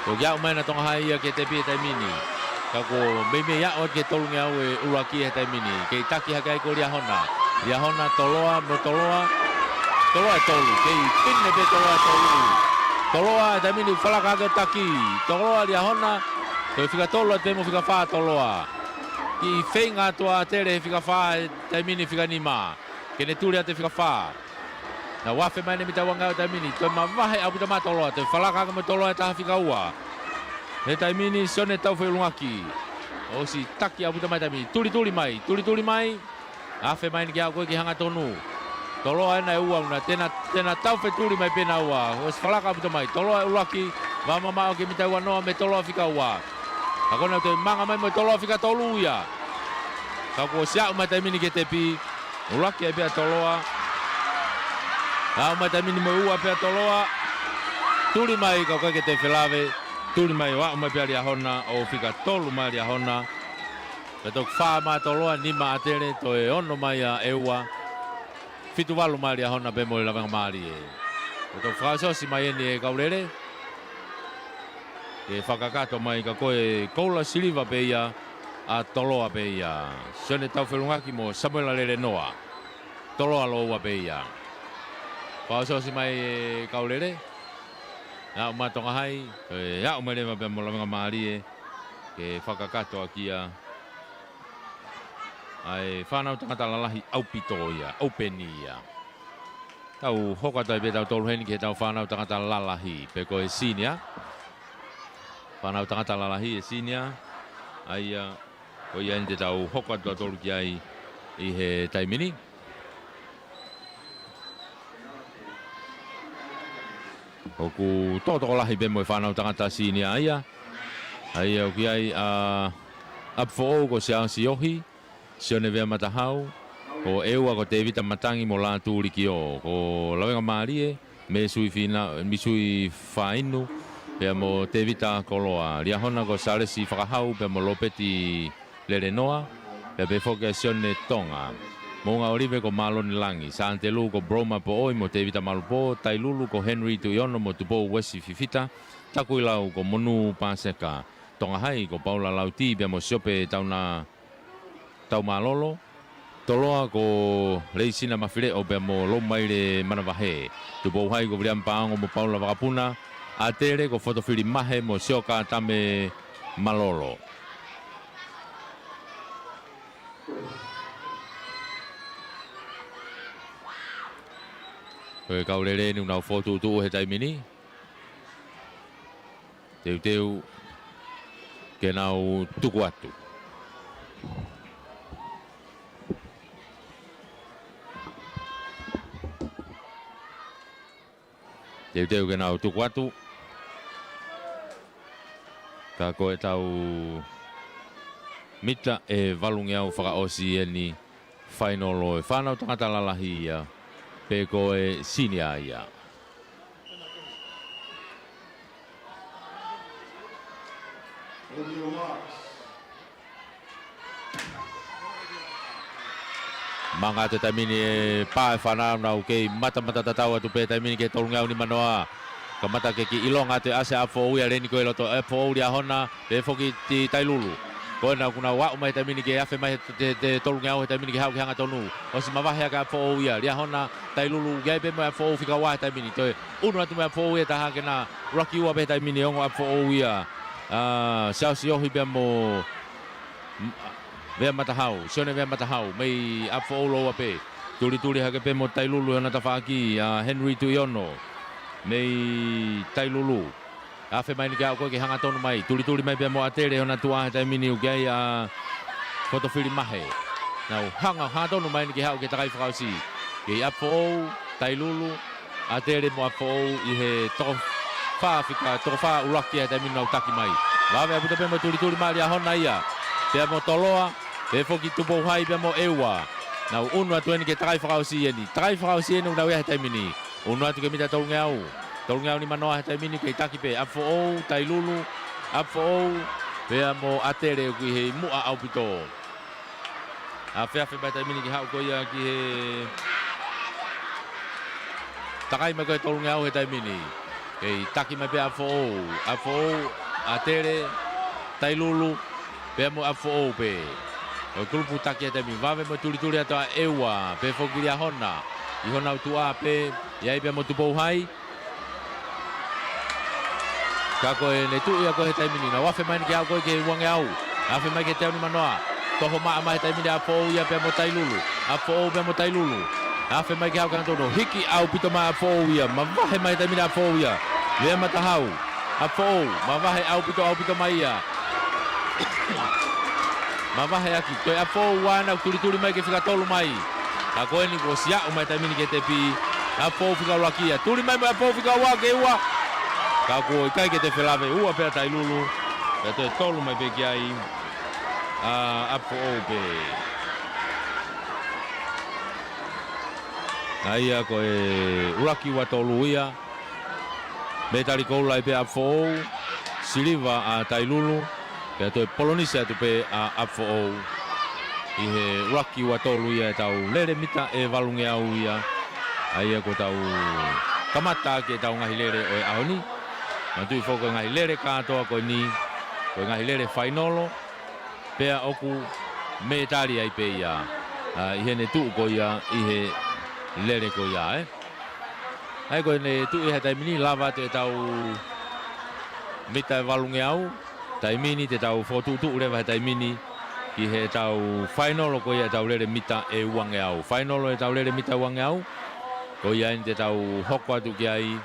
Ko e kiʻi aʻu mai ʻa Tonga Hai ia ki he tepi he taimi ni. Ka ko e meimei aʻu atu ki he tolungeau ʻe ʻuluaki he taimi ni. Kei taki hake ai ko Liahona. Liahona, Toloa, mo Toloa. Toloa ʻe tolu. Kei pine pē Toloa ʻe tolu. Toloa he taimi ni fakalaka hake ʻo taki. Toloa, Liahona. Toe fika tolu atu pē mo fika fā Toloa. Kiʻi feinga atu ʻa ʻAtele he fika fā he taimi ni, fika nima. Ke ne tuli atu e fika fā. Nau afe mai ʻeni mita ua ngeau he taimi ni. Toe mavahe ʻaupito mai Toloa. Toe falaka ange mo Toloa e taha fika ua he taimi ni, Sione Taufeʻulungaki. ʻOsi taki ʻaupito mai taimi ni. Tulituli mai, tulituli mai. Afe mai ʻeni ke aʻu ko ē ki he hangatonu. Toloa ʻena ʻe ua, ʻoku na, te na, te na taufetuli mai pē naua. ʻOsi falaka ʻaupito mai. Toloa ʻuluaki, vamamaʻo ki he mita ua noa mei Toloa fika ua. Ka ko ʻena toe manga mai mo Toloa fika tolu ia. Ka kuo ʻosi aʻu mai taimi ni ki he tepi. ʻUluaki ai pē ʻa Toloa. Aʻu mai taimi ni mo e ua pē ʻa Toloa. Tuli mai ka ʻoku ʻikai ke toe felave. Tuli mai ʻo aʻu mai pē ʻa Liahona ʻo fika tolu mai Liahona. Pea toki fā mai Toloa, nima ʻAtele, toe ono mai ʻa ʻEua. Fitu valu mai Liahona pea mo e lavengamālie. Pea toki fakaʻosiʻosi mai ʻeni ʻe Kaulele. Ke fakakakato mai ka ko e koula siliva pē ia ʻa Toloa pē ia. Sione Taufeʻulungaki mo Samuela Lelenoa. Toloa lōua pē ia. Fakaʻosiʻosi mai ʻe Kaulele. Aʻu mai Tonga Hai, ʻe aʻu mai leva pea mo lavengamālie. Ke fakakakato ʻaki ia ʻa e fānau tangata lalahi ʻaupito ia, ʻoupeni ia. Tau hoko atu ai pē tautolu heni ki heʻetau fānau tangata lalahi, pe ko e senior. Fānau tangata lalahi e senior. ʻA ia, ko ia ʻeni te tau hoko atu tautolu ki ai ʻi he taimi ni. ʻOku tokotokolahi pē mo e fānau tangata senior ia. ʻA ia ʻoku ʻi ai ʻa ʻApifoʻou ko Siaosi Ohi, Sione Vea Matahau, ko ʻEua ko Tevita Matangi mo Lātū Likiō, ko lavengamālie, Misui Fina-, Misui Fainu, pea mo Tevita Koloa, Liahona ko Salesi Fakahau, pea mo Lopeti Lelenoa, pea pehē foki ʻa Sione Tonga. Moʻunga ʻOlive ko Maloni Langi, Santelu ko Broma Poʻoi mo Tevita Malupō, Tailulu ko Henry Tuʻiono mo Tupou Uesi Fifita, Takuilau ko Monu Paseka, Tonga Hai ko Paula Lauti pea mo Siope Tauna Taumalolo, Toloa ko Leisina Mafileʻo pea mo Loumaile Manavahē, Tupou Hai ko Viliami Paongo mo Paula Vakapuna, ʻAtele ko Fotofili Mahe mo Sioka Tame Malolo. Ko e Kaulele ʻeni ʻoku nau fokotuʻutuʻu he taimi ni. Teuteu ke nau tuku atu. Teuteu ke nau tuku atu. Ka ko ʻetau mita ʻe valungeau fakaʻosi ʻeni, fainolo ʻo e fānau tangata lalahi ia, pe ko e senior ia. Manga atu e taimi ni e pā e fānau, nau kei matamata tatau atu pē taimi ni ki he tolungeau nimanoa. Kamata ke kiʻi ʻilonga atu e ʻasi ʻa ʻApifoʻou ia, leni ko e loto ʻa ʻApifoʻou, Liahona, pehē foki ki Tailulu. Ko ʻena ʻoku nau aʻu mai he taimi ni ke afe mai he, he, he tolungeau he taimi ni ke haʻu ki he hangatonu. ʻOsi mavahe ʻaki ʻa ʻApifoʻou ia, Liahona, Tailulu, ʻoku ʻi ai pē mo ʻApifoʻou fika ua he taimi ni. Toe ʻunu atu mo ʻApifoʻou ia taha ke na ʻuluaki ua pē he taimi ni, ongo ʻApifoʻou ia. ʻA, Siaosi Ohi pea mo M-, Vea Matahau, Sione Vea Matahau, mei ʻApifoʻou lōua pē. Tulituli hake pē mo Tailulu he ʻona tafaʻaki, ʻa Henry Tuʻiono, mei Tailulu. Afe mai ʻeni ke aʻu ko ē ki he hangatonu mai, tulituli mai pea mo ʻAtele he ʻona tuʻa he taimi ni, ʻoku ʻi ai ʻa Fotofili Mahe. Nau hanga hangatonu mai ʻeni ke haʻu ki he takai fakaʻosi. Kei ʻApifoʻou, Tailulu, ʻAtele mo ʻApifoʻou ʻi he toko fā fika, toko fā ʻuluaki he taimi ni nau taki mai. Vave ʻaupito pē mo e tulituli mai ʻa Liahona ia. Pea mo Toloa, pehē foki Tupou Hai pea mo ʻEua. Nau ʻunu atu ʻeni ki he takai fakaʻosi ʻeni. Takai fakaʻosi ʻeni ʻoku nau ʻi ai he taimi ni. ʻUnu atu ki he mita tolungeau. Tolungeau nimanoa he taimi ni kei taki pē. ʻApifoʻou, Tailulu, ʻApifoʻou, pea mo ʻAtele ʻoku ʻi he muʻa ʻaupito. Afeafe mai taimi ni ke haʻu ko ia ki he takai mai ko ē tolungeau he taimi ni. Kei taki mai pē ʻApifoʻou, ʻApifoʻou, ʻAtele, Tailulu, pea mo ʻApifoʻou pē. Ko e kulupu taki he taimi ni, vave mo e tulituli atu ʻa ʻEua, pehē foki Liahona. ʻI honau tuʻa pē, ʻi ai pea mo Tupou Hai. Ka ko e ne tuʻu ia ko ē he taimi ni, nau afe mai eni ke aʻu ko ē ki he uangeau. Afe mai ki he teau nimanoa. Toho maʻa mai he taimi ni ʻa ʻApifoʻou ia pea mo Tailulu. ʻApifoʻou pea mo Tailulu. Afe mai ki he ʻau kangatono. Hiki ʻaupito mai ʻa ʻApifoʻou ia. Mavahe mai he taimi ni ʻa ʻApifoʻou ia. Lea matahau. ʻApifoʻou. Mavahe ʻaupito, ʻaupito mai ia. Mavahe ʻaki. Ko e ʻApifoʻou ʻana ʻoku tulituli mai ke fika tolu mai. Ka ko eni kuo ʻosi aʻu mai he taimi ni ki he tepi. ʻApifoʻou fika ʻuluaki ia. Tuli mai mo e ʻApifoʻou fika ua ke ua. Ka kuo ʻikai ke toe felave, ua pē ʻa Tailulu. Pea toe tolu mai pē ki ai ʻa ʻApifoʻou pē. ʻA ia ko e ʻuluaki ua tolu ia. Mētali koula ai pē ʻa ʻApifoʻou, siliva ʻa Tailulu, pea toe polonise atu pē ʻa ʻApifoʻou. ʻI he ʻuluaki ua tolu ia ʻetau lele mita ʻe valungeau ia. ʻA ia ko ʻetau kamata ʻaki ʻetau ngaahi lele ʻo e ʻaho ni. Manatuʻi foki ko e ngaahi lele kātoa ko eni, ko e ngaahi lele fainolo, pea ʻoku mētali ai pē ia. ʻA, ʻi heʻene tuʻu ko ia, ʻi he lele ko ia, ē. ʻA ia ko ʻene tuʻu ia he taimi ni, lava atu ʻetau mita ʻe valungeau, taimi ni te tau fokotuʻutuʻu leva he taimi ni, ki heʻetau fainolo ko ia ʻetau lele mita ʻe uangeau. Fainolo ʻetau lele mita ʻe uangeau, ko ia eni te tau hoko atu ki ai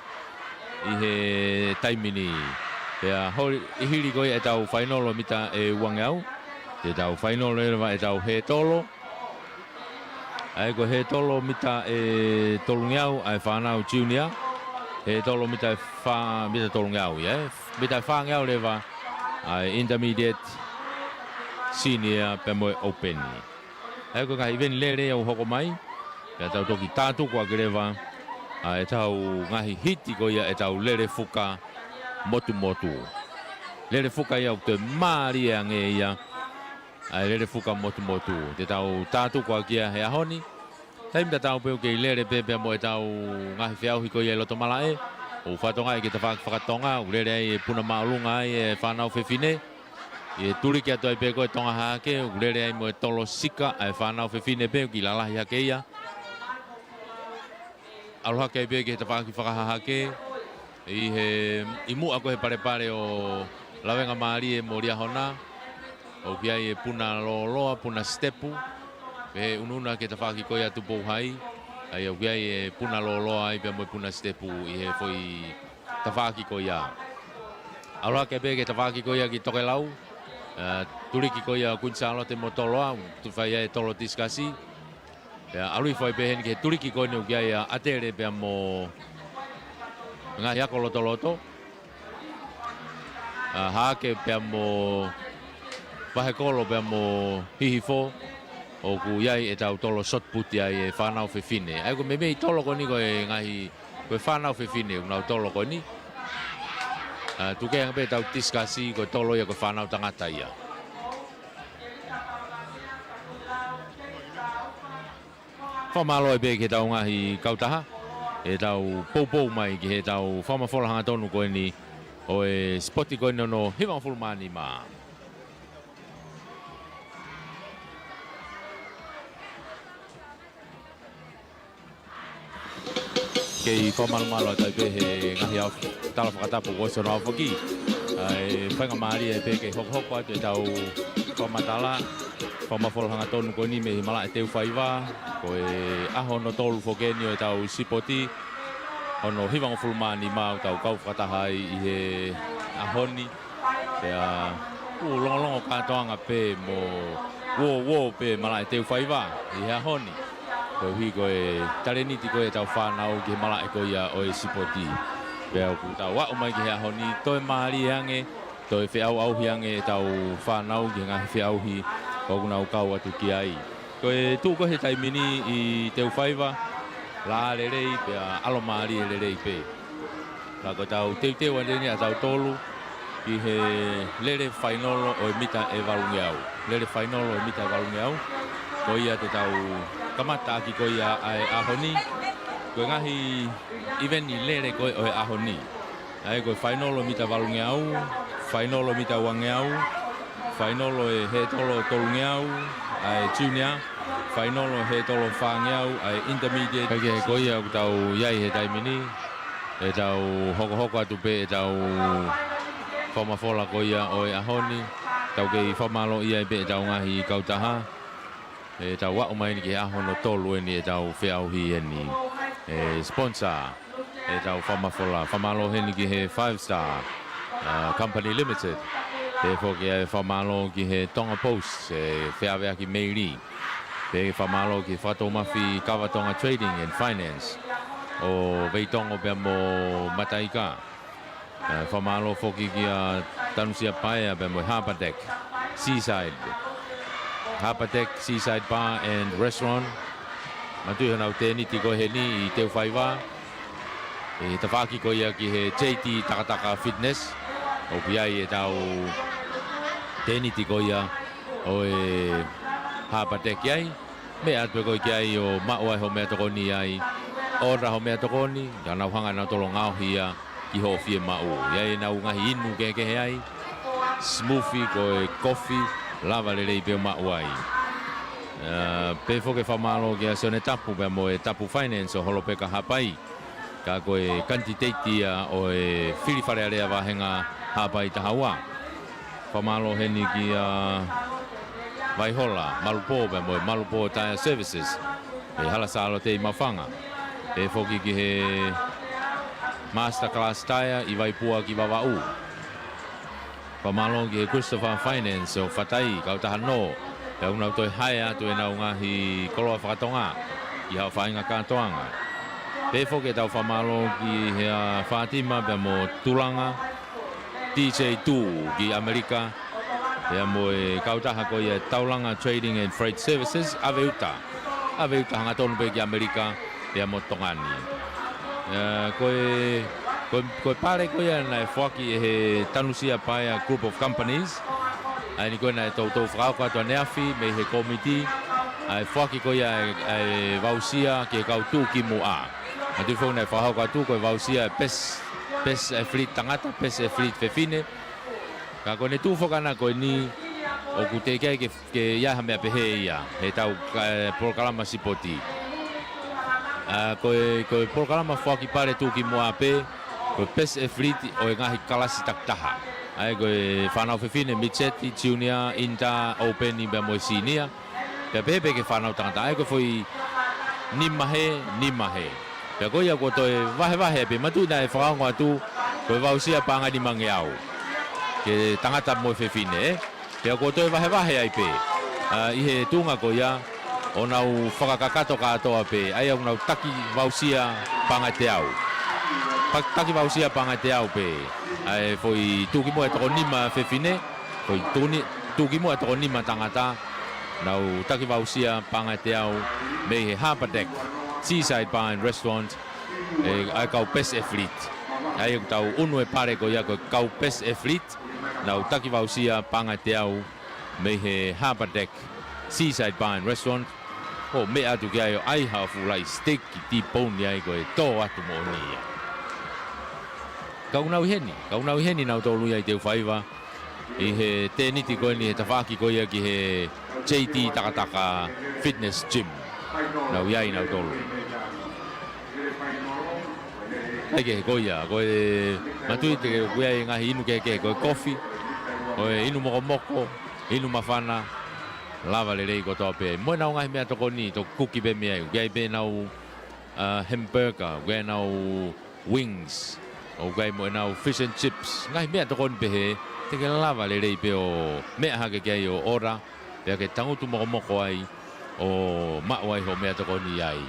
ʻi he taimi ni. Pea holi, ʻi hili ko ia ʻetau fainolo mita ʻe uangeau, te tau fainolo leva ʻetau hētolo. ʻA ia ko e hētolo mita ʻe tolungeau ʻa e fānau junior. Hētolo mita ʻe fā, mita tolungeau ia, ē. Mita ʻe fāngeau leva ʻa e intermediate, senior, pea mo e open. ʻA ia ko e ngaahi ʻiveni lele ia ʻoku hoko mai. Pea tau toki tātuku ʻaki leva ʻa ʻetau ngaahi hiti ko ia ʻetau lele fuka motumotu. Lele fuka ia ʻoku toe mālie ange ia. ʻA e lele fuka motumotu te tau tātuku ʻaki ia he ʻaho ni. Taimi tatau pē ʻoku kei lele pē pea mo ʻetau ngaahi feʻauhi ko ia ʻi loto malaʻe. ʻOku fakatokangaʻi ki he tafaʻaki fakatonga, ʻoku lele ai e puna māʻolunga ai e fānau fefine. ʻI he tuliki atu ai pē ko ē Tonga Hahake, ʻoku lele ai mo e tolo sika ʻa e fānau fefine pē, ʻoku kiʻi lalahi hake ia. ʻAlu hake ai pē ki he tafaʻaki fakahahake, ʻi he, ʻi muʻa ko ē he palepale ʻo Lavengamālie mo Liahona, ʻoku ʻi ai e puna lōloa, puna sitepu, pea ʻunuʻunu ki he tafaʻaki ko ia Tupou Hai, ʻa ia ʻoku ʻi ai e puna lōloa ai pea mo e puna sitepu ʻi he foʻi tafaʻaki ko ia. ʻAlu hake pē ki he tafaʻaki ko ia ki Tokelau, ʻa, tuliki ko ia Kuini Sālote mo Toloa, ʻoku fai ai e tolo tisikasi. Pea ʻalu hifo ai pē heni ki he tuliki ko eni ʻoku ʻi ai ʻa ʻAtele pea mo e ngaahi ako lotoloto. ʻA, Hahake pea mo Vahekolo pea mo Hihifo, ʻoku ʻi ai ʻetau tolo shot put ai e fānau fefine. ʻA ia ko e meimei tolo ko eni ko e ngaahi, ko e fānau fefine ʻoku nau tolo ko eni. ʻA, tuku ange pē ʻetau tisikasi ko e tolo ia ko e fānau tangata ia. Fakamālō ai pē ki heʻetau ngaahi kautaha, ʻetau poupou mai ki heʻetau fakamafola hangatonu ko eni ʻo e sipoti ko eni hono hivangofulu mā nima. Kei fakamālō atu ai pē he ngaahi au tala fakatapu kuo ʻosi hono aofaki. ʻA e faingamālie pē ke hokohoko atu ʻetau fakamatala, fakamafola hangatonu ko eni mei he malaʻe Teufaiva, ko e ʻaho hono tolu foki eni ʻo ʻetau sipoti, hono hivangofulu mā nima ʻoku tau kau fakataha ai ʻi he ʻaho ni. Pea ʻoku longolongo kātoanga pē mo uouo pē malaʻe Teufaiva ʻi he ʻaho ni. Koeʻuhi ko e talēniti ko ē ʻetau fānau ki he malaʻe ko ia ʻo e sipoti. Pea ʻoku tau aʻu mai ki he ʻaho ni, toe mālie ange, toe feʻauʻauhi ange ʻetau fānau ki he ngaahi feʻauhi ʻoku nau kau atu ki ai. Ko e tuʻu ko ē he taimi ni ʻi Teufaiva, laʻā lelei pea ʻalomālie lelei pē. Ka ko ʻetau teuteu ʻeni ʻa tautolu ki he lele fainolo ʻo e mita ʻe valungeau. Lele fainolo ʻo e mita ʻe valungeau. Ko ia te tau kamata ʻaki ko ia ʻa e ʻaho ni. Ko e ngaahi ʻiveni lele ko ē ʻo e ʻaho ni. ʻA ia ko e fainolo mita valungeau, fainolo mita uangeau, fainolo ʻe hētolo tolungeau, ʻa e junior, fainolo ʻe hētolo fāngeau, ʻa e intermediate. Kae kehe ko ia ʻoku tau ʻi ai he taimi ni, ʻetau hokohoko atu pē ʻetau Fakamafola ko ia ʻo e ʻaho ni, tau kei fakamālō ai pē ʻetau ngaahi kautaha, ʻetau aʻu mai eni ki he ʻaho hono tolu eni ʻetau feʻauhi eni. ʻE sponsor ʻetau fakamafola, fakamālō heni ki he Five Star, uh, Company Limited. Pehē foki ʻa e fakamālō ki he Tonga Post, ʻe feʻaveʻaki meili. Pea fakamālō ki he Fakatoumafi Kava Tonga Trading and Finance ʻo Veitongo pea mo Mataika. ʻE, fakamālō foki kia Tanusia Paea pea mo e Harbour Deck Seaside. Harbour Deck Seaside Bar and Restaurant. Manatuʻi honau tēniti ko eni ʻi Teufaiva. ʻE tafaʻaki ko ia ki he J T Takataka Fitness. ʻOku ʻi ai ʻetau tēniti ko ia ʻo e Harbour Deck ai. Meʻa atu pē koe ki ai ʻo maʻu ai hoʻo meʻatokoni ai. Order hoʻo meʻatokoni, ka nau hanga ʻe nautolu ʻo ngaohi ia ki hoʻo fiemaʻu. ʻI ai ʻenau ngaahi inu kehekehe ai, smoothie, ko e kofi, lava lelei pē ʻo maʻu ai. ʻE, pehē foki e fakamālō kia Sione Tapu pea mo e Tapu Finance ʻo Holopeka Haʻapai. Ka ko e kanititeiti ia ʻo e fili Fale Alea vāhenga Haʻapai taha ua. Fakamālō heni kia Vaihola Malupō pea mo e Malupō Tyre Services ʻi Hala Sālote ʻi Maʻufanga. Pehē foki ki he Masterclass Tyre ʻi Vaipua ki Vavaʻu. Fakamālō ki he Christopher Finance ʻo Fatai, kautaha nō, pea ʻoku nau toe hae atu ʻenau ngaahi koloa fakatonga ki haʻo faʻahinga kātoanga. Pehē foki ʻetau fakamālō ki he, ʻa, Fātima pea mo Tulanga, D J Two ki ʻAmelika, pea mo e kautaha ko ia Taulanga Trading and Freight Services, ʻave uta. ʻAve uta hangatonu pē ki ʻAmelika, pea mo Tonga ni. ʻE, ko e, ko e, ko e pale ko ia naʻe foaki ʻe he Tanusia Paea Group of Companies. ʻA eni ko ē naʻe toutou fakahoko atu ʻaneafi mei he kōmiti ʻa e foaki ko ia ʻa e, ʻa e voucher ki he kau tuʻukimuʻa. Manatuʻi foki naʻe fakahoko atu ko e voucher ʻa e best, best athlete tangata, best athlete fefine. Ka ko ʻene tuʻu foki ʻana ko eni ʻoku teʻeki ai ke ke ʻi ai ha meʻa pehē ia heʻetau, ʻe, polokalama sipoti. ʻA, ko e, ko e polokalama foaki pale tuʻukimuʻa pē, ko e best athlete ʻo e ngaahi kalasi takitaha. ʻA ia ko e fānau fefine, midget, junior, inter, open, pea mo e senior. Pea pehē pē ki he fānau tangata, ʻa ia ko e foʻi nima hē, nima hē. Pea ko ia kuo toe vahevahe pē, manatuʻi naʻe fakaongo atu, ko e voucher paʻanga ʻe nimangeau. Ki he tangata mo e fefine, ē? Pea kuo toe vahevahe ai pē. ʻA, ʻi he tuʻunga ko ia, ʻo nau fakakakato kātoa pē, ʻa ia ʻoku nau taki voucher paʻanga ʻe teau. Pa-, taki voucher paʻanga ʻe teau pē. ʻA e foʻi tuʻukimuʻa ʻe toko nima fefine, foʻi tuʻuni-, tuʻukimuʻa ʻe toko nima tangata, nau taki voucher paʻanga ʻe teau mei he Harbour Deck, Seaside Bar and Restaurant, ʻe, ʻa e kau best athlete. ʻA ia ʻoku tau ʻunu e pale ko ia ko e kau best athlete, nau taki voucher paʻanga ʻe teau mei he Harbour Deck, Seaside Bar and Restaurant, ʻo meʻa atu ki ai ʻo ʻai haʻo fuʻu laʻi steak, T-bone ai ko e tō atu moʻoni ia. Ka ʻoku nau ʻi heni, ka ʻoku nau ʻi heni nautolu ia ʻi Teufaiva, ʻi he tēniti ko eni he tafaʻaki ko ia ki he J T Takataka Fitness Gym. Nau ʻi ai nautolu. ʻAi ke ko ia, ko e manatuʻi te ke ʻoku ʻi ai e ngaahi inu kehekehe, ko e kofi, ko e inu mokomoko, inu māfana, lava lelei kotoa pē. Mo ʻenau ngaahi meʻatokoni, toki kuki pē mei ai, ʻoku ʻi ai pē ʻenau, ʻa, hamburger, ʻoku ʻi ai ʻenau wings, ʻoku ʻi ai mo ʻenau fish and chips, ngaahi meʻatokoni pehē, te ke lava lelei pē ʻo meʻa hake ki ai ʻo order, pea ke tangutu mokomoko ai ʻo maʻu ai hoʻo meʻatokoni ai.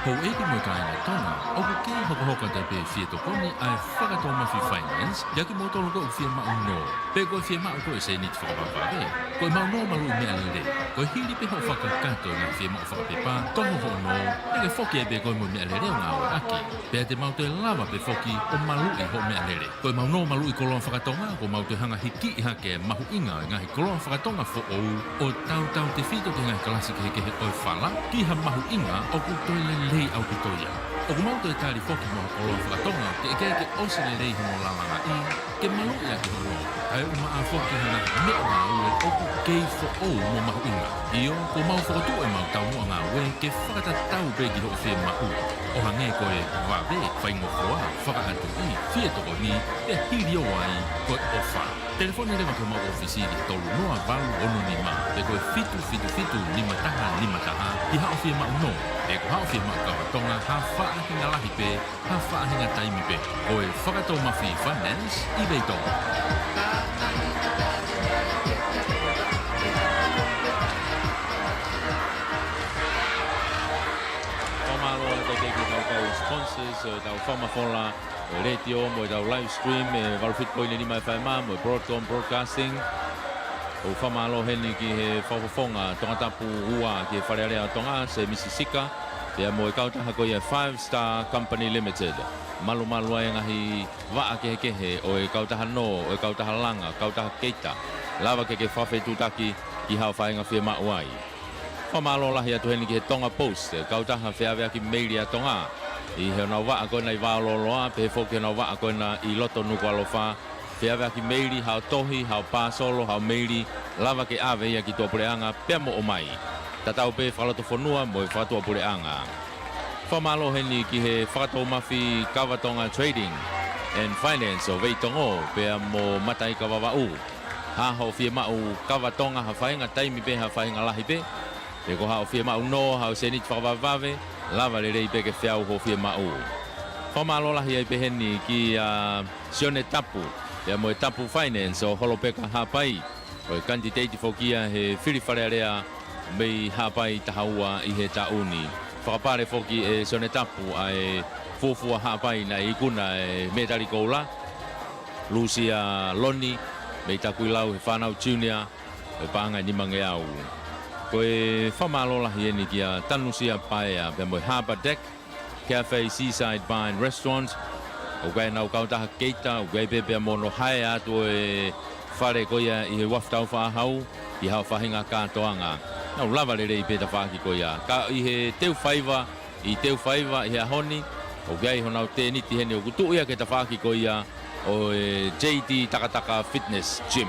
Houʻeiki mo e kāinga Tonga, ʻoku kei hokohoko atu pē e fie tokoni ʻa e Fakatoumafi Finance, ʻia kimoutolu ko ē ʻoku fiemaʻu nō. Pe ko e fiemaʻu ko ē e sēniti fakavavevave. Ko e maʻu nō maluʻi meʻalele. Ko e hili pē hoʻo fakakakato e ngaahi fiemaʻu fakapepa, toho hoʻo nō, te ke foki ai pē koe mo e meʻalele ʻo ngāueʻaki. Pea te mau toe lava pē foki ʻo maluʻi hoʻo meʻalele. Ko e maʻu nō maluʻi koloa fakatonga, kuo mau toe hanga ʻo hikiʻi hake e mahuʻinga ʻo e ngaahi koloa fakatonga foʻou, ʻo tautautefito ki he ngaahi kalasi kehekehe ʻo e fala, ki ha mahuʻinga ʻoku toe lelei ʻEiki ʻaupito ia. ʻOku mau toe tali foki mo ha koloa fakatonga ke ʻeke ke ʻosi lelei hono lalangaʻi, ke maluʻi ʻaki hono. Kae ʻumaʻā foki ha ngaahi meʻangāue ʻoku kei foʻou mo mahuʻinga. ʻIo, kuo mau fokotuʻu ʻemau taumuʻa ngāue ke fakatatau pē ki hoʻo fiemaʻu. ʻO hangē ko e vave, faingofuaʻi, fakaʻatuʻi, fie tokoni, pea hili ʻo ai ko e ʻofa. Telefoni leva ki homau ʻōfisi ki he tolu noa valu ono nima, pe ko e fitu fitu fitu nima taha nima taha, ki haʻo fiemaʻu nō, pe ko haʻo fiemaʻu kava Tonga, ha faʻahinga lahi pē, ha faʻahinga taimi pē. Ko e Fakatou Mafi Finance ʻi Veitongo. Fakamālō atu ki he kau sponsors, ʻo e tau fakamafola, ʻo e letiō, mo e tau live stream, ʻe valu fitu poini nima FM, mo e Broadcom Broadcasting. ʻOku fakamālō heni ki he Fakafofonga Tongatapu ua ki he Fale Alea ʻo Tonga, Sēmisi Sika, pea mo e kautaha ko ia Five Star Company Limited. Malumalu ai e ngaahi vaʻa kehekehe ʻo e kautaha nō, ʻo e kautaha langa, kautaha keita. Lava ke ke fakafetuʻutaki ki haʻo faʻahinga fiemaʻu ai. Fakamālō lahi atu heni ki he Tonga Post, e kautaha feaveaki meili ʻa Tonga, ʻi heʻenau vaʻa ko ena ʻi Vaololoa, pehē foki heʻenau vaʻa ko ena ʻi loto Nukuʻalofa, feaveaki meili, haʻo tohi, haʻo pāsolo, haʻo meili, lava ke ʻave ia ki tuʻapuleʻanga pea mo ʻomai. Tatau pē fakalotofonua mo e fakatuʻapuleʻanga. Fakamālō heni ki he Fakatou Mafi Kava Tonga Trading and Finance ʻo Veitongo pea mo Mataika Vavaʻu. Ha hoʻo fiemaʻu kava Tonga ha faʻahinga taimi pē ha faʻahinga lahi pē, pe ko haʻo fiemaʻu nō haʻo sēniti fakavavevave, lava lelei pē ke feau hoʻo fiemaʻu. Fakamālō lahi ai pē heni kia Sione Tapu, pea mo e Tapu Finance ʻo Holopeka Haʻapai, ko e kanititeiti foki ia he fili Fale Alea mei Haʻapai taha ua ʻi he taʻu ni. Fakapale foki ʻe Sione Tapu ʻa e fuofua Haʻapai naʻe ikuna e mētali koula, Lusia Loni, mei Takuilau he Fānau Junior, he paʻanga ʻe nimangeau. Ko e fakamālō lahi eni kia Tanusia Paea, pea mo e Harbour Deck Cafe, Seaside Bar and Restaurant. ʻOku ʻi ai ʻenau kautaha keita, ʻoku ʻi ai pē pea mo hono hae atu ʻo e fale ko ia ʻi he uafu taufaʻāhau, ʻi haʻo faʻahinga kātoanga. Nau lava lelei pē tafaʻaki ko ia. Ka ʻi he teu faiva, ʻi teu faiva ʻi he ʻaho ni, ʻoku ʻi ai honau tēniti heni ʻoku tuʻu ia ki he tafaʻaki ko ia ʻo e J D Takataka Fitness Gym.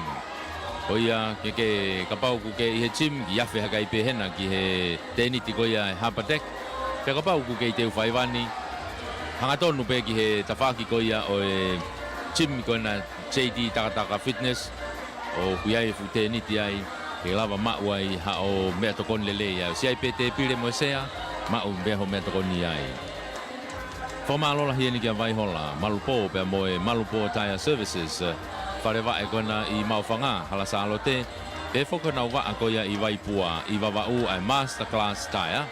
Ko ia ke, ke kapau ʻoku ke ʻi he gym, ke afe hake ai pē hena ki he tēniti ko ia ʻa e Harbour Deck. Pea kapau ʻoku ke ʻi teu faiva ni, hangatonu pē ki he tafaʻaki ko ia ʻo e gym ko ena J D Takataka Fitness, ʻoku ʻi ai e fuʻu tēniti ai, ke lava maʻu ai haʻo meʻatokoni lelei ai. ʻOsi ʻi ai pē tēpile mo e sea, maʻu pē hoʻo meʻatokoni ai. Fakamālō lahi eni kia Vaihola Malupō pea mo e Malupō Tyre Services, fale vaʻe ko ena ʻi Maʻufanga, Hala Sālote, pehē foki honau vaʻa ko ia ʻi Vaipua, ʻi Vavaʻu ʻa e Masterclass Tyre.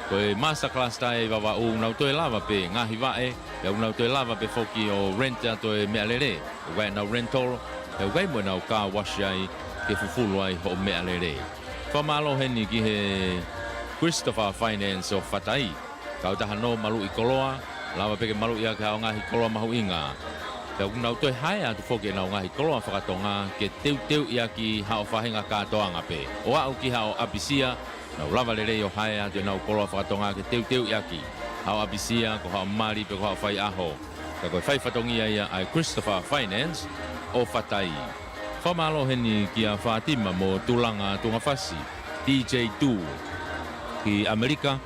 Ko e Masterclass Tyre ʻi Vavaʻu, ʻoku nau toe lava pē ngaahi vaʻe, pea ʻoku nau toe lava pē foki ʻo rent atu e meʻalele, ʻoku ʻi ai ʻenau rental, pea ʻoku ʻi ai mo ʻenau car wash ai, ke fufulu ai hoʻo meʻalele. Fakamālō heni ki he Christopher Finance ʻo Fatai, kautaha nō maluʻi koloa, lava pē ke maluʻi ʻaki haʻo ngaahi koloa mahuʻinga. Pea ʻoku nau toe hae atu foki ʻenau ngaahi koloa fakatonga ke teuteuʻi ʻaki haʻo faʻahinga kātoanga pē. ʻO aʻu ki haʻo ʻapisia, nau lava lelei ʻo hae atu ʻenau koloa fakatonga ke teuteuʻi ʻaki haʻo ʻapisia, ko haʻo mali pe ko haʻo faiʻaho. Ka ko e fai fatongia ia ʻa e Christopher Finance ʻo Fatai. Fakamālō heni kia Fātima mo Tulanga Tungafasi, D J Tu, ki ʻAmelika,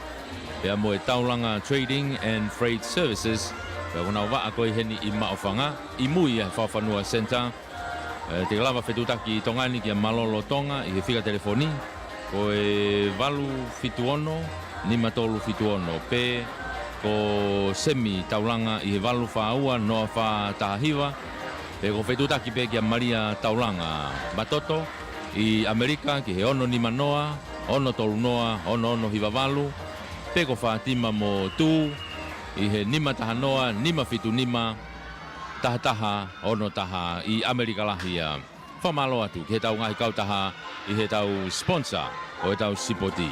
pea mo e Taulanga Trading and Freight Services, pea ko honau vaʻa ko ē heni ʻi Maʻufanga, ʻi mui ʻa e Fakafanua Center. ʻE, te ke lava fetuʻutaki ʻi Tonga ni kia Malolo Tonga ʻi he fika telefoni, ko e valu fitu ono, nima tolu fitu ono, pe ko Semi Taulanga ʻi he valu fā ua, noa fā taha hiva, pe ko e fetuʻutaki pē kia Malia Taulanga Matoto ʻi ʻAmelika ki he ono nima noa, ono tolu noa, ono ono hiva valu, pe ko Fātima mo Tu ʻi he nima taha noa, nima fitu nima, taha taha ono taha ʻi ʻAmelika lahi ia. Fakamālō atu ki heʻetau ngaahi kautaha ʻi heʻetau sponsor ʻo ʻetau sipoti.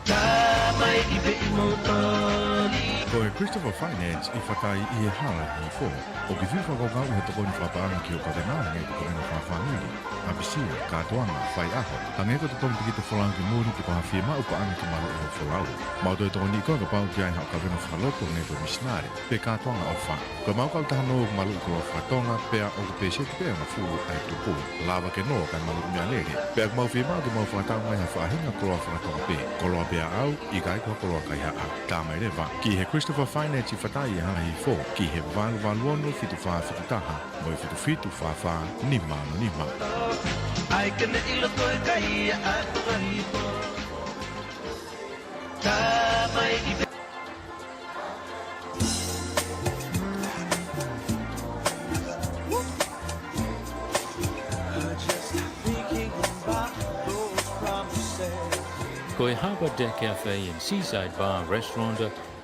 Tamai ki peʻi mo toli. Ko e Christopher Finance ʻi Fatai ʻi he Hala Hihifo, ʻoku ke fie fakakaukauʻi ha tokoni fakapaʻanga ki hoʻo kavenga, hangē ko e kavenga fakafāmili, ʻapisia, kātoanga, faiʻaho, hangē ko e totongi tikite folau ki muli pe ko ha fiemaʻu paʻanga ke maluʻi hoʻo folau. Mau toe tokoniʻi koe kapau ʻoku ʻi ai haʻo kavenga fakalotu hangē ko e misinale, pe kātoanga ʻofa. Ko ʻemau kautaha nō ʻoku maluʻi koloa faka-Tonga, pea ʻoku peseti pē ʻe hongofulu ʻa e tupu. Lava ke nō kae maluʻi meʻalele. Pea ʻoku mau fiemaʻu ke mau fakatau mai ha faʻahinga koloa faka-Tonga pē. Koloa peaʻau, ʻikai ko ha koloa kaihaʻa. Tā mai leva ki he Christopher Finance ʻi Fatai ʻi he Hala Hihifo, ki he valu valu ono fitu fā fitu taha, mo e fitu fitu fā fā nima ono nima. ʻAi ke ne ʻilo toe kai ʻa e Tonga Hihifo. Tā mai ʻi Ko e Harbour Deck Cafe and Seaside Bar Restaurant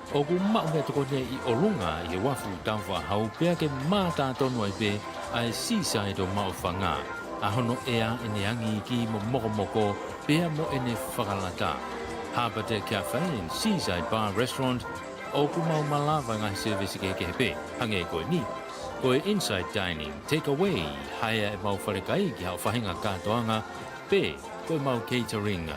ʻoku maʻu meʻatokoni ʻi ʻolunga ʻi he uafu Taufaʻāhau pea ke mātā tonu ai pē ʻa e Seaside ʻo Maʻufanga, ʻa hono ʻea ʻene angi iiki mo mokomoko pea mo ʻene fakalata. Harbour Deck Cafe and Seaside Bar Restaurant ʻoku mau malava ngaahi sēvesi kehekehe pē, hangē ko eni. Ko e inside dining, take away, haea ʻemau falekai ki haʻo faʻahinga kātoanga, pe ko ʻemau catering.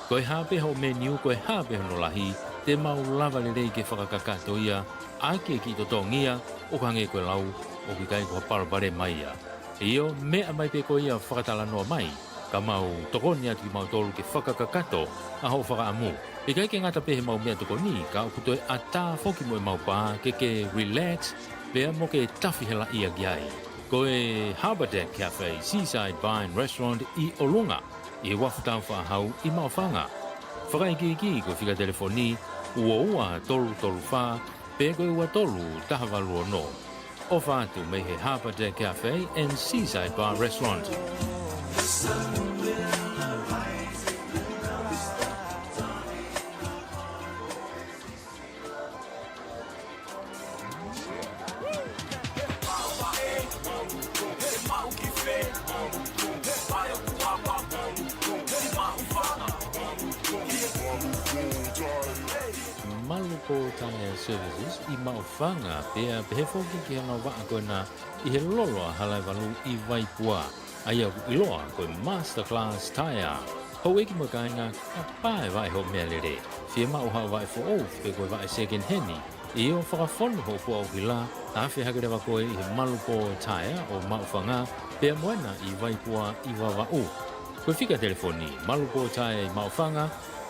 Ko e hā pē hoʻo menu, ko e hā pē hono lahi, te mau lava lelei ke fakakakato ia ʻaki e kiʻi totongi ia, ʻo hangē ko e lau, ʻoku ʻikai ko ha palopalema ia. ʻIo, meʻa mai pē koe ia fakatalanoa mai, ka mau tokoni atu kimautolu ke fakakakato ʻa hoʻo fakaʻamu. ʻIkai ke ngata pē heʻemau meʻatokoni, ka ʻoku toe ʻatā foki mo ʻemau pā ke ke relax, pea mo ke tafi helaʻia ki ai. Ko e Harbour Deck Cafe, Seaside Bar and Restaurant ʻi ʻolunga ʻi he uafu Taufaʻāhau ʻi Maʻufanga. Fakaikiiki ko e fika telefoni ua ua tolu tolu fā, pe ko e ua tolu taha valu ono. ʻOfa atu mei he Harbour Deck Cafe and Seaside Bar Restaurant. Malupo Tire Services ʻi Maʻufanga, pea pehē foki ki he ngaahi vaʻa ko ena ʻi he lolo ʻa Halaevalu ʻi Vaipua, ʻa ia ʻoku ʻiloa ko e Masterclass Tire. Houʻeiki mo e kāinga, kapau ʻe vaʻe hoʻo meʻalele, fiemaʻu haʻo vaʻe foʻou pe ko e vaʻe second hand, ʻio, fakafonu hoʻo puʻa ʻuhila, afe hake leva koe ʻi he Malupo Tire ʻo Maʻufanga, pea mo ena ʻi Vaipua ʻi Vavaʻu. Ko e fika telefoni Malupo Tire ʻi Maʻufanga,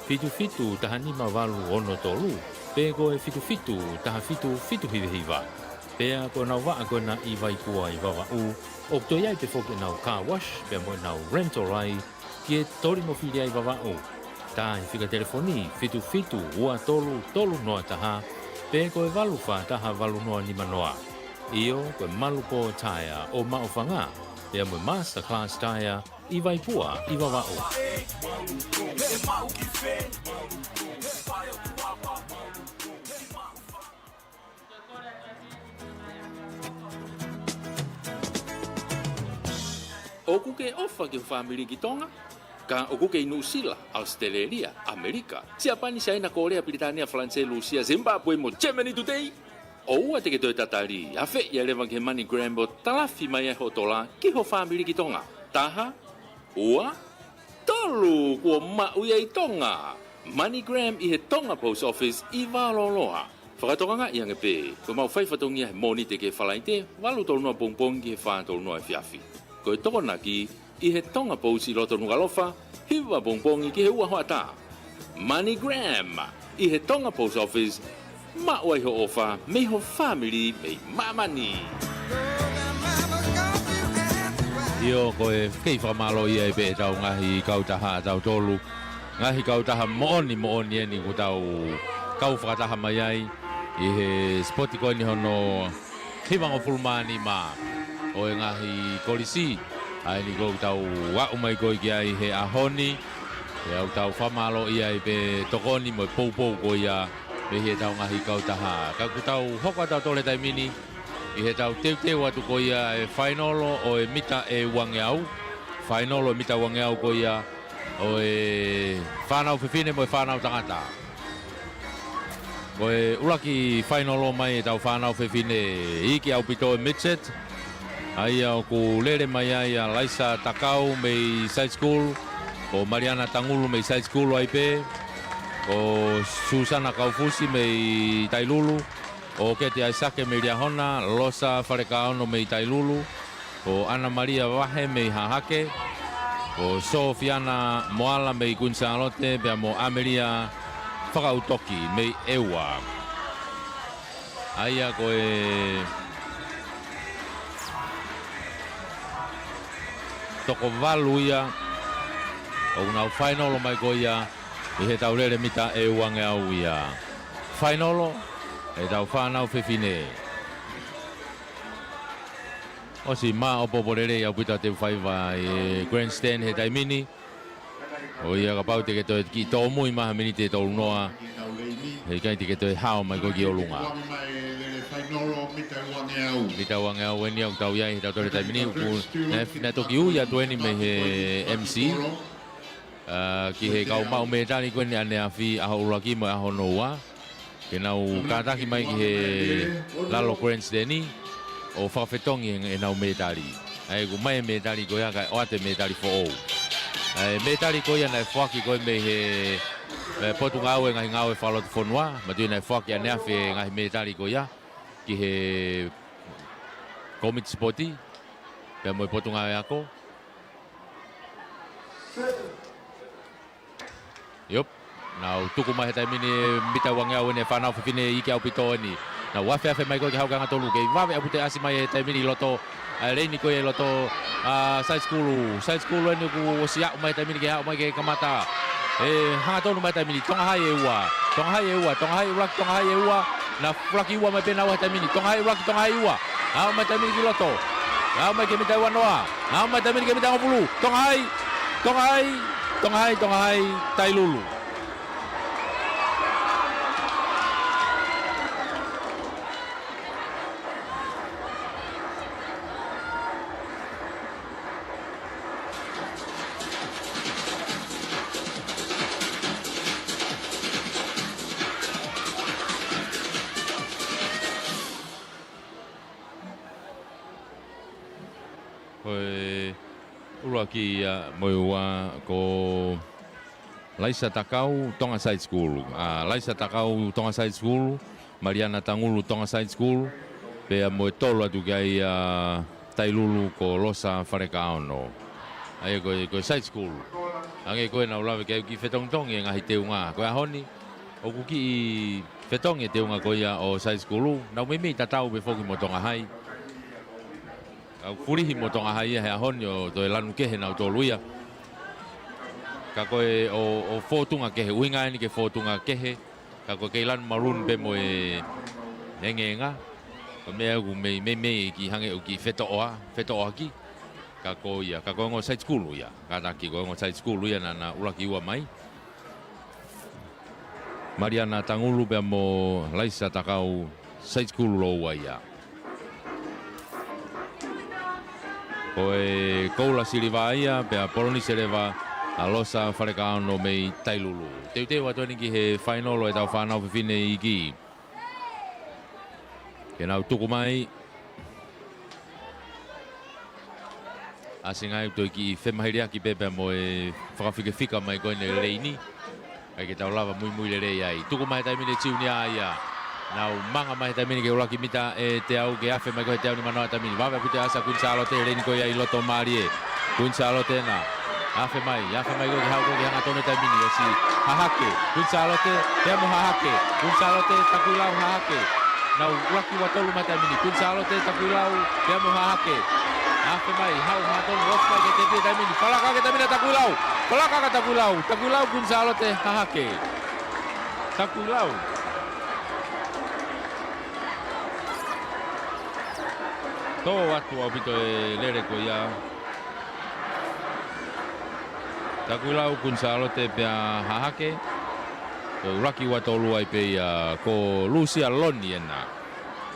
fitu fitu taha nima valu ono tolu, pe ko e fitu fitu taha fitu fitu hiva hiva. Pea ko ʻenau vaʻa ko ena ʻi Vaipua ʻi Vavaʻu, ʻoku toe ʻi ai pē foki ʻenau car wash, pea mo ʻenau rental ai, ki he Tolimofili ʻi Vavaʻu. Tā e fika telefoni fitu fitu ua tolu tolu noa taha, pe ko e valu fā taha valu noa nima noa. ʻIo, ko e Malupo Tire ʻo Maʻufanga, pea mo e Masterclass Tire ʻi Vaipua ʻi Vavaʻu. ʻOku ke ʻofa ki ho fāmili ki Tonga? Ka ʻoku ke ʻi Nuʻusila, ʻAositelēlia, ʻAmelika, Siapani, Siaina, Kōlea, Pilitānia, Falanisē, Lūsia, Zimbabwe mo Germany today? ʻOua te ke toe tatali, afeʻi ʻa e leva ki he MoneyGram ʻo talafi mai ai hoʻo tola ki ho fāmili ki Tonga. Taha, ua, tolu, kuo maʻu ia ʻi Tonga. MoneyGram ʻi he Tonga Post Office ʻi Vaololoa. Fakatokangaʻi ange pē, ko ʻemau fai fatongia he Mōnite ki he Falaite, valu tolu noa pongipongi ki he fā tolu noa efiafi. Ko e Tokonaki ʻi he Tonga Post ʻi loto Nukuʻalofa, hiva pongipongi ki he ua hoʻatā. MoneyGram ʻi he Tonga Post Office, maʻu ai hoʻo ʻofa mei ho fāmili mei māmani. ʻIo, ko e kei fakamālō ia ʻi he pē ʻetau ngaahi kautaha ʻatautolu. Ngaahi kautaha moʻoni, moʻoni eni kuo tau kau fakataha mai ai ʻi he sipoti ko eni hono hivangofulu mā nima ʻo e ngaahi kolisi. ʻA eni kuo tau aʻu mai ko ē ki ai he ʻaho ni. ʻE ʻoku tau fakamālō ia ʻi he pē tokoni mo e poupou ko ia mei heʻetau ngaahi kautaha. Ka kuo tau hoko ʻatautolu he taimi ni ʻi heʻetau teuteu atu ko ia e fainolo ʻo e mita ʻe uangeau. Fainolo ʻo e mita uangeau ko ia ʻo e fānau fefine mo e fānau tangata. Ko e ʻuluaki fainolo mai ʻetau fānau fefine iiki ʻaupito e midget. ʻA ia ʻoku lele mai ai ʻa Laisa Takau mei Side School, ko Maliana Tangulu mei Side School ai pē, ko Susana Kaufusi mei Tailulu, ko Keti ʻAisake mei Liahona, Losa Falekaono mei Tailulu, ko Ana Malia Vahe mei Hahake, ko Sofiana Moala mei Kuini Sālote, pea mo ʻAmelia Fakautoki mei ʻEua. ʻA ia ko e toko valu ia ʻoku nau fainolo mai ko ia ʻi heʻetau lele mita ʻe uangeau ia. Fainolo ʻetau fānau fefine. ʻOsi maʻopoʻopo lelei ʻaupito ʻa Teufaiva ʻi he grandstand he taimi ni. ʻO ia kapau te ke toe kiʻi tōmui mai ha miniti ʻe tolunoa, he ʻikai te ke toe hao mai koe ki ʻolunga. Mita uangeau eni ʻoku tau ʻi ai he tautolu he taimi ni, ʻoku ne, ne toki ui atu eni mei he M C. ʻA, ki he kau maʻu mētali ko eni ʻaneafi, ʻaho ʻuluaki mo e ʻaho hono ua, ke nau kātaki mai ki he lalo grandstand ʻo fakafetongi ʻenau mētali. ʻA ia ʻoku ʻomai e mētali ko ia kae ʻoatu e mētali foʻou. ʻA e mētali ko ia naʻe foaki ko ē mei he, e, Potungāue Ngaahi Ngāue Fakalotofonua, manatuʻi naʻe foaki ʻaneafi e ngaahi mētali ko ia ki he kōmiti sipoti pea mo e Potungāue Ako. ʻIo, nau tuku mai he taimi ni e mita uangeau eni e fānau fefine iiki ʻaupito eni. Nau afeafe mai ko ē ke haʻu ki he angatonu, kei vave ʻaupito e ʻasi mai he taimi ni ʻi loto, ʻa e leini ko ē ʻi loto, ʻa, Side School, Side School eni ʻoku ʻosi aʻu mai he taimi ni ke haʻu mai ke kamata. ʻE hangatonu mai he taimi ni, Tonga Hai ʻe ua, Tonga Hai ʻe ua, Tonga Hai ʻuluaki, Tonga Hai ʻe ua, naʻe ʻuluaki ua mai pē naua he taimi ni, Tonga Hai ʻuluaki, Tonga Hai ua, aʻu mai he taimi ni ki loto, aʻu mai ki he mita uanoa, aʻu mai he taimi ni ki he mita hongofulu, Tonga Hai, Tonga Hai, Tonga Hai, Tonga Hai, Tailulu. Ko e ʻuluaki ia mo e ua ko Laisa Takau, Tonga Side School. ʻA, Laisa Takau, Tonga Side School, Maliana Tangulu, Tonga Side School, pea mo e tolu atu ki ai ʻa Tailulu ko Losa Falekaono. ʻA ia ko e, ko e Side School. Hangē ko ē naʻa ku lave ki ai ʻoku kiʻi fetongitongi e ngaahi teunga. Ko e ʻaho ni, ʻoku kiʻi fetongi e teunga ko ia ʻo Side School. Nau meimei tatau pē foki mo Tonga Hai. ʻOku fulihi mo Tonga Hai ia he ʻaho ni ʻo toe lanu kehe nautolu ia. Ka ko e ʻo, ʻo fōtunga kehe, ʻuhinga eni ki he fōtunga kehe, ka ko e kei lanu maroon pē mo e engeenga. Ko e meʻa ʻoku mei, meimei kiʻi hangē ʻoku kiʻi fetoʻoa, fetoʻoaki. Ka ko ia, ka ko e ongo Side School ia. Kātaki ko e ongo Side School ia naʻa na ʻuluaki ua mai. Maliana Tangulu pea mo Laisa Takau, Side School lōua ia. Ko e koula siliva ia, pea polonise leva ʻa Losa Falekaono mei Tailulu. Teuteu atu eni ki he fainolo ʻetau fānau fefine iiki. Ke nau tuku mai. ʻAsi ngaahi ʻoku toe kiʻi femahiliaki pē pea mo e fakafikafika mai ko eni e leini. ʻIkai ke tau lava muimui lelei ai. Tuku mai he taimi ni e Junior ia. Nau manga mai he taimi ni ki he ʻuluaki mita ʻe teau ke afe mai ko ē he teau nimanoa he taimi ni. Vave ʻaupito e ʻasi ʻa Kuini Sālote he leini ko ia ʻi loto mālie. Kuini Sālote ena. Afe mai, afe mai ko ē ke haʻu ko ē ki he hangatonu he taimi ni. ʻOsi Hahake. Kuini Sālote, pea mo Hahake. Kuini Sālote, Takuilau, Hahake. Nau ʻuluaki ua tolu mai he taimi ni. Kuini Sālote, Takuilau, pea mo Hahake. Afe mai, haʻu hangatonu, ʻosi mai ki he tepi he taimi ni. Falaka ki he taimi ni ʻa Takuilau. Falaka kia Takuilau. Takuilau, Kuini Sālote, Hahake. Takuilau. Tō atu ʻaupito e lele ko ia. Takuilau, Kuini Sālote pea Hahake. Ko e ʻuluaki ua tolu ai pē ia ko Lusia Loni ena.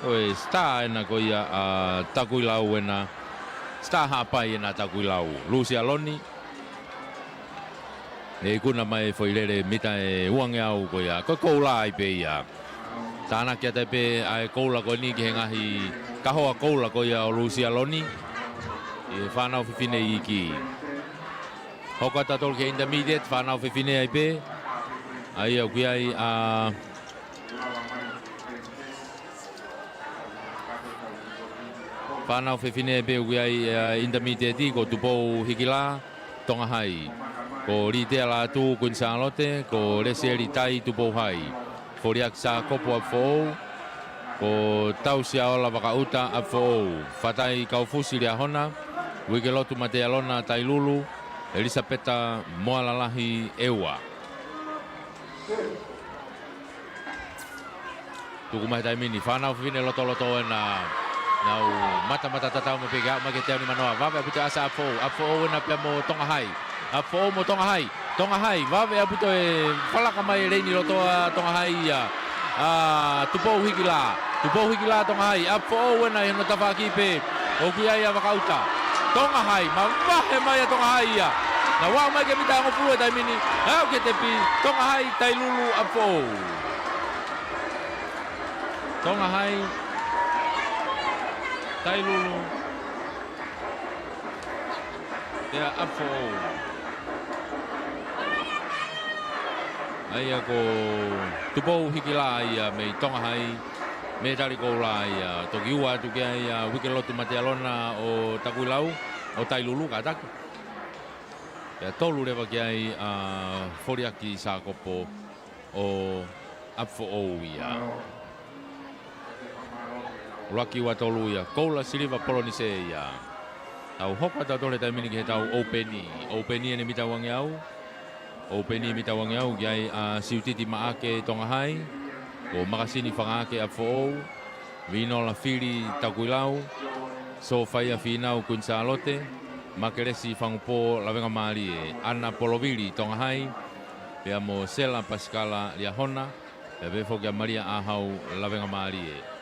Ko e star ena ko ia ʻa Takuilau ena. Star Haʻapai ena Takuilau. Lusia Loni. Ne ikuna mai e foʻi lele mita ʻe uangeau ko ia. Ko e koula ai pē ia. Tānaki atu ai pē ʻa e koula ko eni ki he ngaahi kahoa koula ko ia ʻo Lusialoni. ʻI he fānau fefine iiki. Hoko atu tautolu ki he intermediate, fānau fefine ai pē. ʻA ia ʻoku ʻi ai ʻa fānau fefine pē ʻoku ʻi ai, ʻa, intermediate ko Tupou Hikila, Tonga Hai. Ko Litea Lātū, Kuini Sālote, ko Lesieli Tai, Tupou Hai. Foliaki Sākopo, ʻApifoʻou. Ko Tausiaola Vakaʻuta, ʻApifoʻou. Fatai Kaufusi, Liahona. Uikelotu Matealona, Tailulu. ʻElisapeta Moalalahi, ʻEua. Tuku mai he taimi ni, fānau fefine lotoloto ena, nau matamata tatau mai pē ke aʻu mai ki he teau nimanoa. Vave ʻaupito ʻa e ʻasa ʻApifoʻou. ʻApifoʻou ena pea mo Tonga Hai. ʻApifoʻou mo Tonga Hai. Tonga Hai, vave ʻaupito e falaka mai e leini loto ʻa Tonga Hai ia. ʻA Tupou Hikila. Tupou Hikila, Tonga Hai. ʻApifoʻou ena ʻi hono tafaʻaki pē ʻoku ʻi ai ʻa Vakaʻuta. Tonga Hai, mavahe mai ʻa Tonga Hai ia. Nau aʻu mai ki he mita hongofulu he taimi ni. Aʻu ki he tepi, Tonga Hai, Tailulu, ʻApifoʻou. Tonga Hai, Tailulu, pea ʻApifoʻou. ʻA ia ko Tupou Hikila ia mei Tonga Hai, mei he tali koula ia. Toki ua atu ki ai ʻa Uikelotu Matealona ʻo Takuilau, ʻo Tailulu, kātaki. Pea tolu leva ki ai ʻa Foliaki Sākopo ʻo ʻApifoʻou ia. ʻUluaki, ua, tolu ia, koula, siliva, polonise ia. Tau hoko atu tautolu he taimi ni ki heʻetau ʻoupeni. ʻOupeni ʻeni mita uangeau. ʻOupeni mita uangeau, ki ai ʻa Siutiti Maʻake, Tonga Hai. Ko Makasini Fakaake, ʻApifoʻou. Vinola Fili, Takuilau. Sofaia Fīnau, Kuini Sālote. Makelesi Fangupō, Lavengamālie. ʻAna Polovili, Tonga Hai. Pea mo Sela Pasikala, Liahona. Pea pehē foki ʻa Malia ʻAhau, Lavengamālie.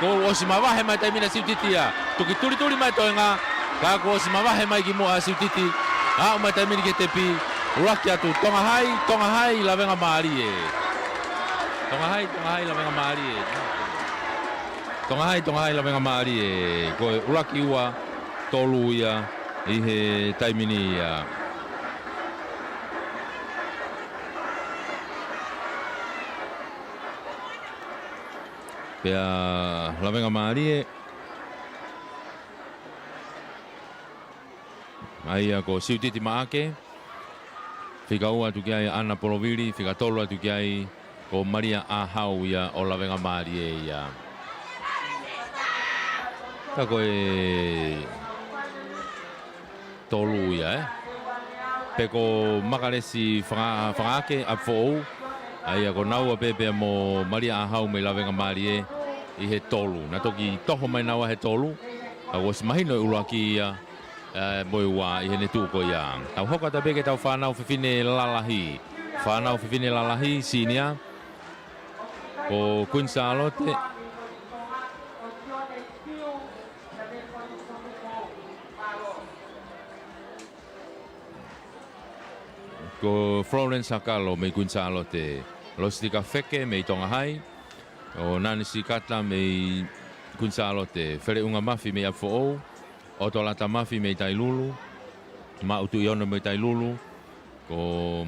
Kuo ʻosi mavahe mai taimi ni ʻa Siutiti ia. Toki tulituli mai toenga. Ka kuo ʻosi mavahe mai kimuʻa ʻa Siutiti. Aʻu mai taimi ni ki he tepi. ʻUluaki atu, Tonga Hai, Tonga Hai, Lavengamālie. Tonga Hai, Tonga Hai, Lavengamālie. Tonga Hai, Tonga Hai, Lavengamālie. Ko e ʻuluaki, ua, tolu ia ʻi he taimi ni ia. Pea Lavengamālie. ʻA ia ko Siutiti Maʻake. Fika ua atu ki ai ʻa ʻAna Polovili, fika tolu atu ki ai ko Malia ʻAhau ia ʻo Lavengamālie ia. Ka ko e tolu ia, ē? Pe ko Makalesi Faka-, Fakaake, ʻApifoʻou. ʻA ia ko naua pē pea mo Malia ʻAhau mei Lavengamālie ʻi he tolu. Naʻe toki toho mai naua he tolu. Ka kuo ʻosi mahino e ʻuluaki ia, ē, mo e ua ʻi heʻene tuʻu ko ia. Tau hoko atu pē ki heʻetau fānau fefine lalahi. Fānau fefine lalahi, senior. Ko Kuini Sālote. Ko Florence Hakalo mei Kuini Sālote. Lositika Feke mei Tonga Hai. ʻO Nanisi Kata mei Kuini Sālote. Feleʻunga Mafi mei ʻApifoʻou. ʻOtolata Mafi mei Tailulu. Maʻu Tuʻiono mei Tailulu. Ko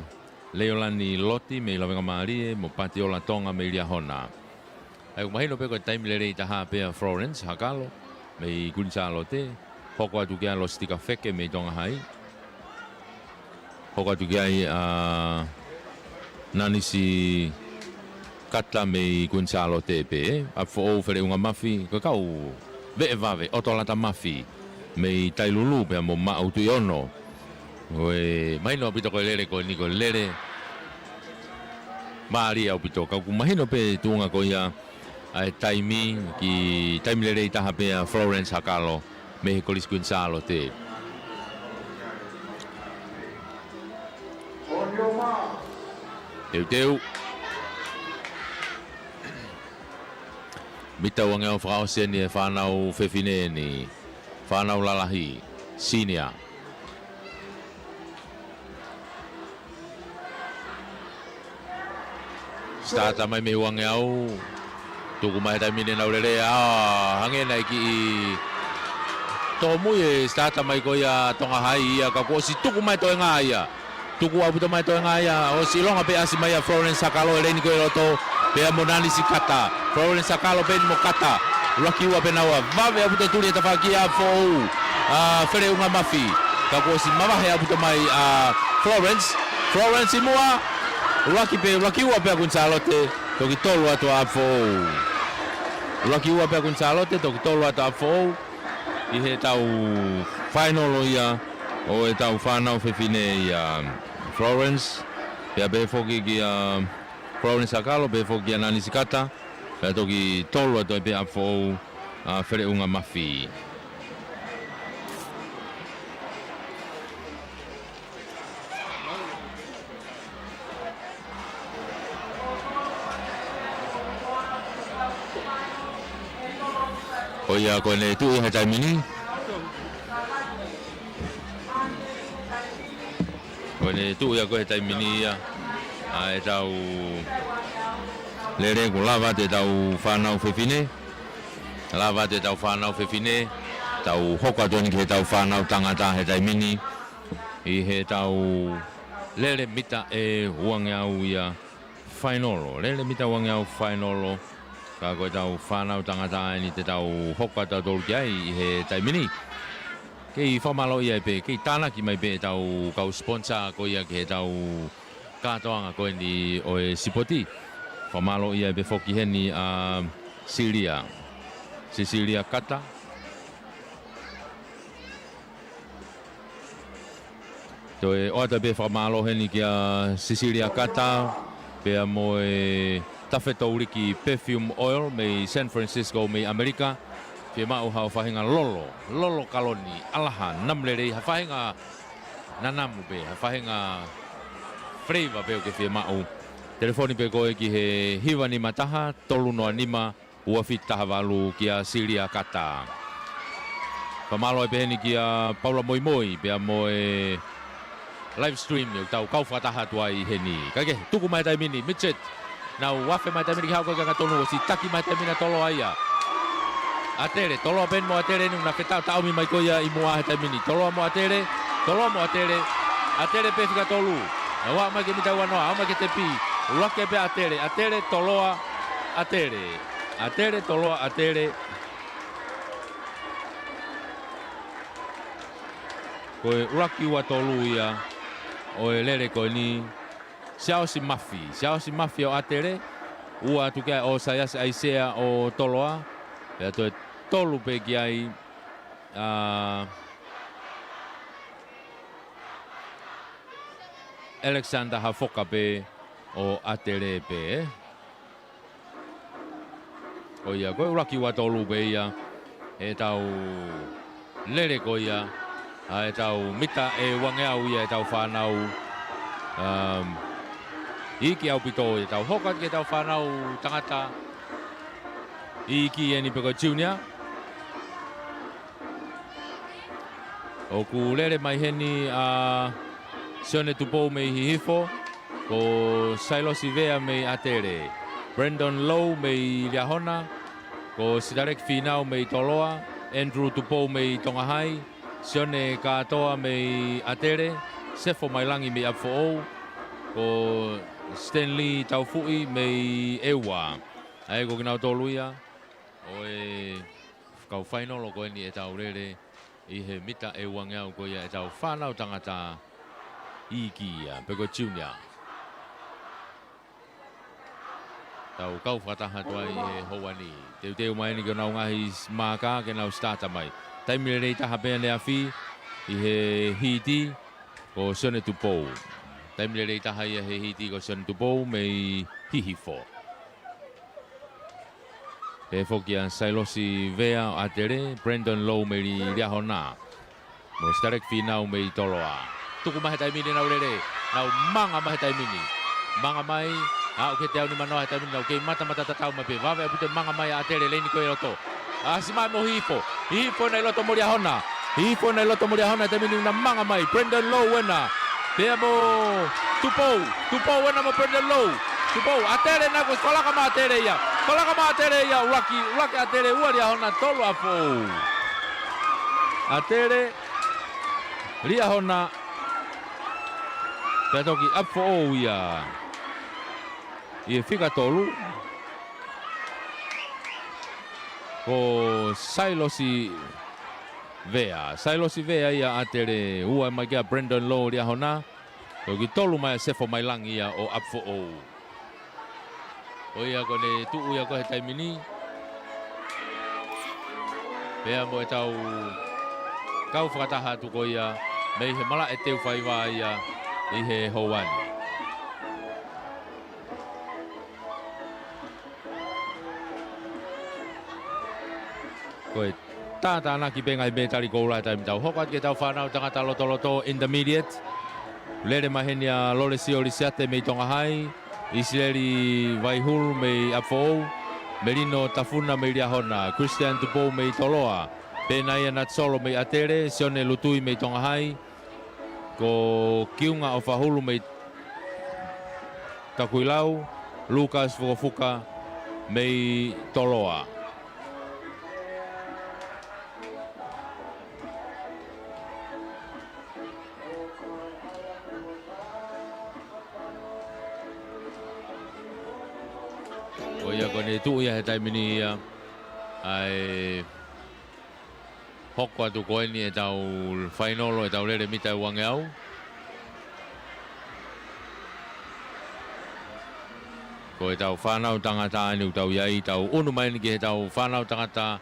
Leolani Loti mei Lavengamālie mo Patiola Tonga mei Liahona. ʻA ia ʻoku mahino pē ko e taimi lelei taha pē ʻa Florence Hakalo mei Kuini Sālote. Hoko atu ki ai ʻa Lositika Feke mei Tonga Hai. Hoko atu ki ai ʻa Nanisi Kata mei Kuini Sālote pē. ʻApifoʻou Feleʻunga Mafi, ko e kau veʻe vave, ʻOtolata Mafi mei Tailulu pea mo Maʻu Tuʻiono. Ko e mahino ʻaupito ko e lele ko eni ko e lele mālie ʻaupito. Ka ʻoku mahino pē tuʻunga ko ia ʻa e taimi, ki taimi lelei taha pē ʻa Florence Hakalo mei he Kolisi Kuini Sālote. Teuteu. Mita uangeau fakaʻosi eni ʻa e fānau fefine ni. Fānau lalahi. Senior. Sitata mai mei he uangeau. Tuku mai he taimi ni ʻenau lele, ʻa, hangē naʻe kiʻi tōmui e sitata mai ko ia ʻa Tonga Hai ia ka kuo ʻosi tuku mai toenga ia. Tuku ʻaupito mai toenga ia, ʻosi ʻilonga pē ʻasi mai ʻa Florence Hakalo he leini ko ē ʻi loto, pea mo Nanisi Kata. Florence Hakalo pē eni mo Kata. ʻUluaki ua pē naua, vave ʻaupito e tuli he tafaʻaki ʻa ʻApifoʻou, ʻa Feleʻunga Mafi. Ka kuo ʻosi mavahe ʻaupito mai ʻa Florence. Florence ʻi muʻa. ʻUluaki pē, ʻuluaki ua pē ʻa Kuini Sālote, toki tolu atu ʻa ʻApifoʻou. ʻUluaki ua pē ʻa Kuini Sālote, toki tolu atu ʻa ʻApifoʻou. ʻI heʻetau fainolo ia ʻo ʻetau fānau fefine ia Florence. Pea pehē foki kia Florence Hakalo, pehē foki kia Nanisi Kata. Pea toki tolu atu ai pē ʻa ʻApifoʻou, ʻa Feleʻunga Mafi. Ko ia ko ʻene tuʻi he taimi ni. Ko ʻene tuʻi ia ko ē he taimi ni ia ʻa ʻetau lele, kuo lava atu ʻetau fānau fefine. Lava atu ʻetau fānau fefine. Tau hoko atu eni ki heʻetau fānau tangata he taimi ni. ʻI heʻetau lele mita ʻe uangeau ia fainolo. Lele mita uangeau fainolo. Ka ko ʻetau fānau tangata eni te tau hoko atu tautolu ki ai ʻi he taimi ni. Kei fakamālōʻia ai pē, kei tānaki mai pē ʻetau kau sponsor ko ia ki heʻetau kātoanga ko eni ʻo e sipoti. Fakamālōʻia ai pē foki heni ʻa Silia. Sisilia Kata. Toe ʻoatu pē fakamālō heni kia Sisilia Kata, pea mo e Tafetouliki Perfume Oil mei San Francisco mei ʻAmelika. Fiemaʻu haʻo faʻahinga lolo, lolo kaloni, ʻalaha, namu lelei, ha faʻahinga nanamu pē, ha faʻahinga flavor pē ʻoku ke fiemaʻu. Telefoni pē koe ki he hiva nima taha, tolu noa nima, ua fitu taha valu kia Silia Kata. Fakamālō ai pē heni kia Paula Moimoi, pea mo e live stream ʻoku tau kau fakataha atu ai heni. Kae kehe, tuku mai he taimi ni, Mitchell. Nau afe mai he taimi ni ke haʻu ko ē ki he angatonu, ʻosi taki mai he taimi ni ʻa Toloa ia. ʻAtele, Toloa pē eni mo ʻAtele eni, naʻa fetaʻotaʻomi mai ko ia ʻi muʻa he taimi ni. Toloa mo ʻAtele, Toloa mo ʻAtele, ʻAtele pē fika tolu. Nau aʻu mai ki he mita ua noa, aʻu mai ki he tepi. ʻUluaki pē ʻa ʻAtele, ʻAtele, Toloa, ʻAtele. ʻAtele, Toloa, ʻAtele. Ko e ʻuluaki ua tolu ia ʻo e lele ko eni, Siaosi Mafi. Siaosi Mafi ʻo ʻAtele, ua atu ki ai ʻa ʻOsaiasi ʻAisea ʻo Toloa, pea toe tolu pē ki ai ʻa Alexander Hafoka pē ʻo ʻAtele pē, ē? Ko ia, ko e ʻuluaki ua tolu pē ia, ʻetau lele ko ia, ʻa ʻetau mita ʻe uangeau ia ʻetau fānau, um, iiki ʻaupito ia, tau hoko atu ki heʻetau fānau tangata, iiki eni pē ko e junior. ʻOku lele mai heni ʻa Sione Tupou mei Hihifo, ko Sailosi Vea mei ʻAtele, Brandon Lowe mei Liahona, ko Sitaleki Fīnau mei Toloa, Andrew Tupou mei Tonga Hai, Sione Kātoa mei ʻAtele, Sefo Mailangi mei ʻApifoʻou, ko Stanley Taufuʻi mei ʻEua. ʻA ia ko kinautolu ia ʻo e kau fainolo ko eni ʻetau lele ʻi he mita ʻe uangeau ko ia ʻetau fānau tangata iiki ia, pe ko e junior. Tau kau fakataha atu ai ʻi he houa ni. Teuteu mai eni ki honau ngaahi māka ke nau sitāta mai. Taimi lelei taha pē ʻaneafi ʻi he hiti ko Sione Tupou. Taimi lelei taha ia he hiti ko Sione Tupou mei Hihifo. Pehē foki ʻa Sailosi Vea ʻo ʻAtele, Brandon Lowe mei Li-, Liahona, mo Sitaleki Fīnau mei Toloa. Tuku mai he taimi ni ʻenau lele, nau manga mai he taimi ni. Manga mai, aʻu ki he teau nimanoa he taimi ni, nau kei matamata tatau mai pē, vave ʻaupito e manga mai ʻa ʻAtele, leini ko ē ʻi loto. ʻAsi mai mo Hihifo, Hihifo ena ʻi loto mo Liahona. Hihifo ena ʻi loto mo Liahona he taimi ni, ʻoku na manga mai, Brandon Lowe ena. Pea mo Tupou, Tupou ena mo Brandon Lowe. Tupou, ʻAtele ena, ko e falaka mai ʻa ʻAtele ia. Falaka mai ʻa ʻAtele ia, ʻuluaki, ʻuluaki ʻAtele, ua Liahona, tolu ʻApifoʻou. ʻAtele, Liahona, pea toki ʻApifoʻou ia ʻi he fika tolu. Ko Sailosi Vea. Sailosi Vea ia ʻa ʻAtele, ua mai kia Brandon Lowe Liahona. Toki tolu mai ʻa Sefo Mailangi ia ʻo ʻApifoʻou. Ko ia ko ʻene tuʻu ia ko ē he taimi ni. Pea mo ʻetau kau fakataha atu ko ia mei he malaʻe teu faiva ia ʻi he houa ni. Ko e tātānaki pē ngaahi mētali koula he taimi ni. Tau hoko atu ki heʻetau fānau tangata lotoloto, intermediate. Lele mai heni ʻa Lolesio Lisiate mei Tonga Hai, ʻIsileli Vaihulu mei ʻApifoʻou, Melino Tafuna mei Liahona, Christian Tupou mei Toloa, Penaia Natsolo mei ʻAtele, Sione Lutui mei Tonga Hai, ko Kiunga ʻOfahulu mei Takuilau, Lucas Fukafuka mei Toloa. Ko ia ko ʻene tuʻu ia he taimi ni ia ʻa e hoko atu ko eni ʻetau fainolo, ʻetau lele mita ʻe uangeau. Ko ʻetau fānau tangata eni ʻoku tau ʻi ai, tau ʻunu mai eni ki heʻetau fānau tangata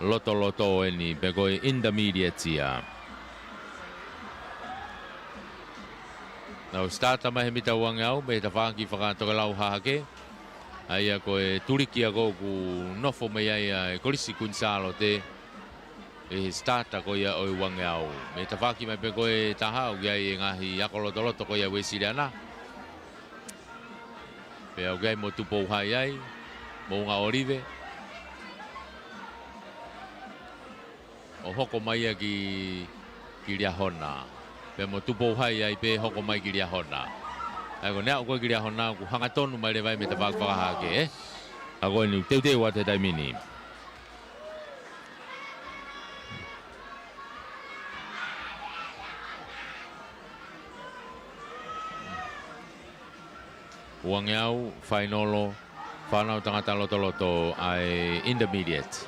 lotoloto eni, pe ko e intermediate ia. Nau sitāta mai he mita uangeau mei he tafaʻaki fakatokelau hahake. ʻA ia ko e tuliki ia ko ē ʻoku nofo mei ai ʻa e Kolisi Kuini Sālote ʻi he sitāta ko ia ʻo e uangeau. Mei he tafaʻaki mai pē ko ē ʻe taha, ʻoku ʻi ai e ngaahi ako lotoloto ko ia Uēsiliana. Pea ʻoku ʻi ai mo Tupou Hai ai, Moʻunga ʻŌlive. ʻO hoko mai ia ki, ki Liahona. Pea mo Tupou Hai ai pē hoko mai ki Liahona. ʻA ia ko ʻene aʻu ko ē ki Liahona, ʻoku hangatonu mai leva ia mei he tafaʻaki fakahahake, ē? ʻA ia ko eni ʻoku teuteu atu he taimi ni. Uangeau, fainolo, fānau tangata lotoloto ʻa e intermediate.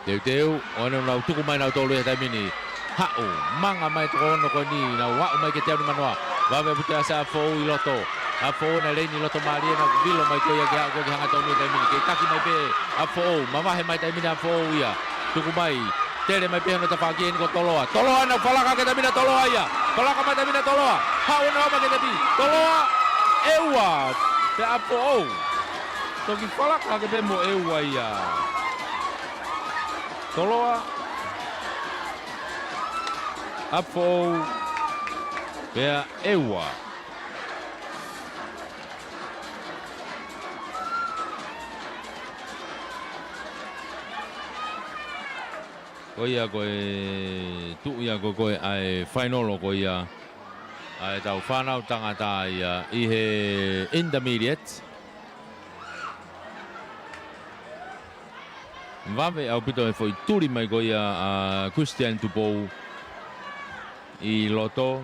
Teuteu, ʻo ne nau tuku mai nautolu he taimi ni. Haʻu, manga mai toko ono ko eni, nau aʻu mai ki he teau nimanoa. Vave ʻaupito e ʻasi ʻa ʻApifoʻou ʻi loto. ʻApifoʻou ena leini loto mālie, nau vilo mai ko ia ke aʻu ko ē ki he hangatonu he taimi ni. Kei taki mai pē ʻApifoʻou, mavahe mai taimi ni ʻApifoʻou ia. Tuku mai, tele mai pē hono tafaʻaki eni ko Toloa. Toloa ena, falaka ki he taimi ni ʻa Toloa ia. Falaka mai taimi ni ʻa Toloa. Haʻu ena ʻo aʻu mai ki he tepi. Toloa, ʻEua, pea ʻApifoʻou. Toki falaka hake pē mo ʻEua ia. Toloa, ʻApifoʻou, pea ʻEua. Ko ia ko e tuʻu ia ko ē ʻa e fainolo ko ia ʻa ʻetau fānau tangata ia ʻi he intermediate. Vave ʻaupito e foʻi tuli mai ko ia ʻa Christian Tupou ʻi loto.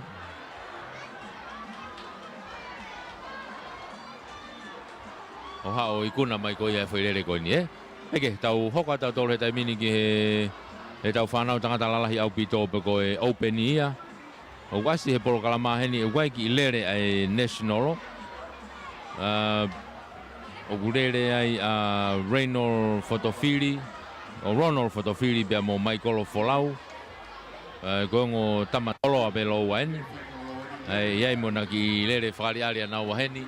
ʻO haʻu ʻo ikuna mai ko ia e foʻi lele ko eni, ē? ʻEke, tau hoko atu tautolu he taimi ni ki he, heʻetau fānau tangata lalahi ʻaupito pe ko e ʻoupeni ia. ʻOku ʻasi he polokalama heni ʻoku ʻi ai e kiʻi lele ʻa e National. ʻA, ʻoku lele ai ʻa Reynold Fotofili, ʻo Ronald Fotofili pea mo Michael Folau. ʻA, ko e ongo tama Toloa pē lōua eni. ʻA, ʻi ai mo ʻena kiʻi lele fakaʻaliʻali ʻanaua heni.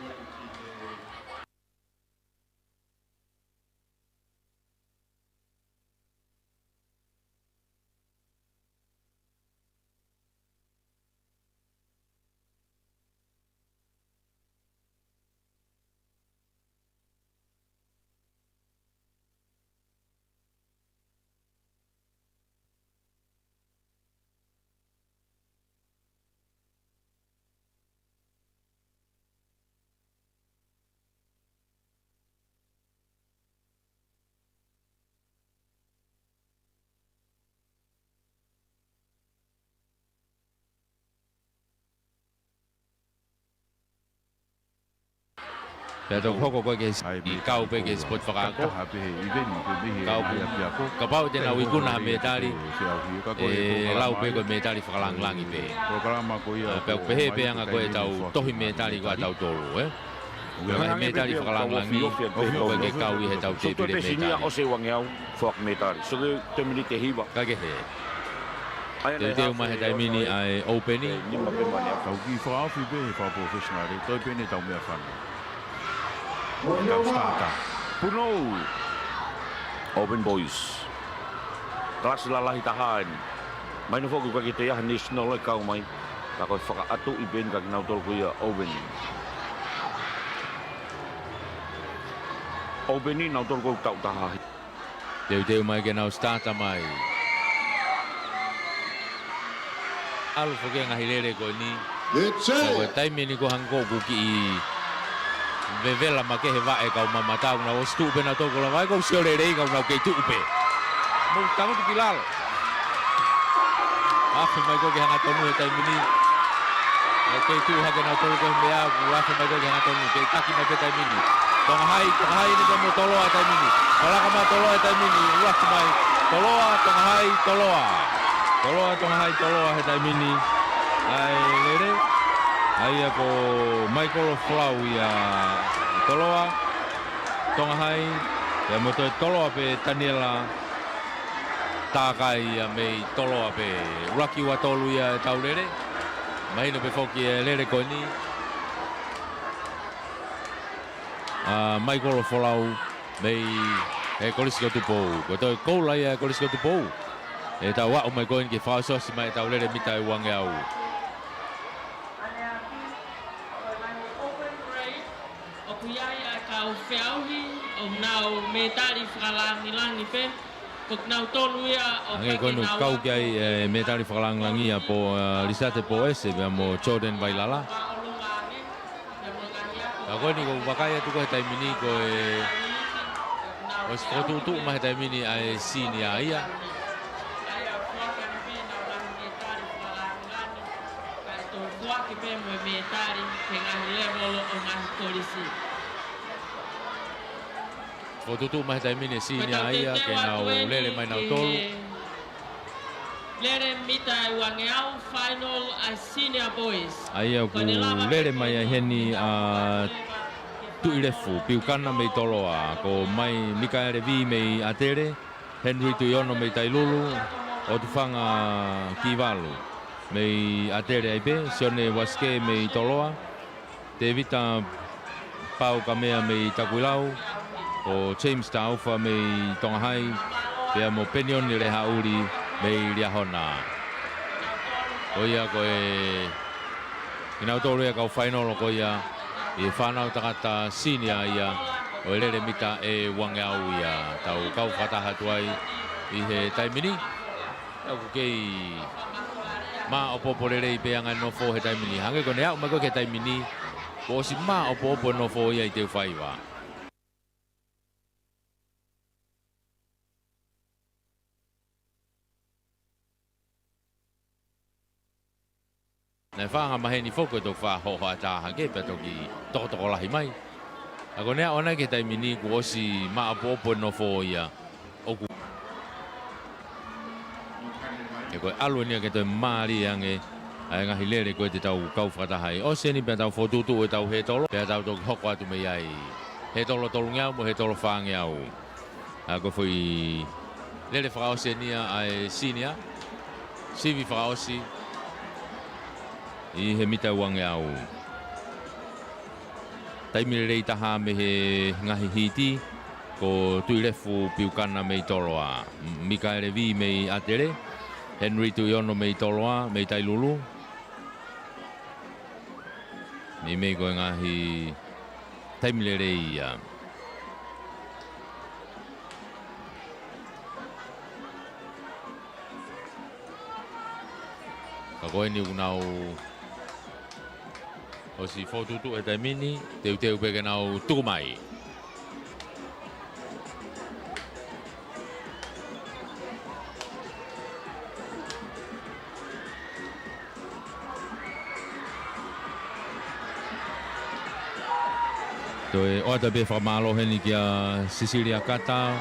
Pea toki hoko ko ē ke ʻi kau pē ki he sipoti fakaako. Kau pē. Kapau te nau ikuna ha mētali, ʻe lau pē ko e mētali fakalāngilangi pē. ʻA, pea ʻoku pehē pē anga ko ē ʻetau tohi mētali ko ē ʻatautolu, ē? Ko e ngaahi mētali fakalāngilangi, ʻoku ʻikai ke kau ʻi heʻetau tēpile mētali. Foaki mētali. Sio ki he miniti ʻe hiva. Kae kehe. Teuteu mai he taimi ni ʻa e ʻoupeni. Nima pē mani a. Tau kiʻi fakaofi pē he fakaprofessional, ʻe toe pē ʻetau meʻafana. Tau starter. Punou. Open boys. Kalasi lalahi taha eni. Mahino foki ʻoku ʻikai ke toe ʻi ai ha National ʻe kau mai. Ka ko e fakaʻatuʻi pē eni kia kinautolu ko ia ʻoupeni. ʻOupeni nautolu ko ē taʻu taha. Teuteu mai ke nau starter mai. ʻAlu foki e ngaahi lele ko eni. Ko e taimi ni ko ē hangē ʻoku kiʻi vevela makehe vaʻe kau mamata, ʻoku nau ʻosi tuʻu pē nautolu ko e lavaʻi, ʻoku sio lelei ka ʻoku nau kei tuʻu pē. Mou tangutu ki lalo. Afe mai ko ē ki he hangatonu he taimi ni. ʻOku kei tuʻu hake nautolu ko e meʻa, ʻoku afe mai ko ē ki he hangatonu, kei taki mai pē taimi ni. Tonga Hai, Tonga Hai eni pea mo Toloa he taimi ni. Palaka mai Toloa he taimi ni, ʻuluaki mai. Toloa, Tonga Hai, Toloa. Toloa, Tonga Hai, Toloa he taimi ni. ʻA e lele. ʻA ia ko Michael Folau ia Toloa, Tonga Hai, pea mo toe Toloa pē Taniela Takai ia mei Toloa pē. ʻUluaki ua tolu ia ʻetau lele. Mahino pē foki e lele ko eni ʻa Michael Folau mei he Kolisi ko Tupou. Ko e toe koula ia e Kolisi ko Tupou. ʻEtau aʻu mai ko eni ke fakaʻosiʻosi mai ʻetau lele mita ʻe uangeau. ʻOku ʻi ai ʻa e kau feʻauhi, ʻoku nau mētali fakalāngilangi pē. Ko kinautolu ia ʻoku ʻikai ke nau kau ki ai e mētali fakalāngilangi ʻa Pō, ʻa Lisate Pōese pea mo Jordan Vailala. Ka ko eni ʻoku ou vakai atu ko ē he taimi ni ko e, ʻosi fokotuʻutuʻu mai he taimi ni ʻa e senior ia. Fokotuʻutuʻu mai he taimi ni e senior ia ke nau lele mai nautolu. Lele mita ʻe uangeau, final ʻa e senior boys. ʻA ia ʻoku lele mai ai heni ʻa Tuʻilefu Piukana mei Toloa, ko Mai Mikaele Vī mei ʻAtele, Henry Tuʻiono mei Tailulu, ʻOtufanga Kivalu mei ʻAtele ai pē, Sione Uasike mei Toloa, Tēvita Paukamea mei Takuilau, ko James Taufa mei Tonga Hai, pea mo Penioni Lehaʻuli mei Liahona. Ko ia ko e, kinautolu ia kau fainolo ko ia ʻi he fānau tangata senior ia ʻo e lele mita ʻe uangeau ia. Tau kau fakataha atu ai ʻi he taimi ni. ʻOku kei māʻopoʻopo lelei pē ʻa e anga e nofo he taimi ni. Hangē ko ʻene aʻu mai ko ē ki he taimi ni, kuo ʻosi māʻopoʻopo e nofo ia ʻi Teufaiva. Naʻe fanga maheni foki ko e toki fakahohaʻa taha hake pea toki tokotokolahi mai. Ka ko e ʻaneafi ʻo e taimi ni kuo ʻosi maʻopoʻopo e nofo ia. ʻOku ʻe ko e ʻalu eni ia ke toe mālie ange ʻa e ngaahi lele ko ē te tau kau fakataha ai. ʻOsi eni pea tau fokotuʻutuʻu ʻetau hētolo, pea tau toki hoko atu mei ai. Hētolo tolungeau mo e hētolo fāngeau. ʻA ko e foʻi lele fakaʻosi eni ia ʻa e senior. Sivi fakaʻosi ʻi he mita uangeau. Taimi lelei taha mei he ngaahi hiti, ko Tuʻilefu Piukana mei Toloa. Mikaele Vī mei ʻAtele. Henry Tuʻiono mei Toloa, mei Tailulu. Meimei ko e ngaahi taimi lelei ia. Ka ko eni ʻoku nau ʻosi fokotuʻutuʻu he taimi ni, teuteu pē ke nau tuku mai. Toe ʻoatu pē fakamālō heni kia Sisilia Kata,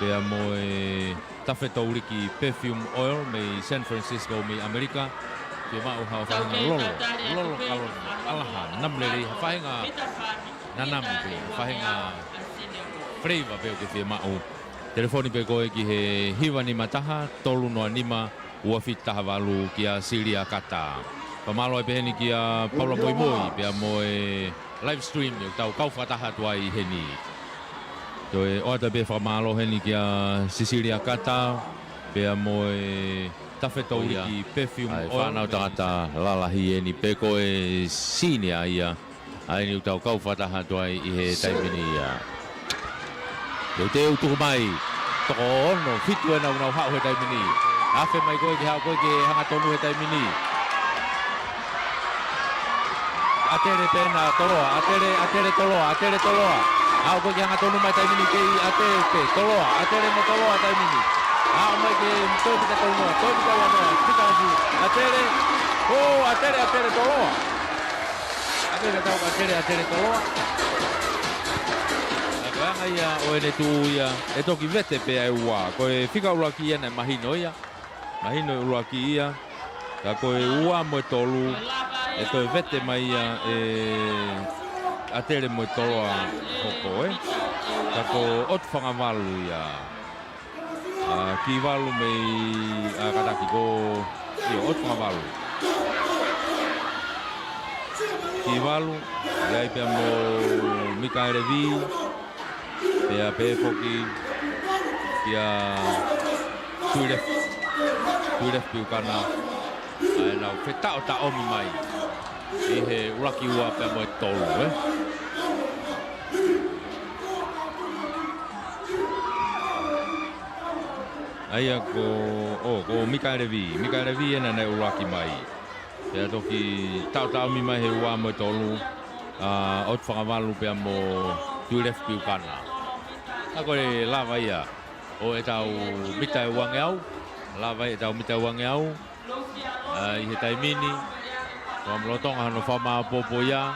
pea mo e tafe touliki Perfume Oil mei San Francisco mei ʻAmelika. Fiemaʻu ha faʻahinga lolo, lolo kalona, ʻalaha, nami lelei, ha faʻahinga nanami pē, ha faʻahinga flavor pē ʻoku ke fiemaʻu. Telefoni pē koe ki he hiva nima taha, tolu noa nima, ua fitu taha valu kia Silia Kata. Fakamālō ai pē heni kia Paula Moimoi, pea mo e live stream ʻoku tau kau fakataha atu ai heni. Toe ʻoatu pē fakamālō heni kia Sisilia Kata, pea mo e tafe touliki Perfume Oil. ʻA e fānau tangata lalahi eni pē ko e senior ia. ʻA eni ʻoku tau kau fakataha atu ai ʻi he taimi ni ia. Teuteu tuku mai. Toko ono, fitu ena ʻoku nau haʻu he taimi ni. Afe mai koe ke haʻu koe ke hangatonu he taimi ni. ʻAtele pē ena Toloa, ʻAtele, ʻAtele Toloa, ʻAtele Toloa. Haʻu koe ke hangatonu mai taimi ni kei ʻAtele pē, Toloa, ʻAtele mo Toloa taimi ni. Haʻu mai ke toe mita tolu noa, toe mita ua noa, fika atu. ʻAtele, ʻō, ʻAtele, ʻAtele Toloa. ʻAtele tau ʻAtele, ʻAtele Toloa. Ka ko e anga ia ʻo ʻene tuʻu ia, ʻe toki vete pē ʻa e ua. Ko e fika ʻuluaki ia naʻe mahino ia. Mahino ʻuluaki ia. Ka ko e ua mo e tolu, ʻe toe vete mai ia ʻe ʻAtele mo e Toloa hoko, ē. Ka ko ʻOtu Fangavalu ia. ʻA, Kivalu mei, ʻa, kātaki ko, ʻio, ʻOtu Fangavalu. Kivalu, ʻi ai pea mo Mikaele Vī, pea pehē foki kia Tuʻilefu, Tuʻilefu Piukana. ʻA ē nau fetaʻotaʻomi mai ʻi he ʻuluaki ua pea mo e tolu, ē. ʻA ia ko, ʻō, ko Mikaele Vī. Mikaele Vī ena naʻe ʻuluaki mai. Pea toki taʻotaʻomi mai he ua mo e tolu, ʻa, ʻOtu Fangavalu pea mo Tuʻilefu Piukana. ʻA ko e lava ia ʻo ʻetau mita ʻe uangeau. Lava ia ʻetau mita ʻe uangeau. ʻA, ʻi he taimi ni, ʻoku lolotonga hono fakamaopoopo ia.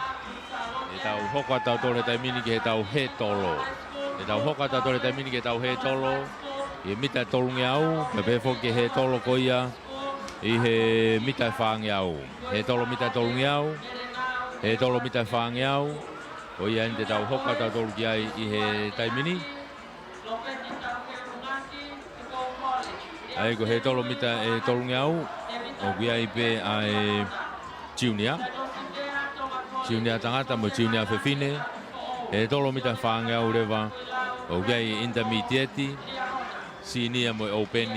ʻE tau hoko atu tautolu he taimi ni ki heʻetau hētolo. ʻE tau hoko atu tautolu he taimi ni ki heʻetau hētolo. ʻI he mita ʻe tolungeau, pea pehē foki ki he hētolo ko ia ʻi he mita ʻe fāngeau. Hētolo mita ʻe tolungeau, hētolo mita ʻe fāngeau. Ko ia eni te tau hoko atu tautolu ki ai ʻi he taimi ni. ʻA ia ko e hētolo mita ʻe tolungeau, ʻoku ʻi ai pē ʻa e junior. Junior tangata mo e junior fefine. Hētolo mita ʻe fāngeau leva, ʻoku ʻi ai e intermediate, senior mo e open,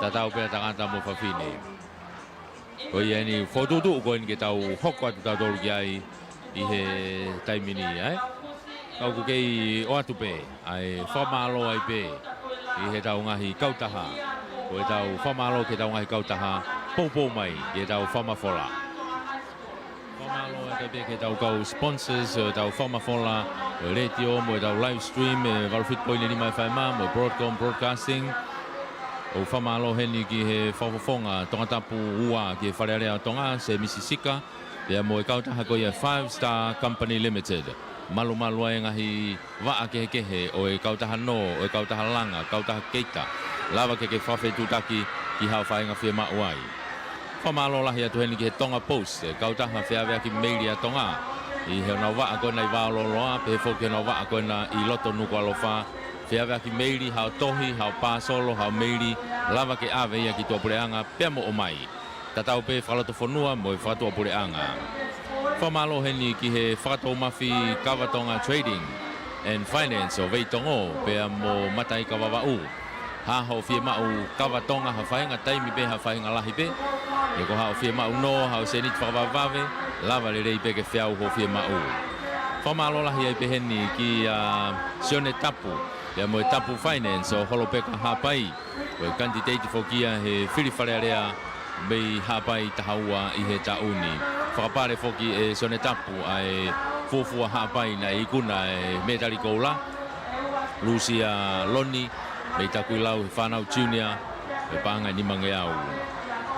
tatau pē ʻa tangata mo fafine. Ko ia eni fokotuʻutuʻu ko eni ke tau hoko atu tautolu ki ai ʻi he taimi ni, ē? Ka ʻoku kei ʻoatu pē ʻa e fakamālō ai pē ʻi heʻetau ngaahi kautaha. Ko ʻetau fakamālō ki heʻetau ngaahi kautaha poupou mai ki heʻetau fakamafola. Fakamālō ai pē ki heʻetau kau sponsors, ʻo ʻetau fakamafola, ʻo e letiō, mo ʻetau live stream, ʻe valu fitu poini nima F M, mo e Broadcom Broadcasting. ʻOku fakamālō heni ki he fakafofonga Tongatapu ua ki he Fale Alea ʻo Tonga, Semisi Sika, pea mo e kautaha ko ia Five Star Company Limited. Malumalu ai e ngaahi vaʻa kehekehe ʻo e kautaha nō, ʻo e kautaha langa, kautaha keita. Lava ke ke fakafetuʻutaki ki haʻo faʻahinga fiemaʻu ai. Fakamālō lahi atu heni ki he Tonga Post, e kautaha feaveaki meili ʻa Tonga, ʻi heʻenau vaʻa ko ena ʻi Vaololoa, pehē foki ki heʻenau vaʻa ko ena ʻi loto Nukuʻalofa. Feaveaki meili, haʻo tohi, haʻo pāsolo, haʻo meili, lava ke ʻave ia ki tuʻapuleʻanga pea mo ʻomai. Tatau pē fakalotofonua mo e fakatuʻapuleʻanga. Fakamālō heni ki he Fakatoumafi Kava Tonga Trading and Finance ʻo Veitongo pea mo Mataika Vavaʻu. Haʻo fiemaʻu kava Tonga ha faʻahinga taimi pē, ha faʻahinga lahi pē, pe ko haʻo fiemaʻu nō, haʻo sēniti fakavavevave, lava lelei pē ke feau hoʻo fiemaʻu. Fakamālō lahi ai pē heni kia Sione Tapu pea mo e Tapu Finance ʻo Holopeka Haʻapai. Ko e kanititeiti foki ia he fili Fale Alea mei Haʻapai taha ua ʻi he taʻu ni. Fakapale foki ʻe Sione Tapu ʻa e fuofua Haʻapai naʻe ikuna e mētali koula, Lusia Loni mei Takuilau he fānau junior, he paʻanga ʻe nimangeau.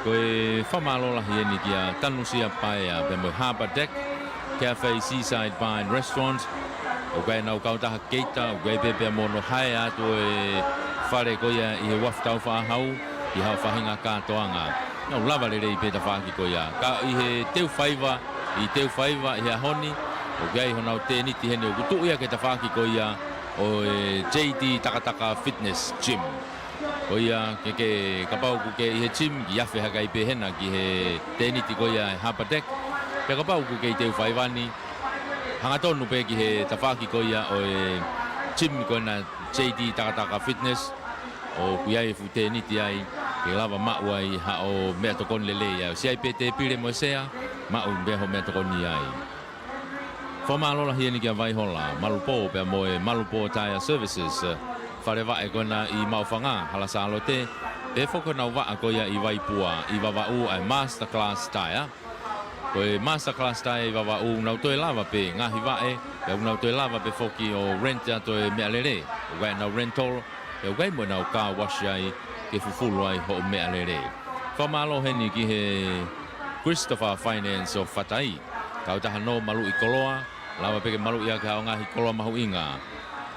Ko e fakamālō lahi eni kia Tanusia Paea pea mo e Harbour Deck Cafe, Seaside Bar and Restaurant. ʻOku ʻi ai ʻenau kautaha keita, ʻoku ʻi ai pē pea mo hono haea atu e fale ko ia ʻi he uafu Taufaʻāhau, ʻi haʻo faʻahinga kātoanga. Nau lava lelei pē tafaʻaki ko ia. Ka ʻi he teu faiva, ʻi he teu faiva ʻi he ʻaho ni, ʻoku ʻi ai honau tēniti heni ʻoku tuʻu ia ki he tafaʻaki ko ia ʻo e J D Takataka Fitness Gym. Ko ia ke, ke kapau ʻoku ke ʻi he gym, ke afe hake ai pē hena ki he tēniti ko ia ʻa e Harbour Deck. Pea kapau ʻoku ke ʻi he teu faiva ni, hangatonu pē ki he tafaʻaki ko ia ʻo e gym ko ena J D Takataka Fitness, ʻoku ʻi ai e fuʻu tēniti ai, ke lava maʻu ai haʻo meʻatokoni lelei ai. ʻOsi ʻi ai pē tēpile mo e sea, maʻu pē hoʻo meʻatokoni ai. Fakamālō lahi eni kia Vaihola Malupō pea mo e Malupō Tyre Services, fale vaʻe ko ena ʻi Maʻufanga, Hala Sālote, pehē foki ki honau vaʻa ko ia ʻi Vaipua, ʻi Vavaʻu, ʻa e Masterclass Tyre. Ko e Masterclass Tyre ʻi Vavaʻu, nau toe lava pē ngaahi vaʻe, pea nau toe lava pē foki ʻo rent atu e meʻalele, ʻoku ʻi ai ʻenau rental, pea ʻoku ʻi ai mo ʻenau car wash ai ke fufulu ai hoʻo meʻalele. Fakamālō heni ki he Christopher Finance ʻo Fatai, kautaha nō maluʻi koloa, lava pē ke maluʻi ʻaki haʻo ngaahi koloa mahuʻinga.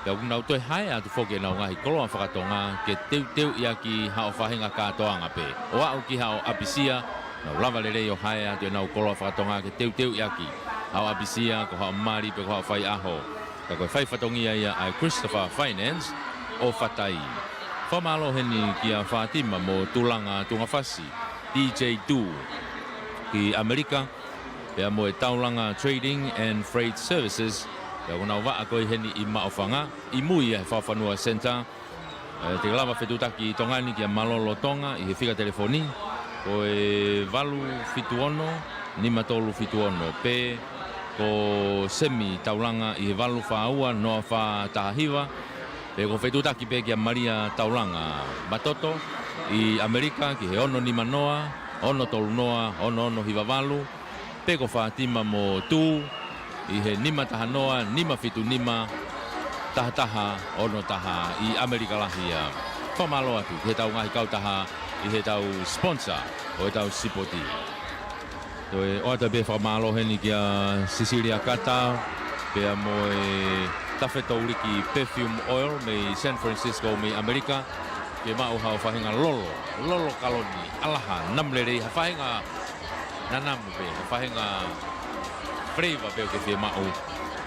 Pea ʻoku nau toe haea atu foki ʻenau ngaahi koloa fakatonga ke teuteuʻi ʻaki haʻo faʻahinga kātoanga pē. ʻO aʻu ki haʻo ʻapisia, nau lava lelei ʻo haea atu ʻenau koloa fakatonga ke teuteuʻi ʻaki haʻo ʻapisia, ko haʻo mali pe ko haʻo faiʻaho. Ka ko e fai fatongia ia ʻa e Christopher Finance ʻo Fatai. Fakamālō heni kia Fatima mo Tulanga Tungafasi, D J Tu, ki ʻAmelika, pea mo e Taulanga Trading and Freight Services, pea ko honau vaʻa ko ē heni ʻi Maʻufanga, ʻi mui ia he Fakafanua Center. ʻE, te ke lava fetuʻutaki ʻi Tonga ni kia Malolo Tonga ʻi he fika telefoni, ko e valu fitu ono, nima tolu fitu ono, pe ko Semi Taulanga ʻi he valu fā ua, noa fā taha hiva, pe ko e fetuʻutaki pē kia Malia Taulanga Matoto ʻi ʻAmelika ki he ono nima noa, ono tolu noa, ono ono hiva valu, pe ko Fatima mo Tu ʻi he nima taha noa, nima fitu nima, taha taha ono taha ʻi ʻAmelika lahi ia. Fakamālō atu ki heʻetau ngaahi kautaha ʻi heʻetau sponsor ʻo ʻetau sipoti. Toe ʻoatu pē fakamālō heni kia Cecilia Kata, pea mo e Tafetouliki Perfume Oil mei San Francisco mei ʻAmelika, ke maʻu haʻo faʻahinga lolo, lolo kaloni, ʻalaha, namu lelei, ha faʻahinga nanamu pē, ha faʻahinga flavor pē ʻoku ke fiemaʻu.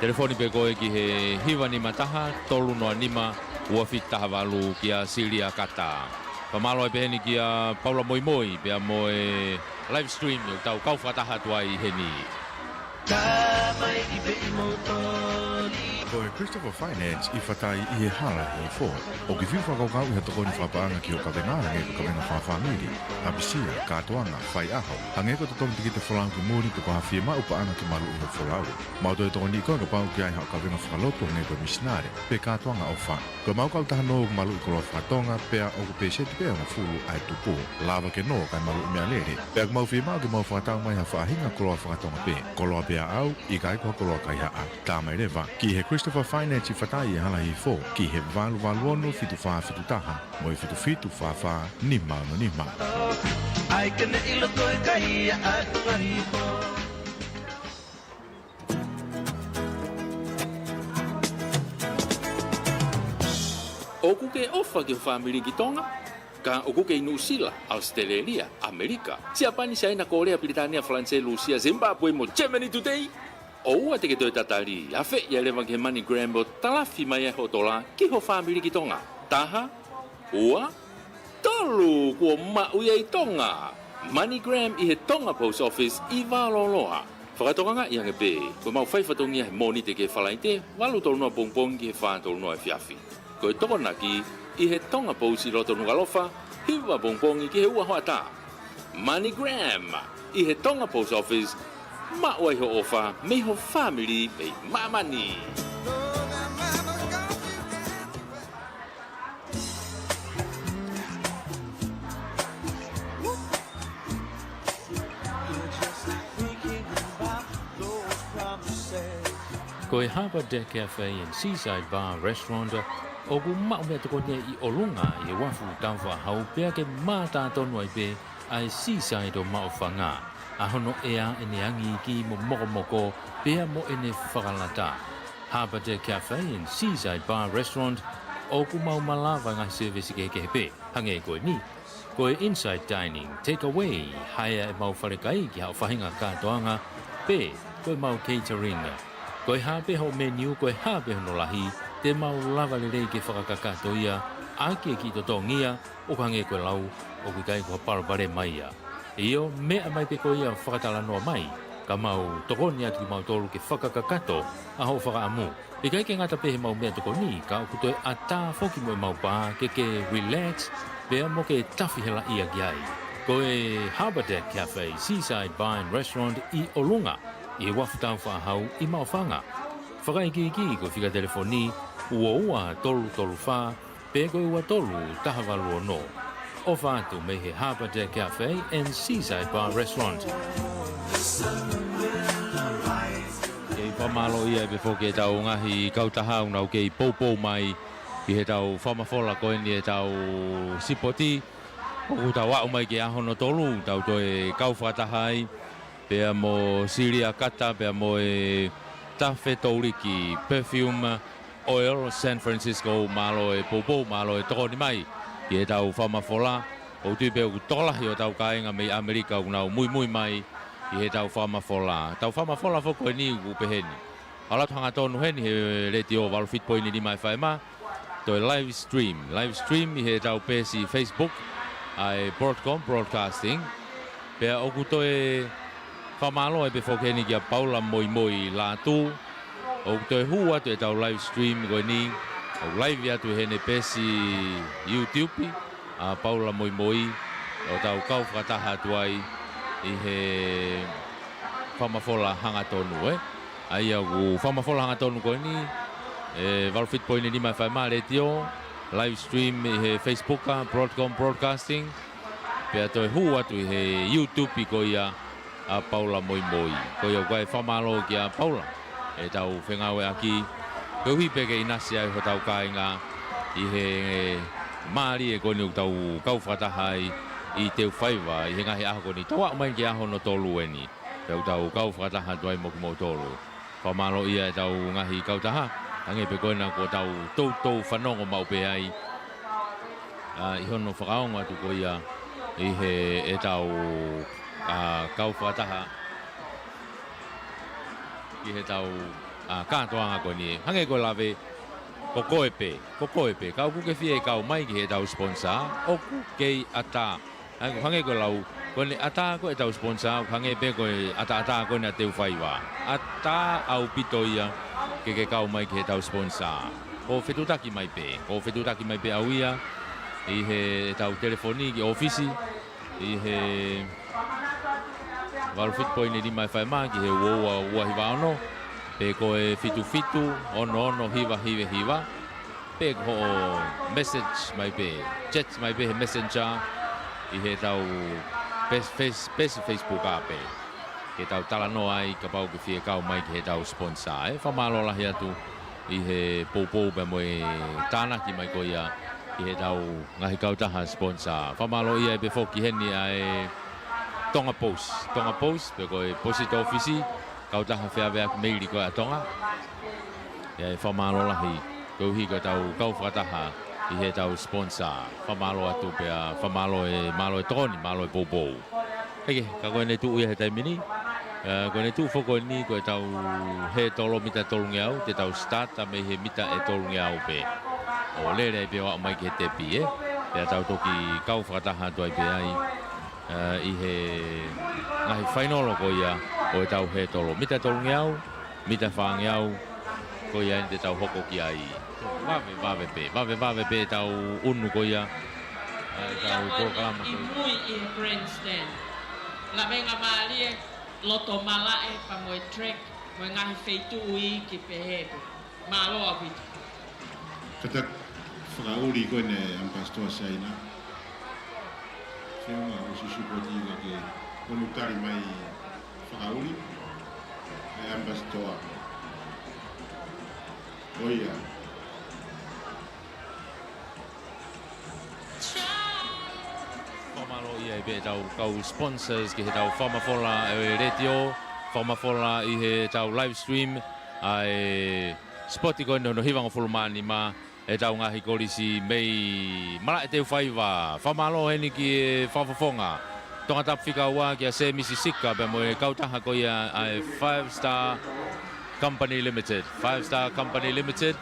Telefoni pē koe ki he hiva nima taha, tolu noa nima, ua fitu taha valu kia Cecilia Kata. Fakamālō ai pē heni kia Paula Moimoi, pea mo e live stream ʻoku tau kau fakataha atu ai heni. Ka mai ki pē ʻi Moutoli. Ko e Christopher Finance ʻi Fatai ʻi he Hala Hihifo. ʻOku ke fiu fakakaukau ʻi ha tokoni fakapaʻanga ki hoʻo kavenga, hangē ko e kavenga fakafāmili, ʻapisia, kātoanga, faiʻaho, hangē ko e totongi tikite folau ki muli pe ko ha fiemaʻu paʻanga ke maluʻi hoʻo folau. Mau toe tokoniʻi koe kapau ʻoku ʻi ai haʻo kavenga fakalotu hangē ko e misinale, pe kātoanga ʻofa. Ko ʻemau kautaha nō ʻoku maluʻi koloa fakatonga, pea ʻoku peseti pē ʻe hongofulu ʻa e tupu. Lava ke nō kae maluʻi meʻalele. Pea ʻoku mau fiemaʻu ke mau fakatau mai ha faʻahinga koloa fakatonga pē. Koloa pē ʻaʻau, ʻikai ko ha koloa kaihaʻa. Tā mai leva ki he Christopher Faineti fatai e hala hifo ki he valu valu ono fitu fā fitu taha mo e fitu fitu fā fā nima ono nima. ʻAi ke ne ʻilo toe kai ia ʻa e hala hifo. ʻOku ke ʻofa ki ho fāmili ki Tonga? Ka ʻoku ke ʻi Nuʻusila, ʻAositelēlia, ʻAmelika, Siapani, Siaina, Kōlea, Pilitānia, Falanisē, Lūsia, Zimbabwe mo Germany today? ʻOua te ke toe tatali, afeʻi leva ki he MoneyGram ʻo talafi mai ai hoʻo tola ki ho fāmili ki Tonga. Taha, ua, tolu, kuo maʻu ia ʻi Tonga. MoneyGram ʻi he Tonga Post Office ʻi Vaololoa. Fakatokangaʻi ange pē, ko ʻemau fai fatongia he Mōnite ki he Falaite, valu tolu noa pongipongi ki he fā tolu noa efiafi. Ko e tokonaki ʻi he Tonga Post ʻi loto Nukuʻalofa, hiva pongipongi ki he ua hoʻatā. MoneyGram ʻi he Tonga Post Office, maʻu ai hoʻo ʻofa mei ho fāmili mei māmani. Ko e Harbour Deck Cafe and Seaside Bar Restaurant ʻoku maʻu meʻatokoni ʻi ʻolunga ʻi he uafu Taufaʻahau pea ke mātā tonu ai pē ʻa e seaside ʻo Maʻufanga, ʻa hono ʻea ʻene angi iiki mo mokomoko pea mo ʻene fakalata. Harbour Deck Cafe and Seaside Bar Restaurant ʻoku mau malava ngaahi sēvesi kehekehe pē, hangē ko eni. Ko e inside dining, take away, haea ʻemau falekai ki haʻo faʻahinga kātoanga, pe ko ʻemau catering. Ko e hā pē hoʻo menu, ko e hā pē hono lahi, te mau lava lelei ke fakakakato ia ʻaki e kiʻi totongi ia, ʻo hangē ko e lau, ʻoku ʻikai ko ha palopalema ia. ʻIo, meʻa mai pē koe ia ʻo fakatalanoa mai, ka mau tokoni atu kimautolu ke fakakakato ʻa hoʻo fakaʻamu. ʻIkai ke ngata pē heʻemau meʻatokoni, ka ʻoku toe ʻatā foki mo ʻemau pā ke ke relax, pea mo ke tafi helaʻia ki ai. Ko e Harbour Deck Cafe, Seaside Bar and Restaurant ʻi ʻolunga ʻi he uafu Taufaʻahau ʻi Maʻufanga. Fakaikiiki ko e fika telefoni ua ua tolu tolu fā, pe ko e ua tolu taha valu ono. ʻOfa atu mei he Harbour Deck Cafe and Seaside Bar Restaurant. Kei fakamālō ia pē foki ʻetau ngaahi kautaha ʻoku nau kei poupou mai ʻi heʻetau fakamafola ko eni ʻetau sipoti. ʻOku tau aʻu mai ki he ʻaho hono tolu, tau toe kau fakataha ai pea mo Silia Kata, pea mo e Tafe Touliki, Perfume Oil, San Francisco, mālō e poupou, mālō e tokoni mai ki heʻetau fakamafola. ʻOku ou tui pē ʻoku tokolahi hotau kāinga mei ʻAmelika ʻoku nau muimui mai ʻi heʻetau fakamafola. Tau fakamafola foki ko eni ʻoku peheni. ʻAlu atu hangatonu heni he Letiō valu fitu poini nima F M, toe live stream, live stream ʻi heʻetau peesi Facebook, ʻa e Broadcom Broadcasting. Pea ʻoku toe fakamālō ai pē foki heni kia Paula Moimoi Lātū. ʻOku toe hū atu ʻetau live stream ko eni, ʻoku live atu heʻene peesi YouTube, ʻa Paula Moimoi, ʻo tau kau fakataha atu ai ʻi he fakamafola hangatonu, ē. ʻA ia ʻoku fakamafola hangatonu ko eni, ʻe valu fitu poini nima F M Letiō, live stream ʻi he Facebook ʻa Broadcom Broadcasting, pea toe hū atu ʻi he YouTube ko ia ʻa Paula Moimoi. Ko ia ʻoku ʻai fakamālō kia Paula ʻetau fengāueʻaki, koeʻuhi pē ke ʻinasi ai hotau kāinga ʻi he mālie ko eni ʻoku tau kau fakataha ai ʻi Teufaiva ʻi he ngaahi ʻaho ko eni. Tau aʻu mai ki he ʻaho hono tolu eni. Pea ʻoku tau kau fakataha atu ai mo kimoutolu. Fakamālō ia ʻetau ngaahi kautaha, hangē pē ko ena kuo tau toutou fanongo maʻu pē ai, ʻa, ʻi hono fakaongo atu ko ia ʻi heʻetau, ʻa, kau fakataha ki heʻetau, ʻa, kātoanga ko eni. Hangē ko e lave, ko koe pē, ko koe pē. Ka ʻoku ke fie kau mai ki heʻetau sponsor, ʻoku kei ʻatā. ʻA ia, ʻoku hangē ko e lau, ko ʻene ʻatā ko ē ʻetau sponsor, ʻoku hangē pē ko e ʻataʻatā ko ena ʻa Teufaiva. ʻAtā ʻaupito ia ke ke kau mai ki heʻetau sponsor. Ko e fetuʻutaki mai pē, ko e fetuʻutaki mai pē ʻau ia, ʻi heʻetau telefoni ki ʻōfisi, ʻi he valu fitu poini nima F M ki he ua ua ua hiva ono, pe ko e fitu fitu ono ono hiva hiva hiva. Pe ko hoʻo message mai pē, chat mai pē he Messenger ʻi heʻetau pes-, pes-, peesi Facebook ʻa pē. Ke tau talanoa ai kapau ʻoku ke fie kau mai ki heʻetau sponsor, ē. Fakamālō lahi atu ʻi he poupou pea mo e tānaki mai ko ia ʻi heʻetau ngaahi kautaha sponsor. Fakamālō ia pē foki heni ʻa e Tonga Post. Tonga Post, pe ko e Post Office, kautaha feaveaki meili ko ia ʻa Tonga. ʻIo, fakamālō lahi, koeʻuhi ko ʻetau kau fakataha ʻi heʻetau sponsor. Fakamālō atu pea fakamālō e, mālō e tokoni, mālō e poupou. ʻEke, ka ko ʻene tuʻu ia he taimi ni. ʻE, ko ʻene tuʻu foki ko eni ko ʻetau hētolo mita tolungeau, te tau start mei he mita ʻe tolungeau pē. ʻO lele ai pē ʻo aʻu mai ki he tepi, ē. Pea tau toki kau fakataha atu ai pē ai, ʻe, ʻi he ngaahi fainolo ko ia ʻo ʻetau hētolo. Mita tolungeau, mita fāngeau, ko ia eni te tau hoko ki ai. Vave, vave pē, vave, vave pē ʻetau ʻunu ko ia. ʻA ʻetau polokalama ko ia. ʻI mui ʻi he grandstand. Lavengamālie, loto malaʻe, pea mo e track, mo e ngaahi feituʻu iiki pehē pē. Mālō ʻaupito. Kātaki fakaʻuli ko eni ʻa e ʻAmipasitoa Siaina. Fiemaʻu ʻosi supoti ka ke koni tali mai fakaʻuli ʻa e ʻAmipasitoa. ʻIo. Fakamālō ia pē ʻetau kau sponsors ki heʻetau fakamafola ʻa e letiō, fakamafola ʻi heʻetau live stream ʻa e sipoti ko eni hono hivangofulu mā nima ʻetau ngaahi kolisi mei Malaʻe Teufaiva. Fakamālō heni ki he Fakafofonga Tongatapu Fika Ua kia Sēmisi Sika pea mo e kautaha ko ia ʻa e Five Star Company Limited. Five Star Company Limited,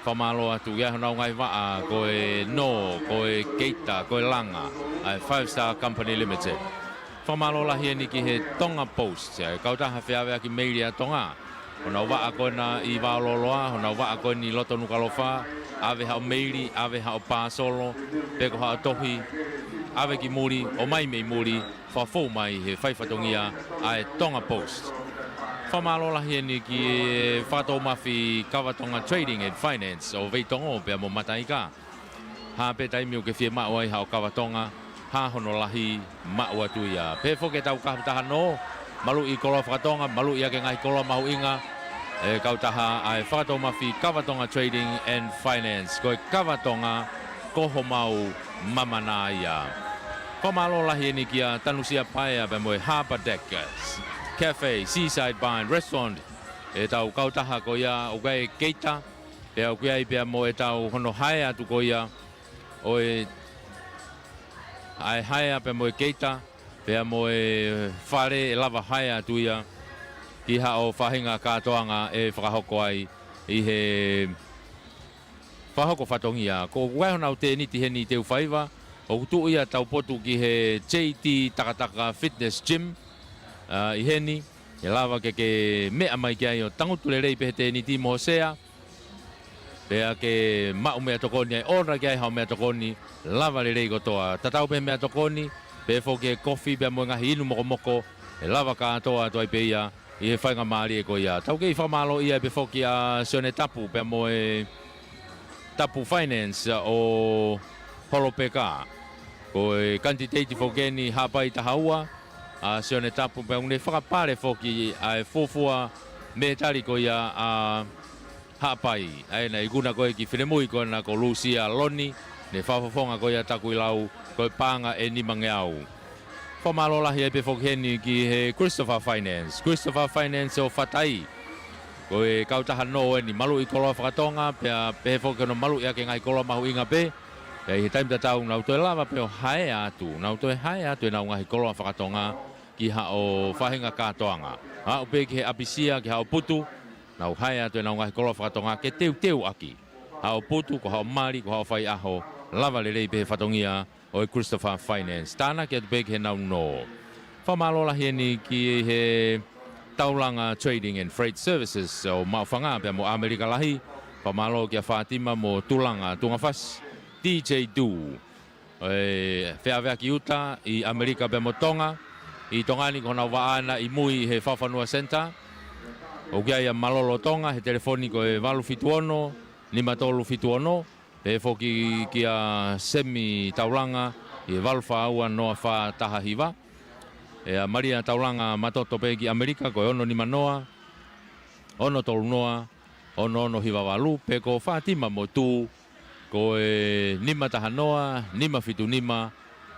fakamālō atu ia honau ngaahi vaʻa, ko e nō, ko e keita, ko e langa, ʻa e Five Star Company Limited. Fakamālō lahi eni ki he Tonga Post, ʻa e kautaha feaveaki meili ʻa Tonga. Honau vaʻa ko ena ʻi Vaololoa, honau vaʻa ko eni ʻi loto Nukuʻalofa, ʻave haʻo meili, ʻave haʻo pāsolo, pe ko haʻo tohi, ʻave ki muli, ʻomai mei muli, fakafou mai he fai fatongia ʻa e Tonga Post. Fakamālō lahi eni ki he Fakatoumafi Kava Tonga Trading and Finance ʻo Veitongo pea mo Mataika. Hā pē taimi ʻoku ke fiemaʻu ai haʻo kava Tonga, hā hono lahi, maʻu atu ia. Pehē foki ʻetau kautaha nō, maluʻi koloa fakatonga, maluʻi ʻaki e ngaahi koloa mahuʻinga, ʻe kautaha ʻa e Fakatoumafi Kava Tonga Trading and Finance. Ko e kava Tonga, ko homau mamana ia. Fakamālō lahi eni kia Tanusia Paea pea mo e Harbour Deck Cafe, Seaside Bar and Restaurant. ʻEtau kautaha ko ia ʻoku ʻi ai e keita, pea ʻoku ʻi ai pea mo ʻetau hono hae atu ko ia ʻo e, ʻa e haea pea mo e keita, pea mo e fale ʻe lava hae atu ia ki haʻo faʻahinga kātoanga ʻe fakahoko ai ʻi he fakahoko fatongia. Ko ʻoku ʻi ai honau tēniti heni ʻi Teufaiva, ʻoku tuʻu ia taupotu ki he J T Takataka Fitness Gym, ʻa, ʻi heni, ʻe lava ke ke meʻa mai ki ai ʻo tangutu lelei pē he tēniti mo ho sea, pea ke maʻu meʻatokoni ai, ʻoange ki ai haʻo meʻatokoni, lava lelei kotoa. Tatau pē he meʻatokoni, pehē foki e kofi pea mo e ngaahi inu mokomoko, ʻe lava kātoa atu ai pē ia ʻi he faingamālie ko ia. Tau kei fakamālō ia pē foki ʻa Sione Tapu pea mo e Tapu Finance ʻo Holopeka. Ko e kanititeiti foki eni Haʻapai taha ua, ʻa Sione Tapu pea ʻoku ne fakapale foki ʻa e fuofua mētali ko ia ʻa Haʻapai. ʻA ia naʻe ikuna ko ē ki finemui ko ena ko Lusia Loni, ne fakafofonga ko ia Takuilau, ko e paʻanga ʻe nimangeau. Fakamālō lahi ai pē foki heni ki he Christopher Finance. Christopher Finance ʻo Fatai. Ko e kautaha nō eni maluʻi koloa fakatonga, pea pehē foki hono maluʻi ʻaki e ngaahi koloa mahuʻinga pē. Pea ʻi he taimi tatau nau toe lava pē ʻo haea atu, nau toe haea atu ʻenau ngaahi koloa fakatonga ki haʻo faʻahinga kātoanga. Aʻu pē ki he ʻapisia, ki haʻo putu, nau haea atu ʻenau ngaahi koloa fakatonga ke teuteu ʻaki haʻo putu, ko haʻo mali, ko haʻo faiʻaho, lava lelei pē he fatongia ʻo e Christopher Finance. Tānaki atu pē ki heʻenau nō. Fakamālō lahi eni ki he Taulanga Trading and Freight Services ʻo Maʻufanga pea mo ʻAmelika Lahi. Fakamālō kia Fatima mo Tulanga Tungafasi, D J Du. ʻE feaveaki uta ʻi ʻAmelika pea mo Tonga. ʻI Tonga ni ko honau vaʻa ena ʻi mui he Fakafanua Center. ʻOku ʻi ai ʻa Malolo Tonga he telefoni ko e valu fitu ono, nima tolu fitu ono. Pehē foki kia Semi Taulanga ʻi he valu fā ua noa fā taha hiva. ʻIa Malia Taulanga Matoto pē ki ʻAmelika ko e ono nima noa, ono tolu noa, ono ono hiva valu, pe ko Fātima Motū, ko e nima taha noa, nima fitu nima,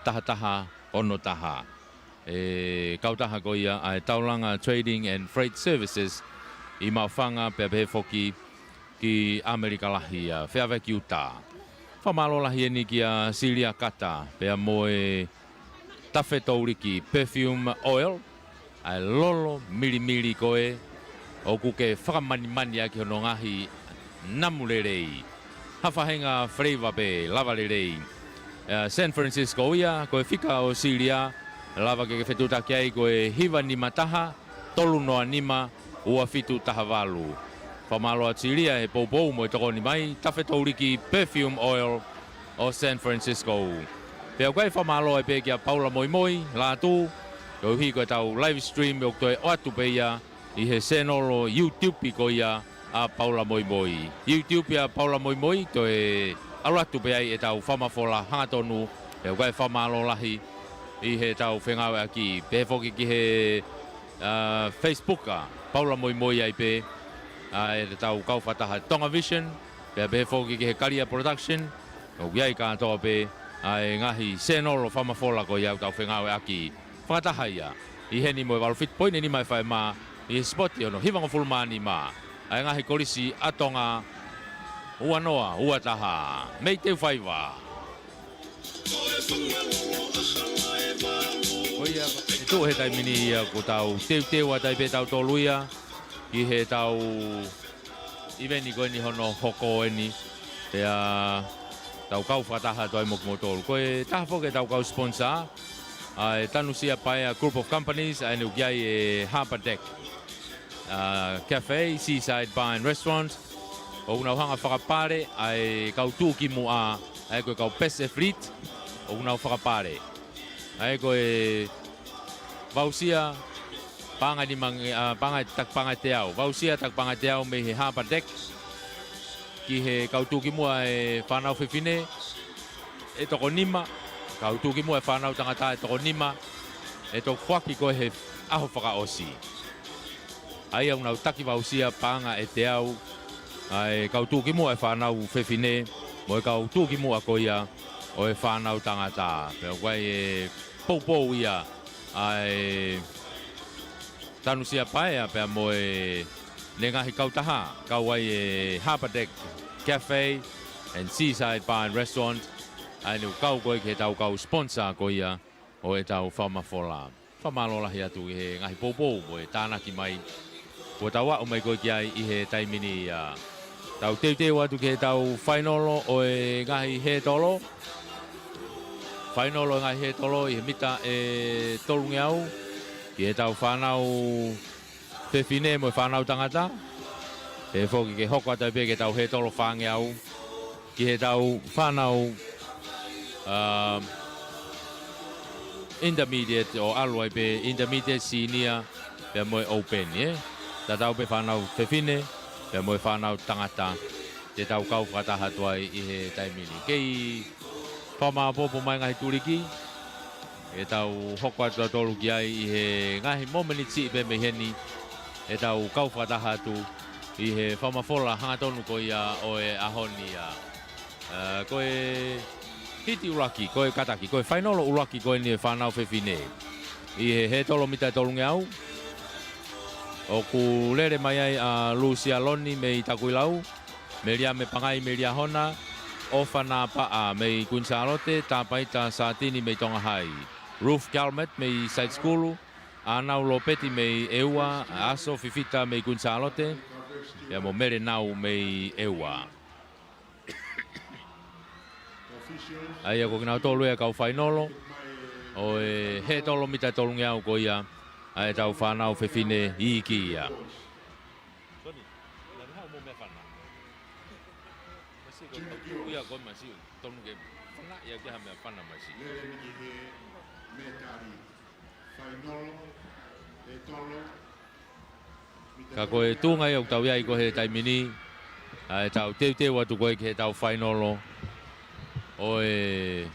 taha taha ono taha. E kautaha ko ia ʻa e Taulanga Trading and Freight Services ʻi Maʻufanga pea pehē foki ki ʻAmelika Lahi ʻa Fairbanks, Utah. Fakamālō lahi eni kia Silia Kata pea mo e Tafe Touliki Perfume Oil, ʻa e lolo milimili ko ē ʻoku ke fakamanimani ʻaki hono ngaahi namu lelei. Ha faʻahinga flavor pē lava lelei. ʻA San Francisco ia, ko e fika ʻo Silia, lava ke ke fetuʻutaki ai ko e hiva nima taha, tolu noa nima, ua fitu taha valu. Fakamālō atu Silia he poupou mo e tokoni mai, Tafe Touliki Perfume Oil ʻo San Francisco. Pea ʻoku ʻikai fakamālō ai pē kia Paula Moimoi, Lātū, koeʻuhi ko ʻetau live stream ʻoku toe ʻoatu pē ia ʻi he sēnolo YouTube ko ia ʻa Paula Moimoi. YouTube ʻa Paula Moimoi, toe ʻalu atu pē ai ʻetau fakamafola hangatonu, pea ʻoku ʻikai fakamālō lahi ʻi heʻetau fengāueʻaki, pehē foki ki he, ʻa, Facebook ʻa Paula Moimoi ai pē, ʻa, ʻetau kau fakataha Tonga Vision, pea pehē foki ki he Kalia Production, ʻoku ʻi ai kātoa pē ʻa e ngaahi sēnolo fakamafola ko ia ʻoku tau fengāueʻaki. Fakataha ia ʻi heni mo e valu fitu poini nima F M ʻi he sipoti hono hivangofulu mā nima ʻa e ngaahi kolisi ʻa Tonga, ua noa ua taha. Mei Teufaiva. Ko ia, ʻe tuʻu he taimi ni ia kuo tau teuteu atu ai pē tautolu ia ki heʻetau ʻiveni ko eni hono hoko eni, pea tau kau fakataha atu ai mo kimoutolu. Ko e taha foki ʻetau kau sponsor, ʻa e Tanusia Paea Group of Companies, ʻa eni ʻoku ʻi ai e Harbour Deck, ʻa, Cafe, Seaside Bar and Restaurant, ʻoku nau hanga fakapale ʻa e kau tuʻukimuʻa, ʻa e ko e kau best athlete, ʻoku nau fakapale. ʻA e ko e voucher paʻanga ʻe nima, ʻa, paʻanga, taki paʻanga ʻe teau. Voucher taki paʻanga ʻe teau mei he Harbour Deck ki he kau tuʻukimuʻa ʻa e fānau fefine ʻe toko nima, kau tuʻukimuʻa ʻa e fānau tangata ʻe toko nima, ʻe toki foaki ko ē he ʻaho fakaʻosi. ʻA ia ʻoku nau taki voucher paʻanga ʻe teau ʻa e kau tuʻukimuʻa ʻa e fānau fefine mo e kau tuʻukimuʻa ko ia ʻo e fānau tangata. Pea ʻoku ʻi ai e poupou ia ʻa e Tanusia Paea pea mo ʻene ngaahi kautaha, kau ai e Harbour Deck Cafe and Seaside Bar and Restaurant, ʻa eni ʻoku kau ko ē ki heʻetau kau sponsor ko ia ʻo ʻetau fakamafola. Fakamālō lahi atu ʻi he ngaahi poupou mo e tānaki mai kuo tau aʻu mai ko ē ki ai ʻi he taimi ni ia. Tau teuteu atu ki heʻetau fainolo ʻo e ngaahi hētolo. Fainolo ʻo e ngaahi hētolo ʻi he mita ʻe tolungeau ki heʻetau fānau fefine mo e fānau tangata. Pehē foki ke hoko atu ai pē ki heʻetau hētolo fāngeau ki heʻetau fānau, um, intermediate ʻo ʻalu ai pē intermediate, senior, pea mo e open, ē? Tatau pē fānau fefine pea mo e fānau tangata te tau kau fakataha atu ai ʻi he taimi ni. Kei fakamāʻopoʻopo mai ngaahi tuliki, ʻe tau hoko atu tautolu ki ai ʻi he ngaahi momeniti siʻi pē mei heni, ʻe tau kau fakataha atu ʻi he fakamafola hangatonu ko ia ʻo e ʻaho ni ia. Ā, ko e hiti ʻuluaki, ko e kātaki, ko e fainolo ʻuluaki ko eni ʻo e fānau fefine ʻi he hētolo mita ʻe tolungeau. ʻOku lele mai ai ʻa Lusia Loni mei Takuilau, Meliame Pangai mei Liahona, ʻOfa Napaʻa mei Kuini Sālote, Tāpaita Sātini mei Tonga Hai, Ruth Calmet mei Side School, ʻAnau Lopeti mei ʻEua, Aso Fifita mei Kuini Sālote, pea mo Mele Nau mei ʻEua. ʻA ia ko kinautolu ia kau fainolo ʻo e hētolo mita ʻe tolungeau ko ia ʻa ʻetau fānau fefine iiki ia. Tony, na ni hau mo meʻafana. Masi ko ia ko masi, tonu ke fana ia ke ha meʻafana masi. Ka ko e tuʻunga ia ʻoku tau ʻi ai ko ē he taimi ni, ʻa ʻetau teuteu atu ko ē ki heʻetau fainolo ʻo e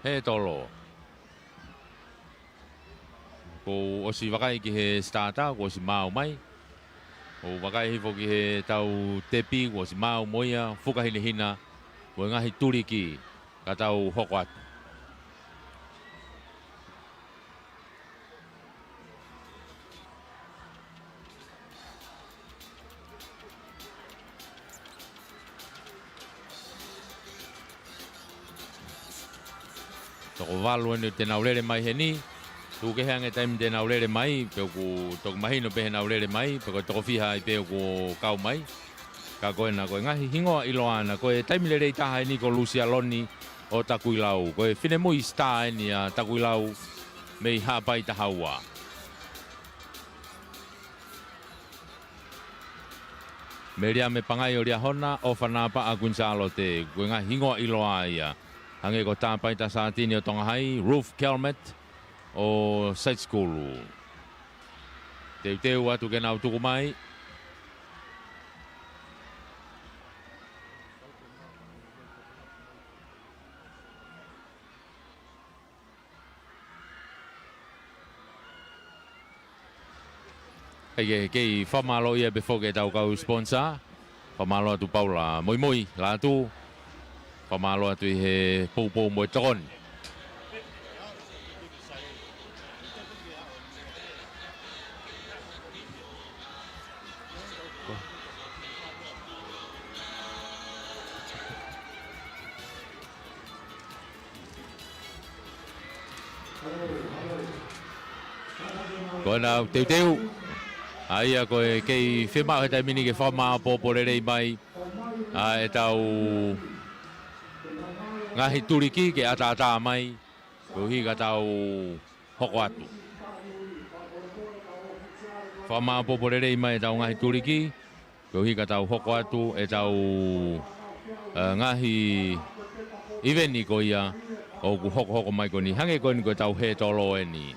hētolo. Kuo ʻosi vakai ki he starter, kuo ʻosi maau mai. ʻOku vakai hifo ki he tau tepi, kuo ʻosi maau mo ia, fuka hinehina, mo e ngaahi tuliki, ka tau hoko atu. Toko valu eni te nau lele mai heni. Tuku kehe ange taimi te nau lele mai, pe ʻoku toki mahino pē he nau lele mai, pe ko e toko fiha ai pē ʻoku kau mai. Ka ko ena, ko e ngaahi hingoa ʻiloa ena, ko e taimi lelei taha eni ko Lusialoni ʻo Takuilau. Ko e finemui star eni ʻa Takuilau mei Haʻapai Taha Ua. Meliame Pangai ʻo Liahona, ʻOfa Napaʻa Kuini Sālote, ko e ngaahi hingoa ʻiloa ia. Hangē ko Tāpaita Sātini ʻo Tonga Hai, Ruth Kelmet ʻo Side School. Teuteu atu ke nau tuku mai. ʻIkai ke kei fakamālō ia pē foki ʻetau kau sponsor. Fakamālō atu Paula Moimoi Lātū. Fakamālō atu ʻi he poupou mo e tokoni. Ko ena ʻoku teuteu. ʻA ia ko e kei fiemaʻu he taimi ni ke fakamāʻopoʻopo lelei mai ʻa ʻetau ngaahi tuliki ke ʻataʻatā mai, koeʻuhi ka tau hoko atu. Fakamāʻopoʻopo lelei mai ʻetau ngaahi tuliki, koeʻuhi ka tau hoko atu ʻetau, ē, ngaahi ʻiveni ko ia ʻoku hokohoko mai ko eni. Hangē ko eni ko ʻetau hētolo eni.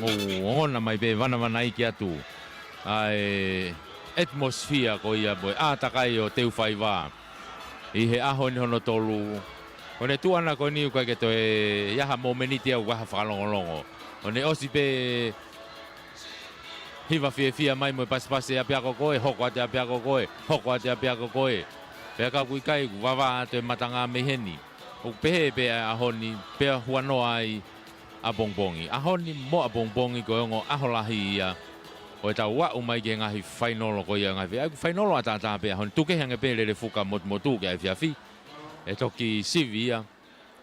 Mou ongona mai pē, vanavanaiki atu ʻa e atmosphere ko ia mo e ʻātakai ʻo Teufaiva ʻi he ʻaho ni hono tolu. Ko ʻene tuʻu ʻana ko eni ʻoku ʻikai ke toe ʻi ai ha momeniti ʻoku ʻi ai ha fakalongolongo. ʻOku ne ʻosi pē hiva fiefia mai mo e pasipasi e ʻapiako ko ē, hoko atu e ʻapiako ko ē, hoko atu e ʻapiako ko ē. Pea ka ʻoku ʻikai, ʻoku vavā atu e matanga mei heni. ʻOku pehē pē ʻa e ʻaho ni, pea huanoa ai ʻapongipongi. ʻAho ni mo ʻapongipongi ko e ongo ʻaho lahi ia ʻo ʻetau aʻu mai ki he ngaahi fainolo ko ia, ngaahi, ʻa e fainolo ʻataʻatā pē ʻaho ni, tuku kehe ange pē lele fuka motumotu ki he efiafi. ʻE toki sivi ia,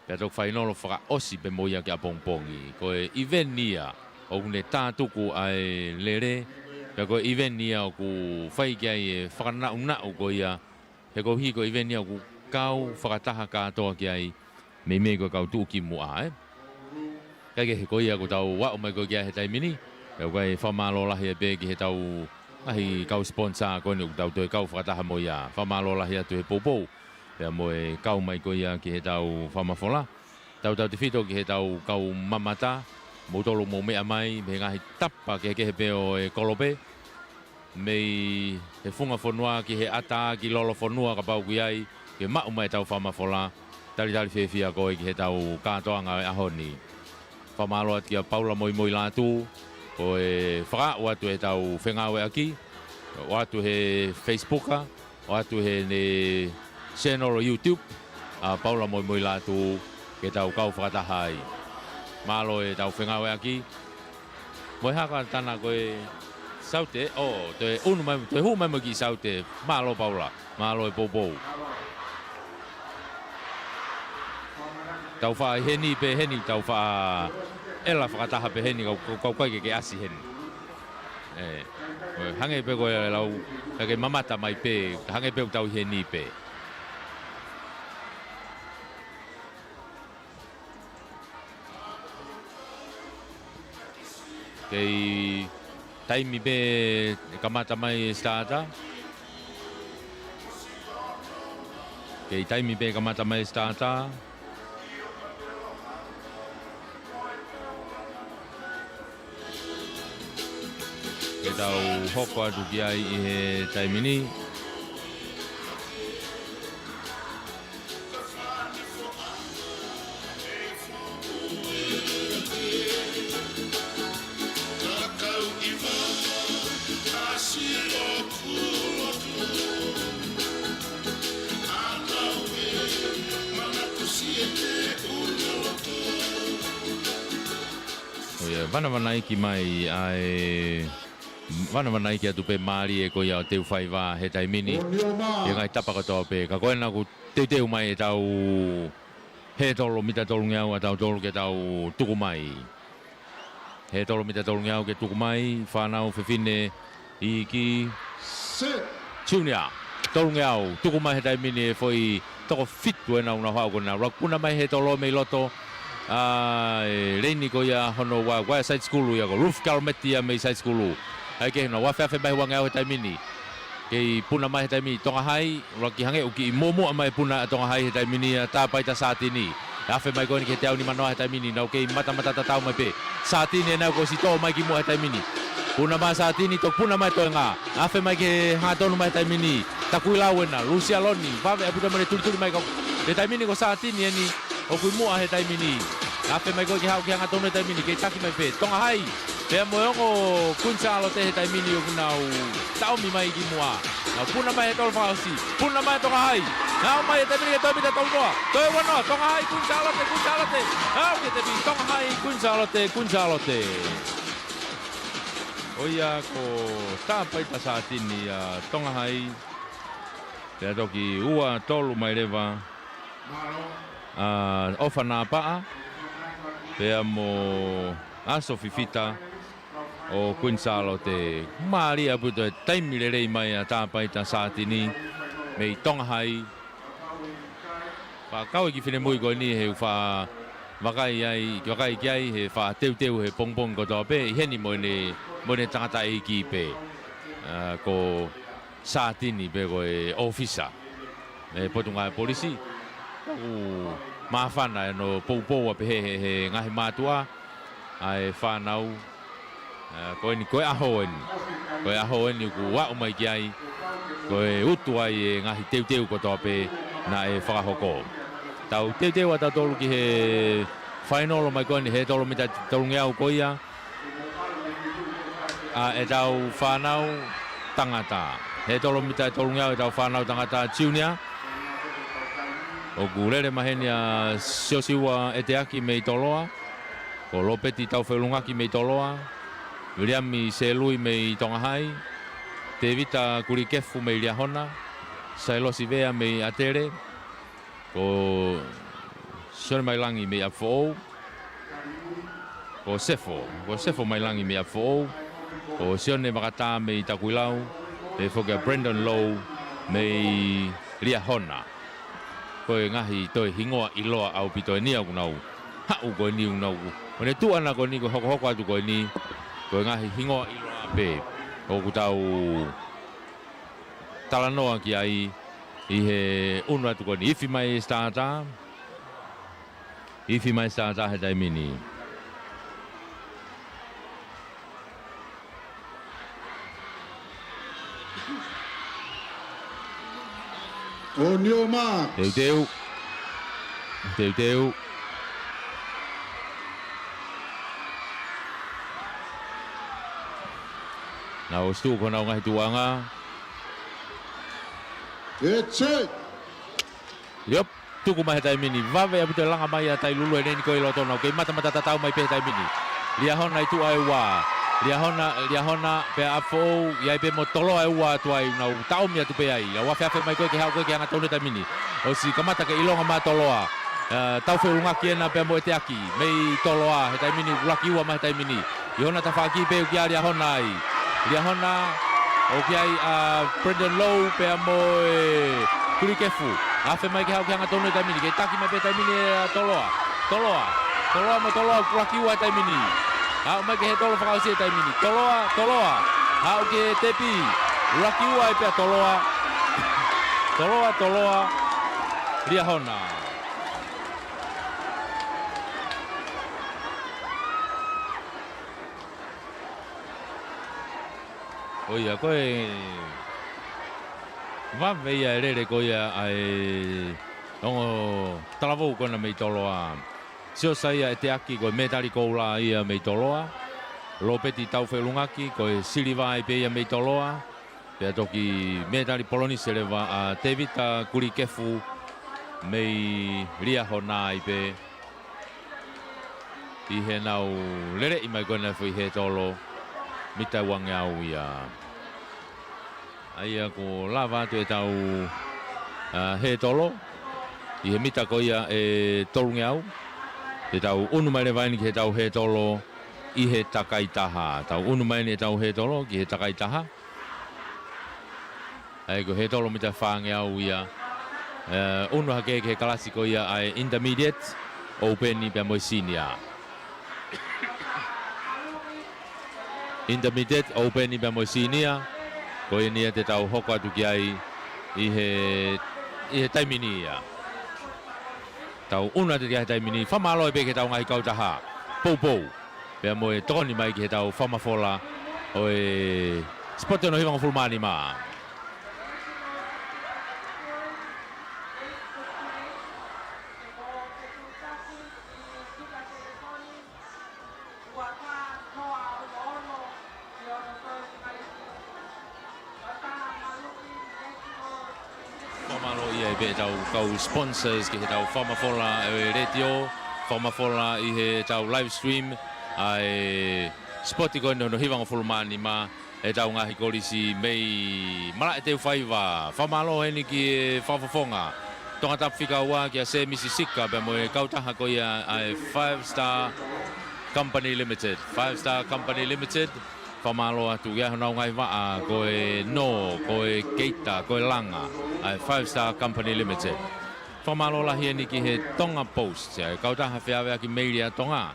pea toki fainolo fakaʻosi pē mo ia ki ʻapongipongi. Ko e ʻiveni ia ʻoku ne tātuku ʻa e lele, pea ko e ʻiveni ia ʻoku fai ki ai e fakanaʻunaʻu ko ia, he koeʻuhi ko e ʻiveni ia ʻoku kau fakataha kātoa ki ai, meimei ko e kau tuʻukimuʻa, ē. Kae kehe ko ia ʻoku tau aʻu mai ko ē ki ai he taimi ni, pea ʻoku ʻikai, fakamālō lahi pē ki heʻetau ngaahi kau sponsor ko eni ʻoku tau toe kau fakataha mo ia. Fakamālō lahi atu he poupou pea mo e kau mai ko ia ki heʻetau fakamafola. Tautautefito ki heʻetau kau mamata, moutolu mou meʻa mai mei he ngaahi tapa kehekehe pē ʻo e kolope, mei he funga fonua ki he ʻatā ki lolofonua kapau ʻoku ʻi ai, ke maʻu mai ʻetau fakamafola. Talitali fiefia koe ki heʻetau kātoanga ʻo e ʻaho ni. Fakamālō atu kia Paula Moimoi Lātū, ko e fakaaʻu atu ʻetau fengāueʻaki, ʻoatu he Facebook, ʻoatu heʻene channel ʻo YouTube, ʻa Paula Moimoi Lātū, ke tau kau fakataha ai. Mālō ʻetau fengāueʻaki. Mo e haka tana ko e saute, ʻo, toe ʻunu mai, toe hū mai mo e kiʻi saute. Mālō Paula, mālō e poupou. Tau faʻa ʻi heni pē heni, tau faʻa ʻela fakataha pē heni, kau, kau, kau ʻikai ke ke ʻasi heni. ʻE, hangē pē ko e lau, ka ke mamata mai pē, hangē pē ʻoku tau ʻi heni pē. Kei taimi pē ʻe kamata mai e starter. Kei taimi pē ʻe kamata mai e starter. Ke tau hoko atu ki ai ʻi he taimi ni. ʻO ia, vanavanaiki mai ʻa e Vanavanaiki atu pē mālie ko ia ʻo Teufaiva he taimi ni. ʻI he ngaahi tapa kotoa pē. Ka ko ena kuo teuteu mai ʻetau hētolo mita tolungeau ʻatautolu ke tau tuku mai. Hētolo mita tolungeau ke tuku mai, fānau fefine iiki. Junior, tolungeau, tuku mai he taimi ni e foʻi toko fitu ʻenau nau haʻu ko ena. Laka puna mai hētolo mei loto. ʻA e leini ko ia hono ua, ua side school ia ko Ruth Kalometi ia mei side school. ʻA ia ke nau afeafe mai huangeau he taimi ni. Kei puna mai he taimi ni Tonga Hai, laka hangē ʻoku kiʻi muʻomuʻa mai puna ʻa Tonga Hai he taimi ni ʻa Tāpaita Sātini. Afe mai ko eni ki he teau nima noa he taimi ni, nau kei matamata tatau mai pē. Sātini ʻenau kuo ʻosi tō mai ki muʻa he taimi ni. Puna mai Sātini, toki puna mai toenga. Afe mai ki he hangatonu mai he taimi ni. Takuilau ena, Lusialoni, vave ʻaupito mo ʻene tulituli mai ka he taimi ni ko Sātini eni ʻoku ʻi muʻa he taimi ni. Afe mai ko ē ke haʻu ki he hangatonu he taimi ni, kei taki mai pē Tonga Hai. Pea mo e ongo Kuini Sālote he taimi ni ʻoku nau taʻomi mai ki muʻa. Nau puna mai he tolo fakaʻosi, puna mai Tonga Hai. Nau ō mai he taimi ni ki he toe mita tolu noa, toe ua noa, Tonga Hai, Kuini Sālote, Kuini Sālote. Nau ki he tepi, Tonga Hai, Kuini Sālote, Kuini Sālote. ʻO ia ko Tāpaita Sātini ʻa Tonga Hai. Pea toki ua tolu mai leva ʻa ʻOfa Napaʻa pea mo Aso Fifita ʻo Kuini Sālote. Mālie ʻaupito e taimi lelei mai ʻa Tāpaita Sātini mei Tonga Hai. Fakakau e kiʻi finemui ko eni he ʻoku faʻa vakai ai, ke vakai ki ai he faʻa teuteu he pongipongi kotoa pē, ʻi heni mo ʻene, mo ʻene tangataʻeiki pē. ʻA, ko Sātini pē ko e ʻōfisa ʻe Potungāue Polisi. ʻOku māfana ʻene poupou ʻa pehē he, he ngaahi mātuʻa ʻa e fānau. ʻA, ko eni, ko e ʻaho eni. Ko e ʻaho eni ʻoku aʻu mai ki ai. Ko e utu ai e ngaahi teuteu kotoa pē naʻe fakahoko. Tau teuteu ʻatautolu ki he fainolo mai ko eni, hētolo mita tolungeau ko ia ʻa ʻetau fānau tangata. Hētolo mita tolungeau ʻetau fānau tangata junior. ʻOku lele mai heni ʻa Siosiua ʻEteaki mei Toloa. Ko Lopeti Taufeʻulungaki mei Toloa. Viliami Selui mei Tonga Hai. Tēvita Kulikefu mei Liahona. Sailosi Vea mei ʻAtele. Ko Sione Mailangi mei ʻApifoʻou. Ko Sefo, ko Sefo Mailangi mei ʻApifoʻou. Ko Sione Makatā mei Takuilau. Pea foki ʻa Brandon Lowe mei Liahona. Ko e ngaahi toe hingoa ʻiloa ʻaupito eni ʻoku nau haʻu ko eni ʻoku nau. Ko ʻene tuʻu ʻana ko eni ko e hokohoko atu ko eni. Ko e ngaahi hingoa ʻiloa pē ʻoku tau talanoa ki ai ʻi he ʻunu atu ko eni. Ifi mai e starter. Ifi mai e starter he taimi ni. On your marks. Teuteu. Teuteu. Nau ʻosi tuʻu ko honau ngaahi tuʻuʻanga. It's it. Yep. Tuku mai he taimi ni, vave ʻaupito e langa mai ʻa Tailulu he leini ko ē ʻi loto, nau kei matamata tatau mai pē he taimi ni. Liahona ʻi tuʻa e ua. Liahona, Liahona pea ʻApifoʻou, ʻi ai pē mo Toloa e ua atu ai, nau taʻomi atu pē ai. ʻA ua afeafe mai ko ē ke haʻu ko ē ki he hangatonu he taimi ni. ʻOsi kamata ke ʻilonga mai ʻa Toloa. ʻA, Taufeʻulungaki ena pea mo ʻEteaki. Mei Toloa, he taimi ni, ʻuluaki ua mai he taimi ni. ʻI hona tafaʻaki pē ʻoku ʻia Liahona ai. Liahona, ʻoku ʻi ai ʻa Brandon Lowe pea mo e Kulikefu. Afe mai ke haʻu ki he hangatonu he taimi ni. Kei taki mai pē he taimi ni ʻa Toloa. Toloa. Toloa mo Toloa, ʻuluaki ua he taimi ni. Haʻu mai ki he hētolo fakaʻosi he taimi ni. Toloa, Toloa. Haʻu ki he tepi. ʻUluaki ua ai pē ʻa Toloa. Toloa, Toloa. Liahona. ʻO ia, ko e vave ia e lele ko ia ʻa e ongo talavou ko ena mei Toloa. Siosaia ʻEteaki, ko e mētali koula ia mei Toloa. Lopeti Taufeʻulungaki, ko e siliva ai pē ia mei Toloa. Pea toki mētali polonise leva ʻa Tevita Kulikefu mei Liahona ai pē. ʻI heʻenau leleʻi mai ko ena e foʻi hētolo, mita uangeau ia. ʻA ia kuo lava atu ʻetau, ā, hētolo ʻi he mita ko ia ʻe tolungeau. Te tau ʻunu mai leva eni ki heʻetau hētolo ʻi he takai taha. Tau ʻunu mai eni ʻetau hētolo ki he takai taha. ʻA ia ko e hētolo mita fāngeau ia. Ē, ʻunu hake ki he kalasi ko ia ʻa e intermediate, open pea mo e senior. Intermediate, open pea mo e senior. Ko eni ia te tau hoko atu ki ai ʻi he, ʻi he taimi ni ia. Tau ʻunu atu ki ai he taimi ni. Fakamālō pē ki heʻetau ngaahi kautaha poupou pea mo e tokoni mai ki heʻetau fakamafola ʻo e sipoti hono hivangofulu mā nima. Fakamālō ia ai pē ʻetau kau sponsors ki heʻetau fakamafola ʻo e letiō, fakamafola ʻi heʻetau live stream ʻa e sipoti ko eni hono hivangofulu mā nima ʻetau ngaahi kolisi mei Malaʻe Teufaiva. Fakamālō heni ki he fakafofonga Tongatapu fika ua kia Sēmisi Sika pea mo e kautaha ko ia ʻa e Five Star Company Limited. Five Star Company Limited, fakamālō atu ia honau ngaahi vaʻa, ko e nō, ko e keita, ko e langa, ʻa e Five Star Company Limited. Fakamālō lahi eni ki he Tonga Post, ʻa e kautaha feaveaki meili ʻa Tonga.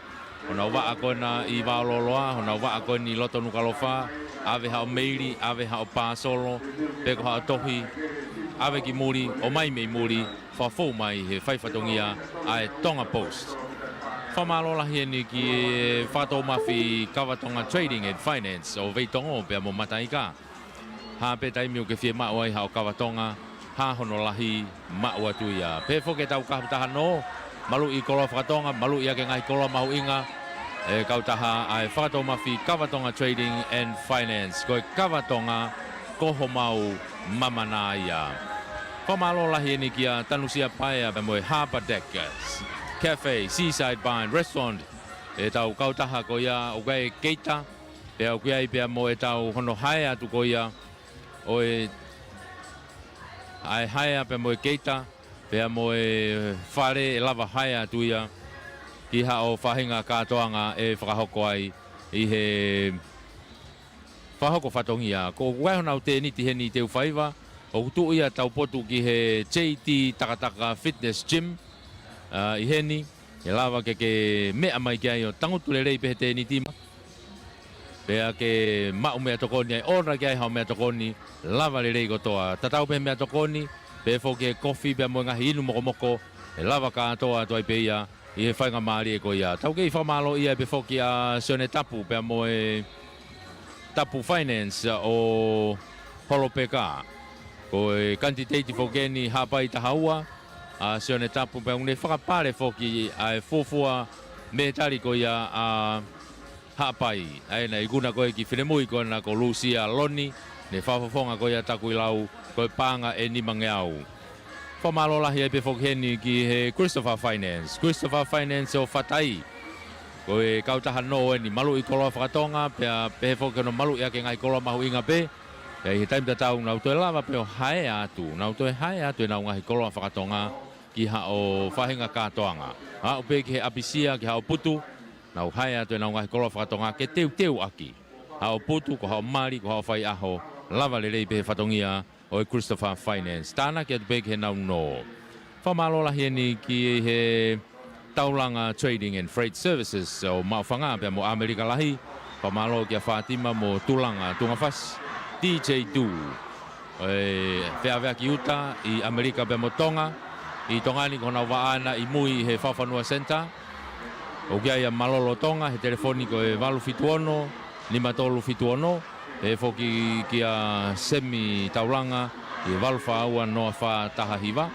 Honau vaʻa ko ena ʻi Vaololoa, honau vaʻa ko eni ʻi loto Nukuʻalofa, ʻave haʻo meili, ʻave haʻo pāsolo, pe ko haʻo tohi, ʻave ki muli, ʻomai mei muli, fakafou mai he fai fatongia ʻa e Tonga Post. Fakamālō lahi eni ki he Fakatoumafi Kavatonga Trading and Finance ʻo Veitongo pea mo Mataika. Hā pē taimi ʻoku ke fiemaʻu ai haʻo kava Tonga, hā hono lahi, maʻu atu ia. Pehē foki ʻetau kahu taha nō, maluʻi koloa fakatonga, maluʻi ake ngaahi koloa mahuʻinga, ʻe kautaha ʻa e Fakatoumafi Kavatonga Trading and Finance. Ko e kava Tonga, ko homau mamana ia. Fakamālō lahi eni kia Tanusia Paea pea mo e Harbour Deck Cafe, Seaside Bar and Restaurant. ʻEtau kautaha ko ia ʻoku ʻi ai e keita, pea ʻoku ʻi ai pea mo ʻetau hono haea atu ko ia ʻo e, ʻa e haea pea mo e keita, pea mo e fale ʻe lava haea atu ia ki haʻo faʻahinga kātoanga ʻe fakahoko ai ʻi he fakahoko fatongia. Ko ʻoku ʻi ai honau tēniti heni ʻi Teufaiva, ʻoku tuʻu ia taupotu ki he J T Takataka Fitness Gym, ā, ʻi heni, ʻe lava ke ke meʻa mai ki ai ʻo tangutu lelei pē he tēniti ma. Pea ke maʻu meʻatokoni ai, ʻona ki ai haʻo meʻatokoni, lava lelei kotoa. Tatau pē he meʻatokoni, pehē foki e kofi pea mo e ngaahi inu mokomoko, ʻe lava kātoa atu ai pē ia ʻi he faingamālie ko ia. Tau kei fakamālō ia pē foki ʻa Sione Tapu pea mo e Tapu Finance ʻo Holopeka. Ko e kanititeiti foki eni Haʻapai taha ua, ʻa Sione Tapu, pea ʻoku ne fakapale foki ʻa e fuofua mētali ko ia ʻa Haʻapai. ʻA ia naʻe ikuna ko ē ki finemui ko ena ko Lusia Loni, ne fakafofonga ko ia Takuilau, ko e paʻanga ʻe nimangeau. Fakamālō lahi ai pē foki heni ki he Christopher Finance. Christopher Finance ʻo Fatai. Ko e kautaha nō eni maluʻi koloa fakatonga, pea pehē foki hono maluʻi ake ngaahi koloa mahuʻinga pē. Pea ʻi he taimi tatau, nau toe lava pē ʻo haea atu. Nau toe haea atu ʻenau ngaahi koloa fakatonga ki haʻo faʻahinga kātoanga. Aʻu pē ki he ʻapisia, ki haʻo putu, nau haea atu ʻenau ngaahi koloa fakatonga ke teuteu ʻaki haʻo putu, ko haʻo mali, ko haʻo faiʻaho, lava lelei pē he fatongia ʻo e Christopher Finance. Tānaki atu pē ki heʻenau nō. Fakamālō lahi eni ki he Taulanga Trading and Freight Services ʻo Maʻufanga pea mo ʻAmelika Lahi. Fakamālō kia Fatima mo Tulanga Tungafasi, D J Tu. ʻE feaveaki uta ʻi ʻAmelika pea mo Tonga. ʻI Tonga ni ko honau vaʻa ena ʻi mui he Fakafanua Center. ʻOku ʻi ai ʻa Malolo Tonga he telefoni ko e valu fitu ono, nima tolu fitu ono. Pehē foki kia Semi Taulanga, ʻi he valu fā ua noa fā taha hiva.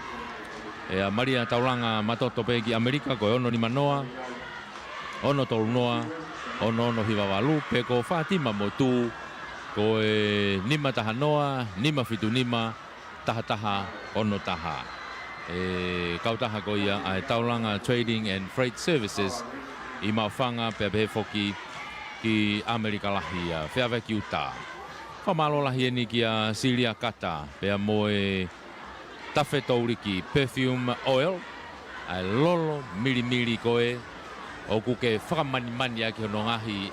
ʻIa Malia Taulanga Matoto pē ki ʻAmelika, ko e ono nima noa, ono tolu noa, ono ono hiva valu, pea ko Fātima Motū, ko e nima taha noa, nima fitu nima, taha taha ono taha. ʻE kautaha ko ia ʻa e Taulanga Trading and Freight Services ʻi Maʻufanga pea pehē foki ki ʻAmelika Lahi ʻa Fairbanks, Utah. Fakamālō lahi eni kia Silia Kata pea mo e Tafe Touliki Perfume Oil, ʻa e lolo milimili ko ē ʻoku ke fakamanimani ʻaki hono ngaahi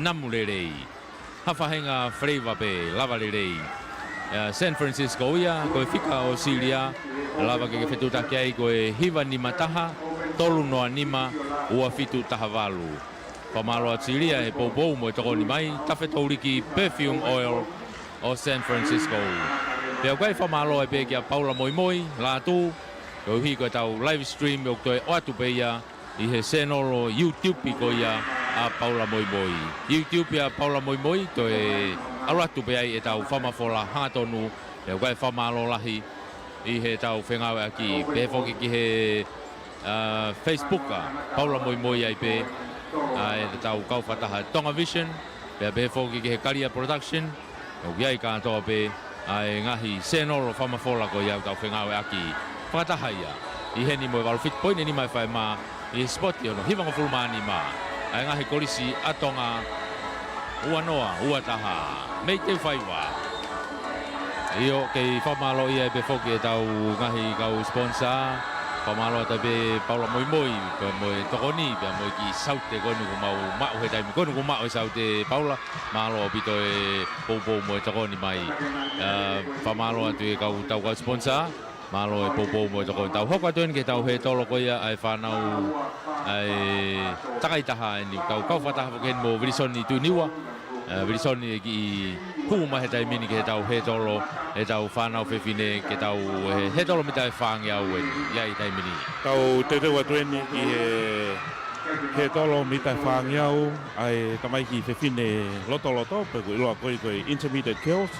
namu lelei. Ha faʻahinga flavor pē, lava lelei. ʻIa San Francisco ia, ko e fika ʻo Silia, lava ke ke fetuʻutaki ai ko e hiva nima taha, tolu noa nima, ua fitu taha valu. Fakamālō atu Silia he poupou mo e tokoni mai, Tafe Touliki Perfume Oil ʻo San Francisco. Pea ʻoku ʻikai fakamālō ai pē kia Paula Moimoi, Lātū, koeʻuhi ko ʻetau live stream ʻoku toe ʻoatu pē ia ʻi he sēnolo YouTube ko ia ʻa Paula Moimoi. YouTube ʻa Paula Moimoi, toe ʻalu atu pē ai ʻetau fakamafola hangatonu, pea ʻoku ʻikai fakamālō lahi ʻi heʻetau fengāueʻaki, pehē foki ki he, ʻa, Facebook ʻa Paula Moimoi ai pē, ʻa, ʻetau kau fakataha Tonga Vision, pea pehē foki ki he Kalia Production, ʻoku ʻi ai kātoa pē ʻa e ngaahi sēnolo fakamafola ko ia ʻoku tau fengāueʻaki fakataha ia. ʻI heni mo e valu fitu poini nima FM ʻi he sipoti hono hivangofulu mā nima ʻa e ngaahi kolisi ʻa Tonga, ua noa ua taha, mei Teufaiva. ʻIo, kei fakamālō ia pē foki ʻetau ngaahi kau sponsor. Fakamālō atu pē Paula Moimoi, pea mo e tokoni, pea mo e kiʻi saute ko eni kuo mau maʻu he taimi ko eni kuo mau maʻu e saute Paula. Mālō ʻaupito e poupou mo e tokoni mai. ʻA, fakamālō atu e kau, tau kau sponsor. Mālō e poupou mo e tokoni. Tau hoko atu eni ki heʻetau hētolo ko ia ʻa e fānau, ʻa e takaitaha eni, kau kau fakataha foki eni mo Vilisoni Tuiniua. ʻA, Vilisoni e kiʻi hū mai he taimi ni ki heʻetau hētolo, ʻetau fānau fefine, ke tau, ʻe, hētolo mita ʻe fāngeau eni, ʻi ai taimi ni. Tau teuteu atu eni ki he hētolo mita ʻe fāngeau, ʻa e tamaiki fefine lotoloto, pea ʻoku ʻiloa ko e, ko e Intermediate Girls.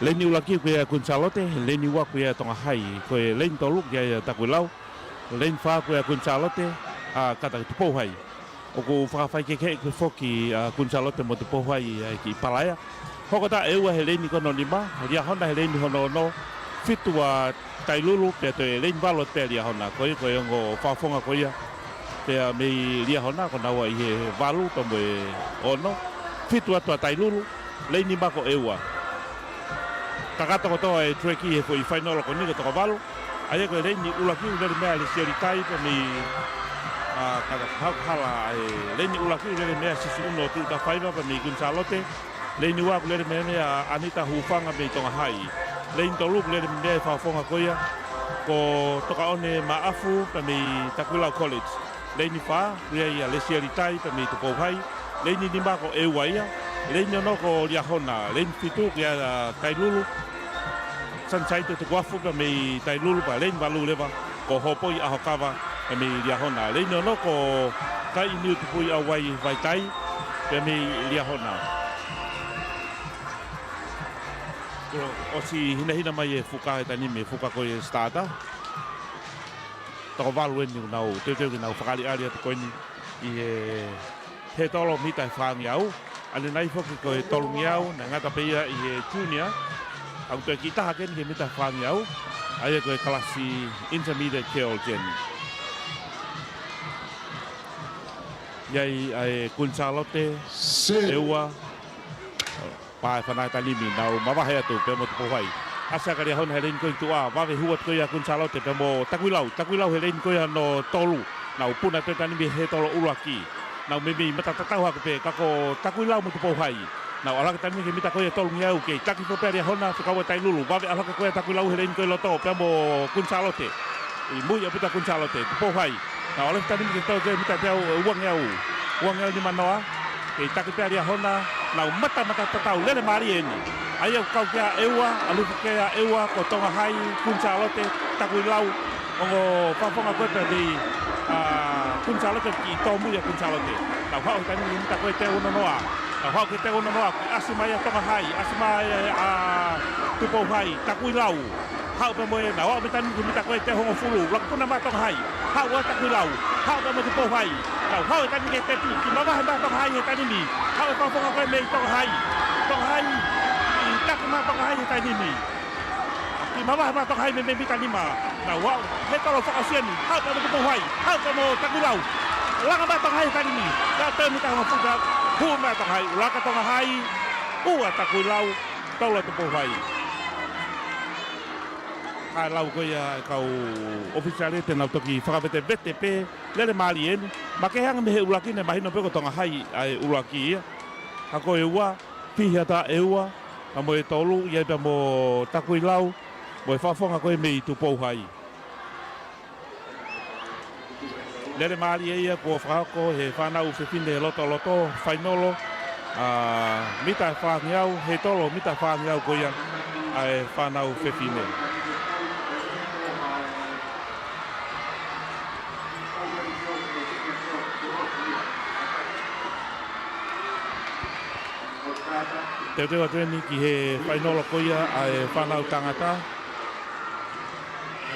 Leini ʻuluaki ko ia ʻa Kuini Sālote, leini ua ko ia ʻa Tonga Hai, ko e leini tolu ko ia ʻa Takuilau, leini fā ko ia ʻa Kuini Sālote, ʻa Kata Tupou Hai. ʻOku fakafaikehekeheʻi foki ʻa Kuini Sālote mo Tupou Hai ʻa e kiʻi palaea. Hoko atu ʻa ʻEua he leini ko hono nima, Liahona he leini hono ono, fitu ʻa Tailulu, pea toe leini valu atu pē ʻa Liahona, ko ia ko e ongo fakafofonga ko ia. Pea mei Liahona, ko naua ʻi he valu pea mo e ono, fitu atu ʻa Tailulu, leini nima ko ʻEua. Kakato kotoa e tuleki he foʻi fainolo ko eni ko e toko valu. ʻA ia ko e leini ʻuluaki ʻoku lele mei ai ʻa Lesieli Tai pea mei, ʻa, Kata Hauhala, ʻa e leini ʻuluaki ʻoku lele mei ai ʻa Sisi Uno ʻo Tuʻutafaiva pea mei Kuini Sālote. Leini ua ʻoku lele mei ai ʻa Anita Hufanga mei Tonga Hai. Leini tolu ʻoku lele mei ai e fakafofonga ko ia ko Tokaʻone Maʻafu pea mei Takuilau College. Leini fā, ko ia ʻa Lesieli Tai pea mei Tupou Hai. Leini nima ko ʻEua ia. Leini ono ko Liahona. Leini fitu ko ia ʻa Tailulu, Sunshine Tukuafu pea mei Tailulu, pea leini valu leva ko Hopoi ʻAhokava pea mei Liahona. Leini ono ko Kainiutupui ʻAuai Vaitai pea mei Liahona. Kuo ʻosi hinehina mai e fuka he taimi ni, e fuka ko e starter. Toko valu eni ʻoku nau teuteu ke nau fakaʻaliʻali atu ko eni ʻi he hētolo mita ʻe fāngeau. ʻAnenai foki ko e tolungeau, naʻe ngata pē ia ʻi he junior. ʻOku toe kiʻi taha ko eni ki he mita ʻe fāngeau. ʻA ia ko e kalasi Intermediate Girls eni. ʻI ai ʻa e Kuini Sālote, ʻEua, pea ʻe fana he taimi ni, nau mavahe atu pea mo Tupou Hai. ʻAsi ʻa Liahona he leini ko ē tuʻa, vave hū atu ko ia ʻa Kuini Sālote pea mo Takuilau. Takuilau he leini ko ia hono tolu. Nau puna atu he taimi ni he hētolo ʻuluaki. Nau meimei mata tatau hake pē, ka ko Takuilau mo Tupou Hai. Nau ʻalu hake he taimi ni ki he mita ko ia ʻe tolungeau, kei taki foki pē ʻa Liahona, fekau ʻa Tailulu. Vave ʻalu hake ko ia ʻa Takuilau he leini ko ē loto pea mo Kuini Sālote. ʻI mui ʻaupito ʻa Kuini Sālote, Tupou Hai. Nau ʻalu hake he taimi ni ki he tau ke mita teau, uangeau, uangeau nima noa. Kei taki pē ʻa Liahona, nau mata mata tatau, lele mālie eni. ʻA ia ʻoku kau ki ai ʻEua, ʻalu hifo ki ai ʻEua, ko Tonga Hai, Kuini Sālote, Takuilau, ongo fakafofonga ko ē pea mei, ʻa, Kuini Sālote, kiʻi tōmui ʻa Kuini Sālote. Nau haʻu he taimi ni ki he mita ko ē teau ono noa. Haʻu ki he teunga noa, ʻasi mai ʻa Tonga Hai, ʻasi mai ʻa Tupou Hai, Takuilau. Haʻu pē mo ia, nau aʻu mei he taimi ni ki he mita ko ē ʻe teau hongofulu, lakapuna mai ʻa Tonga Hai. Haʻu ʻa Takuilau, haʻu pē mo Tupou Hai. Nau haʻu he taimi ni ki he tepi, kiʻi mavahe mai ʻa Tonga Hai he taimi ni. Haʻu e fakafofonga ko ē mei Tonga Hai. Tonga Hai, kiʻi taki mai ʻa Tonga Hai he taimi ni. Kiʻi mavahe mai ʻa Tonga Hai mei, mei he mita nima. Nau aʻu, he tolo fakaʻosi eni. Haʻu pē mo Tupou Hai, haʻu pē mo Takuilau. Langa mai ʻa Tonga Hai he taimi ni. Nau teu mita hongofulu, hū mai ʻa Tonga Hai. ʻUluaki ʻa Tonga Hai, ua ʻa Takuilau, tolu ʻa Tupou Hai. Kae lau ko ia e kau ʻōfisiale te nau toki fakavetevete pē, lele mālie eni. Makehe ange mei he ʻuluaki ne mahino pē ko Tonga Hai ʻa e ʻuluaki ia. Ka ko e ua, fihi atu ʻa e ua, pea mo e tolu, ʻi ai pea mo Takuilau, mo e fakafofonga ko ē mei Tupou Hai. Lele mālie ia kuo fakahoko he fānau fefine lotoloto, fainolo, ʻa, mita fāngeau, he tolo mita fāngeau ko ia ʻa e fānau fefine. Teuteu atu eni ki he fainolo ko ia ʻa e fānau tangata.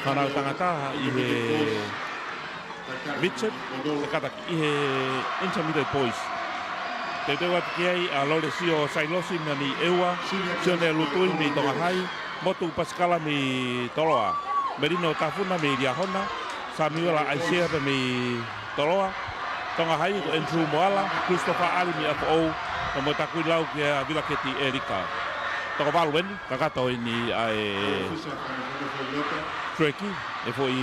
Fānau tangata ʻi he midget, ʻe kātaki ʻi he intermediate boys. Teuteu atu ki ai ʻa Lolesio Sailosi mei Niʻeua, Sione Lutui mei Tonga Hai, Motu Pasikala mei Toloa, Melino Tafuna mei Liahona, Samiuela ʻAisea pē mei Toloa, Tonga Hai ko Andrew Moala, Christopher Ali mei ʻApifoʻou, pea mo Takuilau kia Vilaketi ʻElika. Toko valu eni, kakato eni ʻa e track ʻi he foʻi,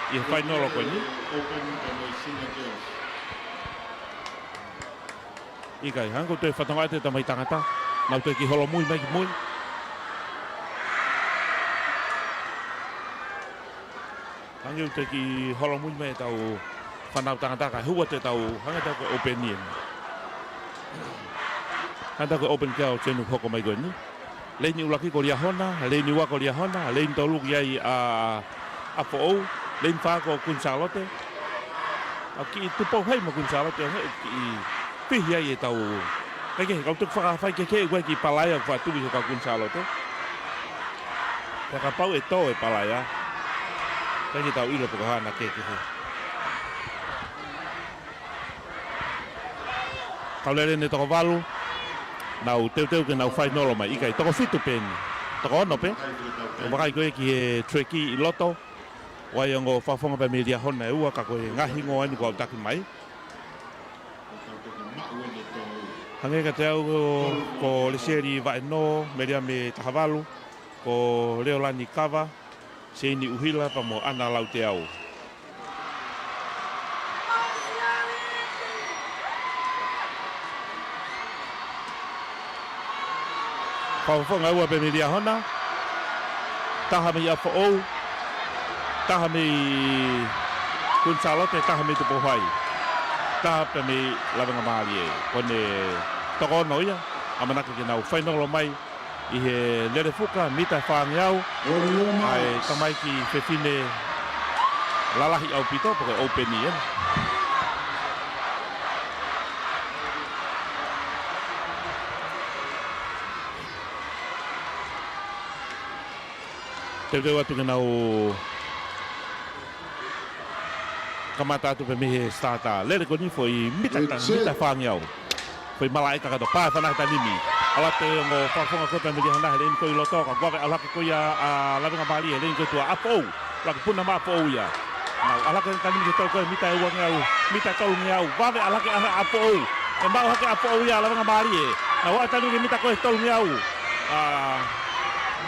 ʻi he fainolo ko eni. ʻIkai, hangē ko e toe fakatokangaʻi atu e tamaiki tangata, nau toe kiʻi holomui mai ki mui. Hangē ʻoku toe kiʻi holomui mai ʻetau fānau tangata kae hū atu ʻetau, hangē ʻetau ko e open eni. Hangē ʻetau ko e open ki he ʻaho ni ʻoku hoko mai ko eni. Leini ʻuluaki ko Liahona, leini ua ko Liahona, leini tolu ki ai ʻa ʻApifoʻou, leini fā ko Kuini Sālote. ʻA, kiʻi Tupou Hai mo Kuini Sālote, ʻa, kiʻi fihi ai ʻetau. Kae kehe, kau toki fakafai kehekehe ʻoku ʻi ai e kiʻi palaea ʻoku faʻa tuku ʻi he kau Kuini Sālote. Pea kapau ʻe tō e palaea, ʻikai ke tau ʻilo pe ko e hā ʻena kehekehe. Kau lele eni toko valu, nau teuteu ke nau fainolo mai, ʻikai, toko fitu pē eni. Toko ono pē. ʻOku vakai ko ē ki he track ʻi loto, ʻoku ʻi ai e ongo fakafofonga pē mei Liahona ʻe ua, ka ko e ngaahi hingoa eni kuo aʻutaki mai. Hangē kiate au ko, ko Lesieli Vaʻenō, Meliame Tahavalu, ko Leolani Kava, Seini ʻUhila pea mo ʻAna Lauteau. Fakafofonga ʻe ua pē mei Liahona, taha mei ʻApifoʻou, taha mei Kuini Sālote, taha mei Tupou Hai, taha pē mei Lavengamālie. Ko ʻene toko ono ia, ʻamanaki ke nau fainolo mai ʻi he lele fuka, mita fāngeau, ʻa e tamaiki fefine lalahi ʻaupito, pe ko e open eni. Teuteu atu ke nau kamata atu pē mei he starter. Lele ko eni foʻi mita ta-, mita fāngeau. Foʻi malaʻe kakato, pā e fana he taimi ni. ʻAlu atu e ongo fakafofonga ko ē mei Liahona he leini ko ē ʻi loto, ka vave ʻalu hake ko ia ʻa Lavengamālie he leini ko ē tuʻa, ʻApifoʻou. Lakapuna mai ʻApifoʻou ia. Nau ʻalu hake he taimi ni ki he tau ko ē mita ʻe uangeau, mita ʻe tolungeau, vave ʻalu hake ʻa ʻApifoʻou. ʻE maʻu hake ʻApifoʻou ia ʻa Lavengamālie. Nau aʻu he taimi ni ki he mita ko ē tolungeau. ʻA,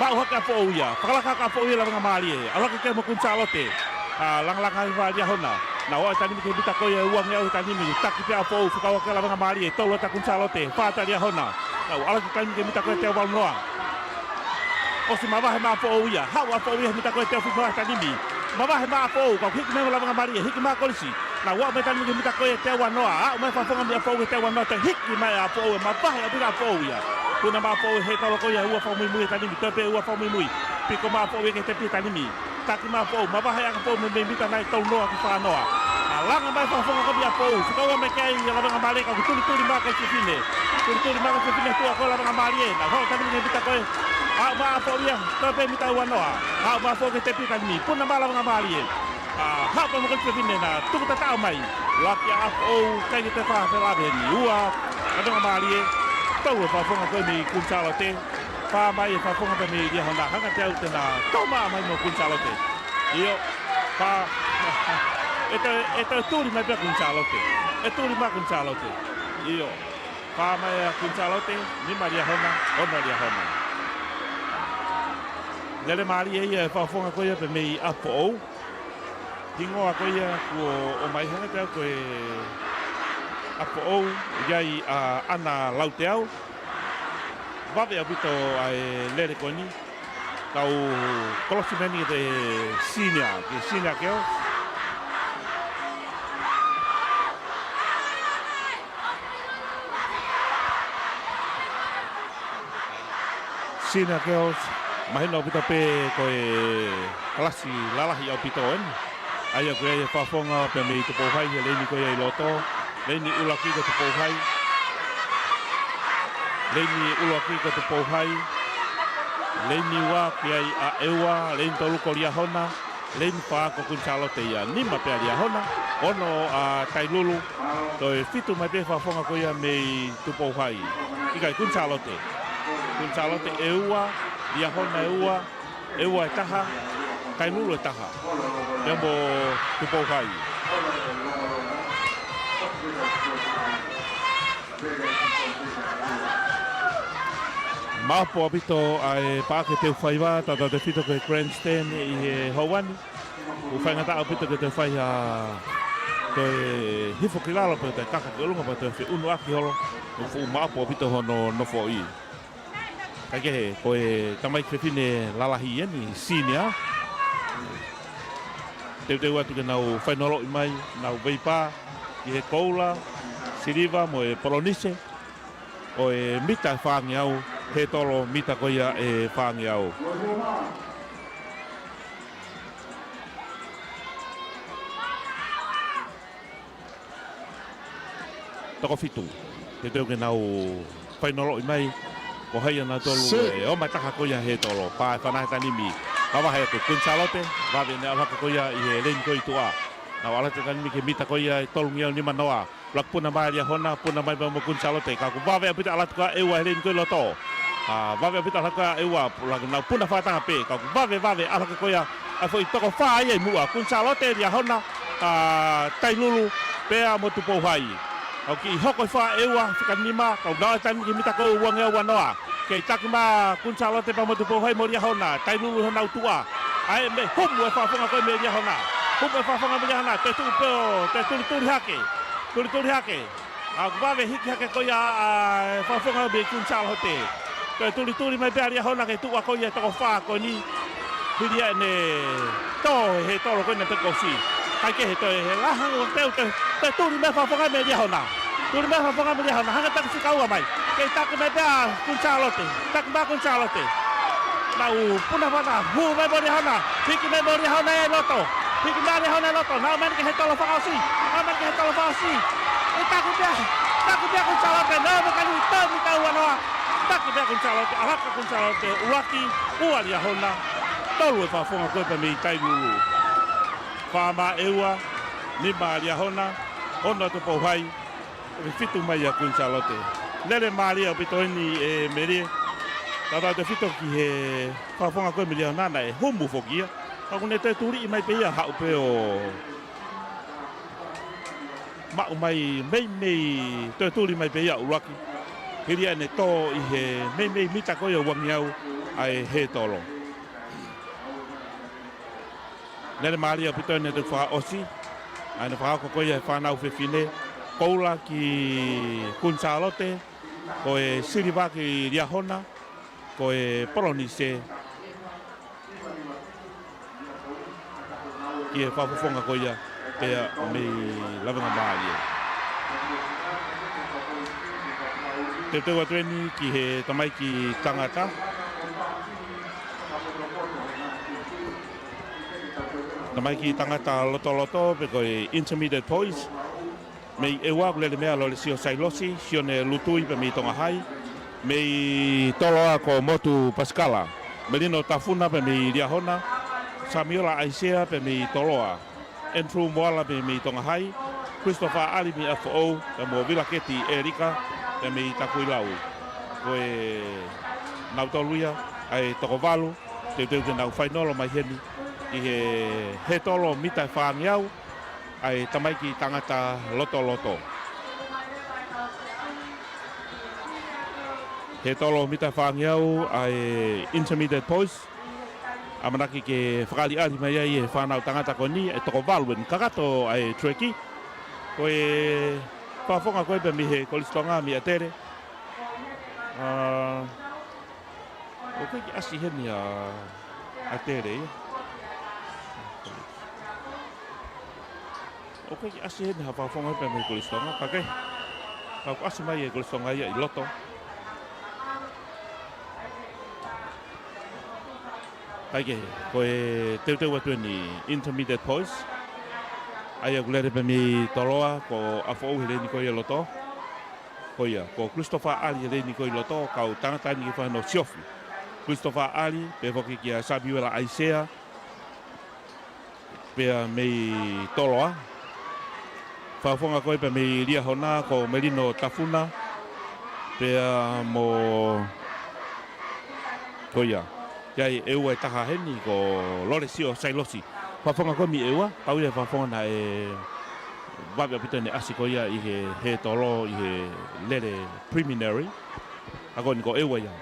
maʻu hake ʻApifoʻou ia. Fakalaka hake ʻApifoʻou ia ʻa Lavengamālie. ʻAlu hake ki ai mo Kuini Sālote. ʻA, langalanga ai ʻa Liahona. Nau aʻu he taimi ni ki he mita ko ē uangeau he taimi ni. Taki pē ʻApifoʻou, fekau hake ʻa Lavengamālie. Tolu ʻa Kuini Sālote. Fā ʻa Liahona. Nau ʻalu hake he taimi ni ki he mita ko ē teau valu noa. ʻOsi mavahe mai ʻApifoʻou ia. Haʻu ʻApifoʻou ia he mita ko ē teau fitu noa he taimi ni. Mavahe mai ʻApifoʻou, kau hiki mai mo Lavengamālie, hiki mai ʻa Kolisi. Nau aʻu mai he taimi ni ki he mita ko ē teau uanoa. Aʻu mai e fakafofonga mei ʻApifoʻou he teau uanoa, toe hiki mai ʻa ʻApifoʻou, ʻe mavahe ʻaupito ʻa ʻApifoʻou ia. Puna mai ʻApifoʻou he tolo ko ia ʻe ua fakamuimui he taimi ni, toe pē ʻe ua fakamuimui. Piko mai ʻApifoʻou ia ki he tepi he taimi ni. Taki mai ʻApifoʻou, mavahe ʻa ʻApifoʻou mei, mei he mita nai tolu noa ki he fā noa. Langa mai fakafofonga ko ē mei ʻApifoʻou. Fekauʻaki mai ki ai ʻa Lavengamālie ka ʻoku tulituli mai ʻa e kakai fefine. Tulituli mai ʻa e kakai fefine, tuʻa ko ē Lavengamālie. Naʻe hoko atu e mita ko ē. Aʻu mai ʻApifoʻou ia. Toe pē mita ua noa. Aʻu mai ʻApifoʻou ki he tepi taimi ni. Puna mai ʻa Lavengamālie. ʻA, haʻu pē mo e kakai fefine naʻe tuku tatau mai. Laki ʻa ʻApifoʻou, ʻikai ke toe fai ha felāveʻi eni. Ua, Lavengamālie. Tolu e fakafofonga ko ē mei Kuini Sālote. Fā mai e fakafofonga pē mei Liahona. Hanga ʻe Teau te na toma mai mo Kuini Sālote. ʻIo. Fā. ʻE toe, ʻe toe tuli mai pē ʻa Kuini Sālote. ʻE tuli mai Kuini Sālote. ʻIo. Fā mai ʻa Kuini Sālote, nima Liahona, ono Liahona. Lele mālie ia e fakafofonga ko ia pē mei ʻApifoʻou. Hingoa ko ia kuo ʻomai, hanga ʻe Teau ko e ʻApifoʻou, ʻi ai ʻa ʻAna Lauteau. Vave ʻaupito ʻa e lele ko eni. Kau kolosi mai eni ki he senior, ki he senior girls. Senior girls, mahino ʻaupito pē ko e kalasi lalahi ʻaupito eni. ʻA ia ko e fakafofonga pē mei Tupou Hai, he leini ko ia ʻi loto. Leini ʻuluaki ko Tupou Hai. Leini ʻuluaki ko Tupou Hai. Leini ua ki ai ʻa ʻEua. Leini tolu ko Liahona. Leini fā ko Kuini Sālote ia. Nima pē ʻa Liahona. Ono ʻa Tailulu. Toe fitu mai pē fakafofonga ko ia mei Tupou Hai. ʻIkai, Kuini Sālote. Kuini Sālote ʻe ua. Liahona ʻe ua. ʻEua ʻe taha, Tailulu ʻe taha. Pea mo Tupou Hai. Maʻopoʻopo ʻaupito ʻa e paʻake teu faiva, tautautefito ki he grandstand ʻi he houa ni. ʻOku faingataʻa ʻaupito ke toe fai ha toe hifo ki lalo pea toe kaka ki ʻolunga pea toe feʻunuʻaki holo. ʻOku fuʻu maʻopoʻopo ʻaupito hono nofoʻi. Kae kehe, ko e tamaiki fefine lalahi eni, senior. Teuteu atu ke nau fainoloʻi mai, nau veipā, ʻi he koula, siliva, mo e polonise. Ko e mita ʻe fāngeau, hētolo mita ko ia ʻe fāngeau. Toko fitu. Teuteu ke nau fainoloʻi mai. Ko hai ʻa nautolu ʻe ō mai taha ko ia hētolo. Pā e fānau he taimi ni. Vavahe atu Kuini Sālote. Vave ʻene ʻalu hake ko ia ʻi he leini ko ē ʻi tuʻa. Nau ʻalu atu he taimi ni ki he mita ko ia ʻe tolungeau nima noa. Laka puna mai Liahona, puna mai pea mo Kuini Sālote. Ka ʻoku vave ʻaupito ʻalu atu ko ia ʻEua he leini ko ē ʻi loto. ʻA, vave ʻaupito ʻalu hake ko ia ʻEua, ʻalu hake nau puna fakataha pē, ka ʻoku vave, vave ʻalu hake ko ia ʻa e foʻi toko fā ia ʻi muʻa, Kuini Sālote, Liahona, ʻa, Tailulu, pea mo Tupou Hai. ʻOku kiʻi hoko hifo ʻEua, fika nima, ka ʻoku nau ʻalu he taimi ni ki he mita ko ia ʻe uangeau ua noa. Kei taki mai Kuini Sālote pea mo Tupou Hai mo Liahona, Tailulu honau tuʻa. ʻA ia mei humu e fakafofonga ko ē mei Liahona. Humu e fakafofonga mei Liahona, toe tuʻu pē ʻo, toe tulituli hake. Tulituli hake. ʻA, ʻoku vave hiki hake ko ia ʻa e fakafofonga mei Kuini Sālote. Toe tulituli mai pē ʻa Liahona ke tuʻu ʻa ko ia toko fā ko eni. Hili ia ʻene tō he hētolo ko ē naʻe toki ʻosi. Kae kehe toe he lahi ange ʻo Teau toe, toe tuli mai fakafofonga mei Liahona. Tuli mai fakafofonga mei Liahona. Hanga taki fika ua mai. Kei taki mai pē ʻa Kuini Sālote. Taki mai Kuini Sālote. Nau puna fakataha, hū mai mo Liahona, hiki mai mo Liahona ʻi loto, hiki mai Liahona ʻi loto, nau ō mai ki he hētolo fakaʻosi, nau ō mai ki he hētolo fakaʻosi. ʻE taki pē, taki pē Kuini Sālote, nau ō mai ki he toe mita ua noa. Taki pē Kuini Sālote, ʻalu hake Kuini Sālote, ʻuluaki, ua Liahona, tolu e fakafofonga ko ē pē mei Tailulu. Fā mai ʻEua, nima Liahona, ono Tupou Hai, ʻoku fitu mai ʻa Kuini Sālote. Lele mālie ʻaupito eni ʻe Melie. Tautautefito ki he fakafofonga ko ē mei Liahona naʻe humu foki ia. Ka ʻoku ne toe tuliʻi mai pē ia haʻu pē ʻo maʻu mai meimei toe tuli mai pē ia ʻuluaki. Hili ia ʻene tō ʻi he meimei mita ko ia ʻe uangeau ʻa e hētolo. Lele mālie ʻaupito eni ʻa e fakaʻosi. ʻA ʻene fakahoko ko ia e fānau fefine. Koula ki Kuini Sālote. Ko e siliva ki Liahona. Ko e polonise ki he fakafofonga ko ia pea mei Lavengamālie. Teuteu atu eni ki he tamaiki tangata. Tamaiki tangata lotoloto pe ko e Intermediate Boys. Mei ʻEua ʻoku lele mai ʻa Lolesio Sailosi, Sione Lutui pea mei Tonga Hai. Meitoloa ko Motu Pasikala. Melino Tafuna pea mei Liahona. Samiuela ʻAisea pea mei Toloa. Andrew Moala pea mei Tonga Hai. Christopher ʻAli mei ʻApifoʻou, pea mo Vilaketi ʻElika pea mei Takuilau. Ko e nautolu ia ʻa e toko valu, teuteu ke nau fainolo mai heni ʻi he hētolo mita ʻe fāngeau, ʻa e tamaiki tangata lotoloto. Hētolo mita ʻe fāngeau ʻa e Intermediate Boys. ʻAmanaki ke fakaʻaliʻali mai ai e fānau tangata ko eni, e toko valu eni kakato ʻa e treki. Ko e fakafofonga ko ē pea mei he Kolisi Tonga mei ʻAtele. ʻA, ʻoku ʻikai ke ʻasi heni ʻa ʻAtele ia. ʻOku ʻikai ke ʻasi heni ha fakafofonga pea mei he Kolisi Tonga, ka ke. Ka ʻoku ʻasi mai e Kolisi Tonga ia ʻi loto. Kae kehe, ko e teuteu atu eni Intermediate Boys. ʻA ia ʻoku lele pea mei Toloa, ko ʻApifoʻou he leini ko ia ʻi loto. Ko ia, ko Christopher ʻAli he leini ko ia ʻi loto, kau tangata eni ki he fānau siofi. Christopher ʻAli, pehē foki kia Samiuela ʻAisea, pea mei Toloa. Fakafofonga ko ē pea mei Liahona ko Melino Tafuna. Pea mo, ko ia, ʻi ai ʻEua ʻe taha heni ko Lolesio Sailosi. Fakafofonga ko ē mei ʻEua, kau ia e fakafofonga naʻe vave ʻaupito ʻene ʻasi ko ia ʻi he hētolo ʻi he lele preliminary. ʻA ko eni ko ʻEua ia.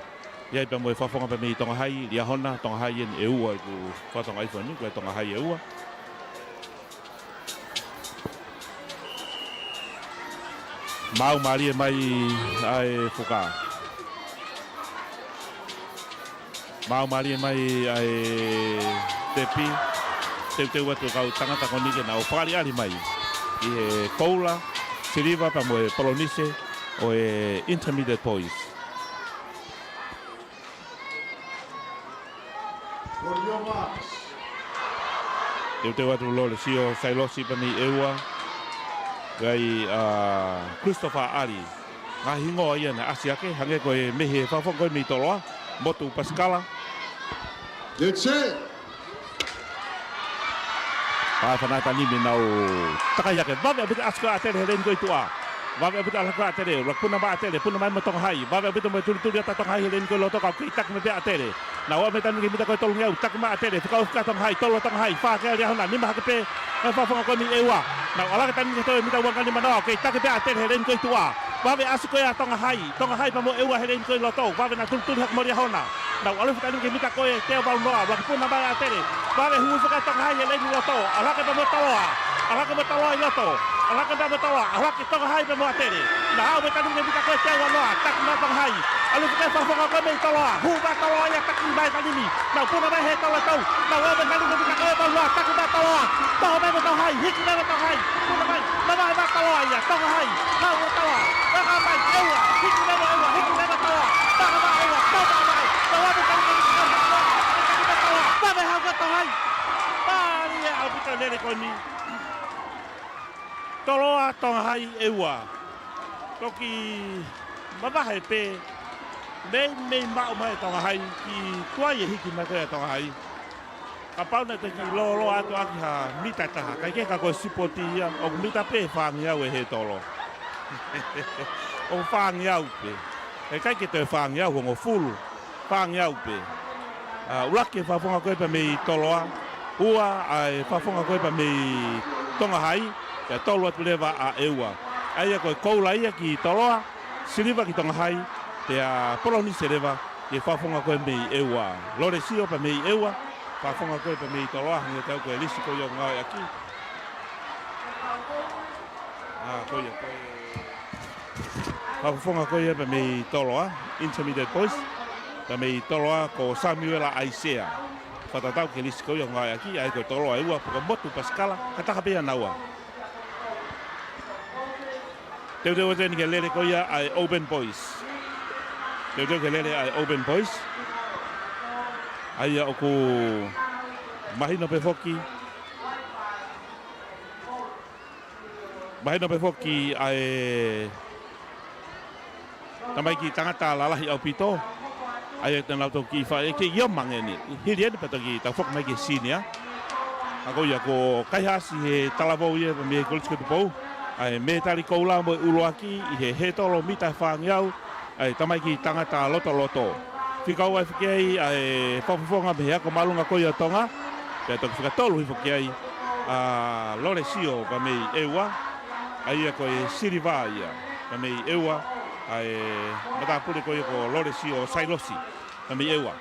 ʻI ai pea mo e fakafofonga pea mei Tonga Hai, Liahona, Tonga Hai eni ʻEua ʻi ku fakatonga ifo ni, ko e Tonga Hai ʻEua. Maau mālie mai ʻa e fuka. Maau mālie mai ʻa e tepi. Teuteu atu e kau tangata ko eni ke nau fakaʻaliʻali mai ʻi he koula, siliva pea mo e polonise ʻo e Intermediate Boys. Teuteu atu Lolesio Sailosi pea mei ʻEua. ʻI ai ʻa Christopher ʻAli. Ngaahi hingoa ia naʻe ʻasi hake, hangē ko e mei he fakafofonga ko ē mei Toloa, Motu Pasikala. That's it. Pea fānau Tainimi nau takai hake. Vave ʻaupito ʻasi ko ē ʻa ʻAtele he leini ko ē ʻi tuʻa. Vave ʻaupito ʻalu hake ko ē ʻa ʻAtele. Laka puna mai ʻa ʻAtele. Puna mai mo Tonga Hai. Vave ʻaupito mo e tulituli ʻa Tonga Hai he leini ko ē ʻi loto, ka ʻoku kei taki mai pē ʻa ʻAtele. Nau ō mai Tainimi ki he mita ko ē tolungeau. Taki mai ʻa ʻAtele. Fekau fika Tonga Hai. Tolo Tonga Hai. Fā ki ai Liahona. Nima hake pē ʻa e fakafofonga ko ē mei ʻEua. Nau ʻalu hake Tainimi ki he toe mita ua ngali mano. Kei taki pē ʻa ʻAtele he leini ko ē ʻi tuʻa. Vave ʻasi ko ē ʻa Tonga Hai. Tonga Hai pea mo ʻEua he leini ko ē ʻi loto. Vave naʻa tulituli hake mo Liahona. Nau ʻalu fika Tainimi ki he mita ko ē teau valu noa. Laka puna mai ʻa ʻAtele. Vave hū fika Tonga Hai he leini ʻi loto. ʻAlu hake pea mo Toloa. ʻAlu hake mo Toloa ʻi loto. ʻAlu hake pea mo Toloa. ʻAlu hake Tonga Hai pea mo ʻAtele. Nau ō mai Tainimi ki he mita ko ē teau valu noa. Taki mai Tonga Hai. ʻAlu fika fakafofonga ko ē mei Toloa. Hū mai Toloa ia, taki mai Tainimi. Nau puna mai he tolo tau. Nau ō mai Tainimi ki he mita ko ē valu noa. Taki mai Toloa. Toho mai mo Tonga Hai. Hiki mai mo Tonga Hai. Puna mai. Nau ō mai Toloa ia. Tonga Hai. Nau ō Toloa. Taka mai ʻEua. Hiki mai mo ʻEua. Hiki mai mo Toloa. Taka mai ʻEua. Taka mai. Nau ō mai Tainimi ki he mita ko ē. Taki mai Toloa. Vave hake Tonga Hai. Mālie ʻaupito e lele ko eni. Toloa Tonga Hai ʻEua. Toki mavahe pē, meimei maʻu mai Tonga Hai, kiʻi tuai e hiki mai ko ē ʻa Tonga Hai. Kapau naʻe toki lōloa atu ʻaki ha mita ʻe taha, kae kehe ka ko e sipoti ia, ʻoku mita pē fāngeau e hētolo. ʻOku fāngeau pē. ʻE ʻikai ke toe fāngeau, hongofulu. Fāngeau pē. ʻA, ʻuluaki e fakafofonga ko ē pea mei Toloa. Ua ʻa e fakafofonga ko ē pea mei Tonga Hai. Pea tolu atu leva ʻa ʻEua. ʻA ia ko e koula ia ki Toloa, siliva ki Tonga Hai, pea polonise leva ki he fakafofonga ko ē mei ʻEua. Lolesio pea mei ʻEua, fakafofonga ko ē pea mei Toloa, hangē ko e lisi ko ia ʻoku ngāueʻaki. ʻA, ko ia, ko e fakafofonga ko ia pea mei Toloa, Intermediate Boys, pea mei Toloa ko Samiuela ʻAisea. Fakatatau ki he lisi ko ia ʻoku ngāueʻaki, ʻa ia ko Toloa ʻEua, pea ko Motu Pasikala, ka taha pē ia naua. Teuteu atu eni ki he lele ko ia ʻa e Open Boys. Teuteu ki he lele ʻa e Open Boys. ʻA ia ʻoku mahino pē foki Mahino pē foki ʻa e tamaiki tangata lalahi ʻaupito. ʻA ia te nau toki fai ke io mange ni. Hili eni pea toki tau foki mai ki he senior. ʻA ko ia ko Kaihaʻasi he talavou ia mei he Kolisi ko Tupou. ʻA e mētali koula mo e ʻuluaki ʻi he hētolo mita ʻe fāngeau. ʻA e tamaiki tangata lotoloto. Fika ua ʻe foki ai ʻa e fakafofonga mei he ako māʻolunga ko ia ʻo Tonga. Pea toki fika tolu hifo ki ai ʻa Lolesio pea mei ʻEua. ʻA ia ko e siliva ia pea mei ʻEua. ʻA e matāpule ko ia ko Lolesio Sailosi pea mei ʻEua.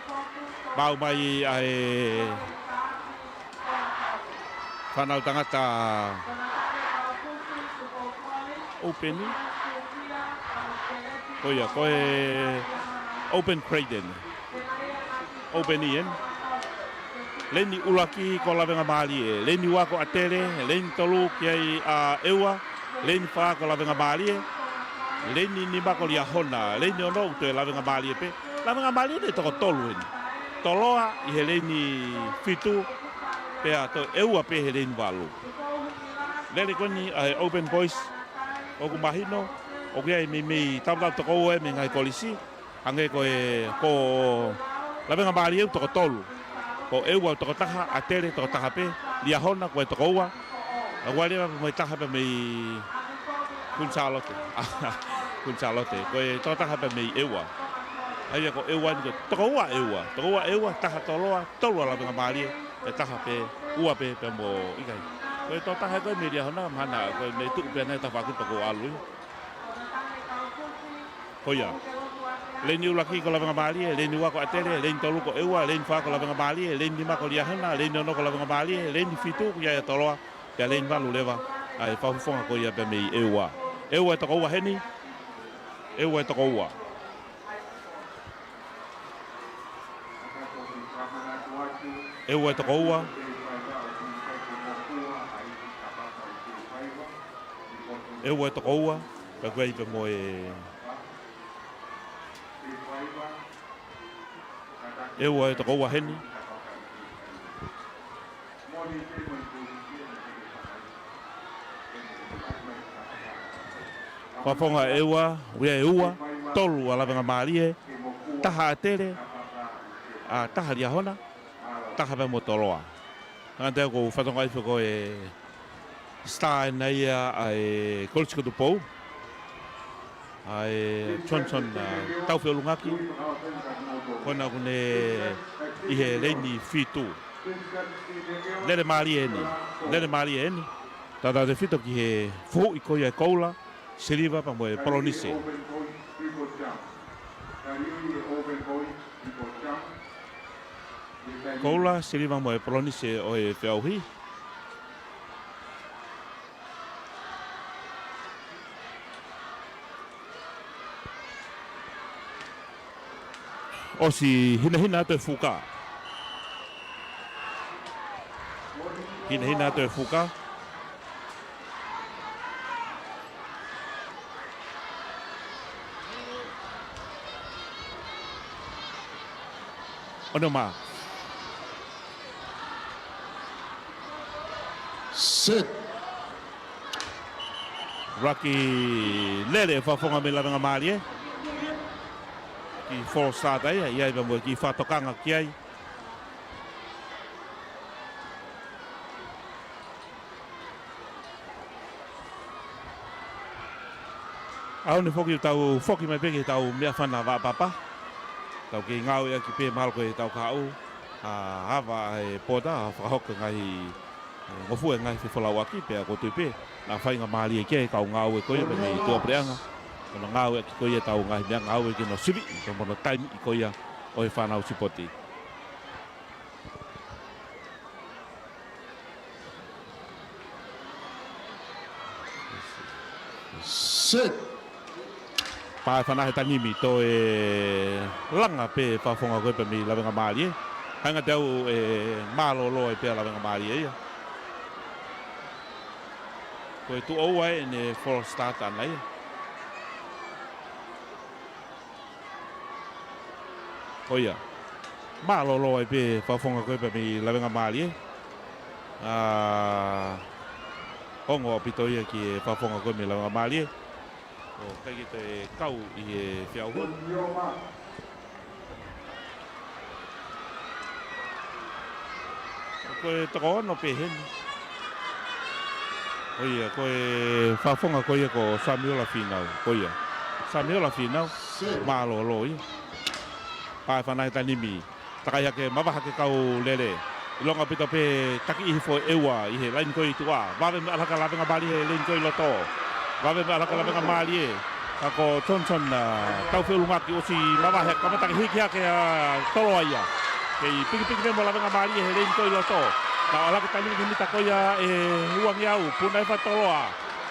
Maʻu mai ʻa e fānau tangata open. Ko ia, ko e open Creighton. Open eni. Leini ʻuluaki ko Lavengamālie, leini ua ko ʻAtele, leini tolu ki ai ʻa ʻEua, leini fā ko Lavengamālie, leini nima ko Liahona, leini ono ʻoku toe Lavengamālie pē. Lavengamālie ʻe toko tolu eni. Toloa ʻi he leini fitu, pea toe ʻEua pē he leini valu. Lele ko eni ʻa e Open Boys, ʻoku mahino ʻoku ʻi ai meimei tautau toko ua mei he ngaahi kolisi. Hangē ko e, ko Lavengamālie ʻoku toko tolu. Ko ʻEua ʻoku toko taha, ʻAtele toko taha pē, Liahona ko e toko ua. ʻA ua leva mo e taha pē mei Kuini Sālote. Kuini Sālote. Ko e toko taha pē mei ʻEua. ʻA ia ko ʻEua ni ko e toko ua ʻEua. Toko ua ʻEua, taha Toloa, tolu ʻa Lavengamālie, pea taha pē, ua pē, pea mo ʻikai. Ko e toko taha ko e mei Liahona, mahalo ko e mei tuʻu pē ʻa e tafaʻaki pea kuo ʻalu ia. Ko ia. Leini ʻuluaki ko Lavengamālie, leini ua ko ʻAtele, leini tolu ko ʻEua, leini fā ko Lavengamālie, leini nima ko Liahona, leini ono ko Lavengamālie, leini fitu ko ia ʻa Toloa, pea leini valu leva ʻa e fakafofonga ko ia pea mei ʻEua. ʻEua ʻe toko ua heni. ʻEua ʻe toko ua. ʻEua ʻe toko ua. ʻEua ʻe toko ua, pea ko ia pea mo e ʻEua ʻe toko ua heni. Fakafofonga ʻEua, ʻoku ʻi ai ʻe ua, tolu ʻa Lavengamālie, taha ʻAtele, ʻa taha Liahona, taha pē mo Toloa. Hangē ko e fatongia ʻa e foʻi star ʻa ia ʻa e Kolisi ko Tupou. ʻA e Johnson, ʻa, Taufeʻulungaki. Ko ena ʻoku ne ʻi he leini fitu. Lele mālie eni. Lele mālie eni. Tautautefito ki he fuhuʻi ko ia ʻe Koula, Siliva pea mo e Polonise. Koula, Siliva mo e Polonise ʻo e feʻauhi. ʻOsi hinehina atu e fuka. Hinehina atu e fuka. ʻOno mā. Set. Laki lele e fakafofonga mei Lavengamālie. Kiʻi false start ia, ʻi ai pea mo e kiʻi fakatokanga ki ai. ʻAho ni foki tau foki mai pē ki heʻetau meʻafana vaʻa papa. Tau kei ngāueʻaki pē mahalo ko ʻetau kahaʻu. ʻA, ava e pota, ʻa, fakahoko e ngaahi, e, ngofua e ngaahi fefolauʻaki pea ʻoku ou tui pē naʻa faingamālie ki ai e kau ngāue ko ia mei tuʻapuleʻanga. Ko hono ngāueʻaki ko ia ʻetau ngaahi meʻangāue ke nau siviʻi, pea mo hono taimiʻi ko ia ʻo e fānau sipoti. Set. Pā e fana he tanimi toe langa pē fakafofonga ko ē pea mei Lavengamālie. Hangē te au e mālōlō ai pē ʻa Lavengamālie ia. Ko e tuʻo ua ʻene false start ʻana ia. Ko ia. Mālōlō ai pē fakafofonga ko ē pea mei Lavengamālie. ʻA, ongo ʻaupito ia ki he fakafofonga ko ē mei Lavengamālie. ʻOku ʻikai ke toe kau ʻi he feʻauhi. Ko e toko ono pē heni. Ko ia, ko e fakafofonga ko ia ko Samiola Fīnau. Ko ia. Samiola Fīnau. Mālōlō ia. Pea fanahe tanimi. Takai hake, mavahe hake kau lele. ʻIlonga ʻaupito pē taki ʻi he foʻi ʻeua ʻi he laini ko ē ʻi tuʻa. Vave mo e ʻalu hake Lavengamālie he laini ko ē ʻi loto. Vave mo e ʻalu hake Lavengamālie. Ka ko Johnson, ʻa, Taufeʻulungaki ʻosi mavahe, kamata ke hiki hake ʻa Toloa ia. Kei pikipiki pē mo Lavengamālie he laini ko ē ʻi loto. Nau ʻalu hake tanimi ki he mita ko ia ʻe uangeau, puna hifo ʻa Toloa.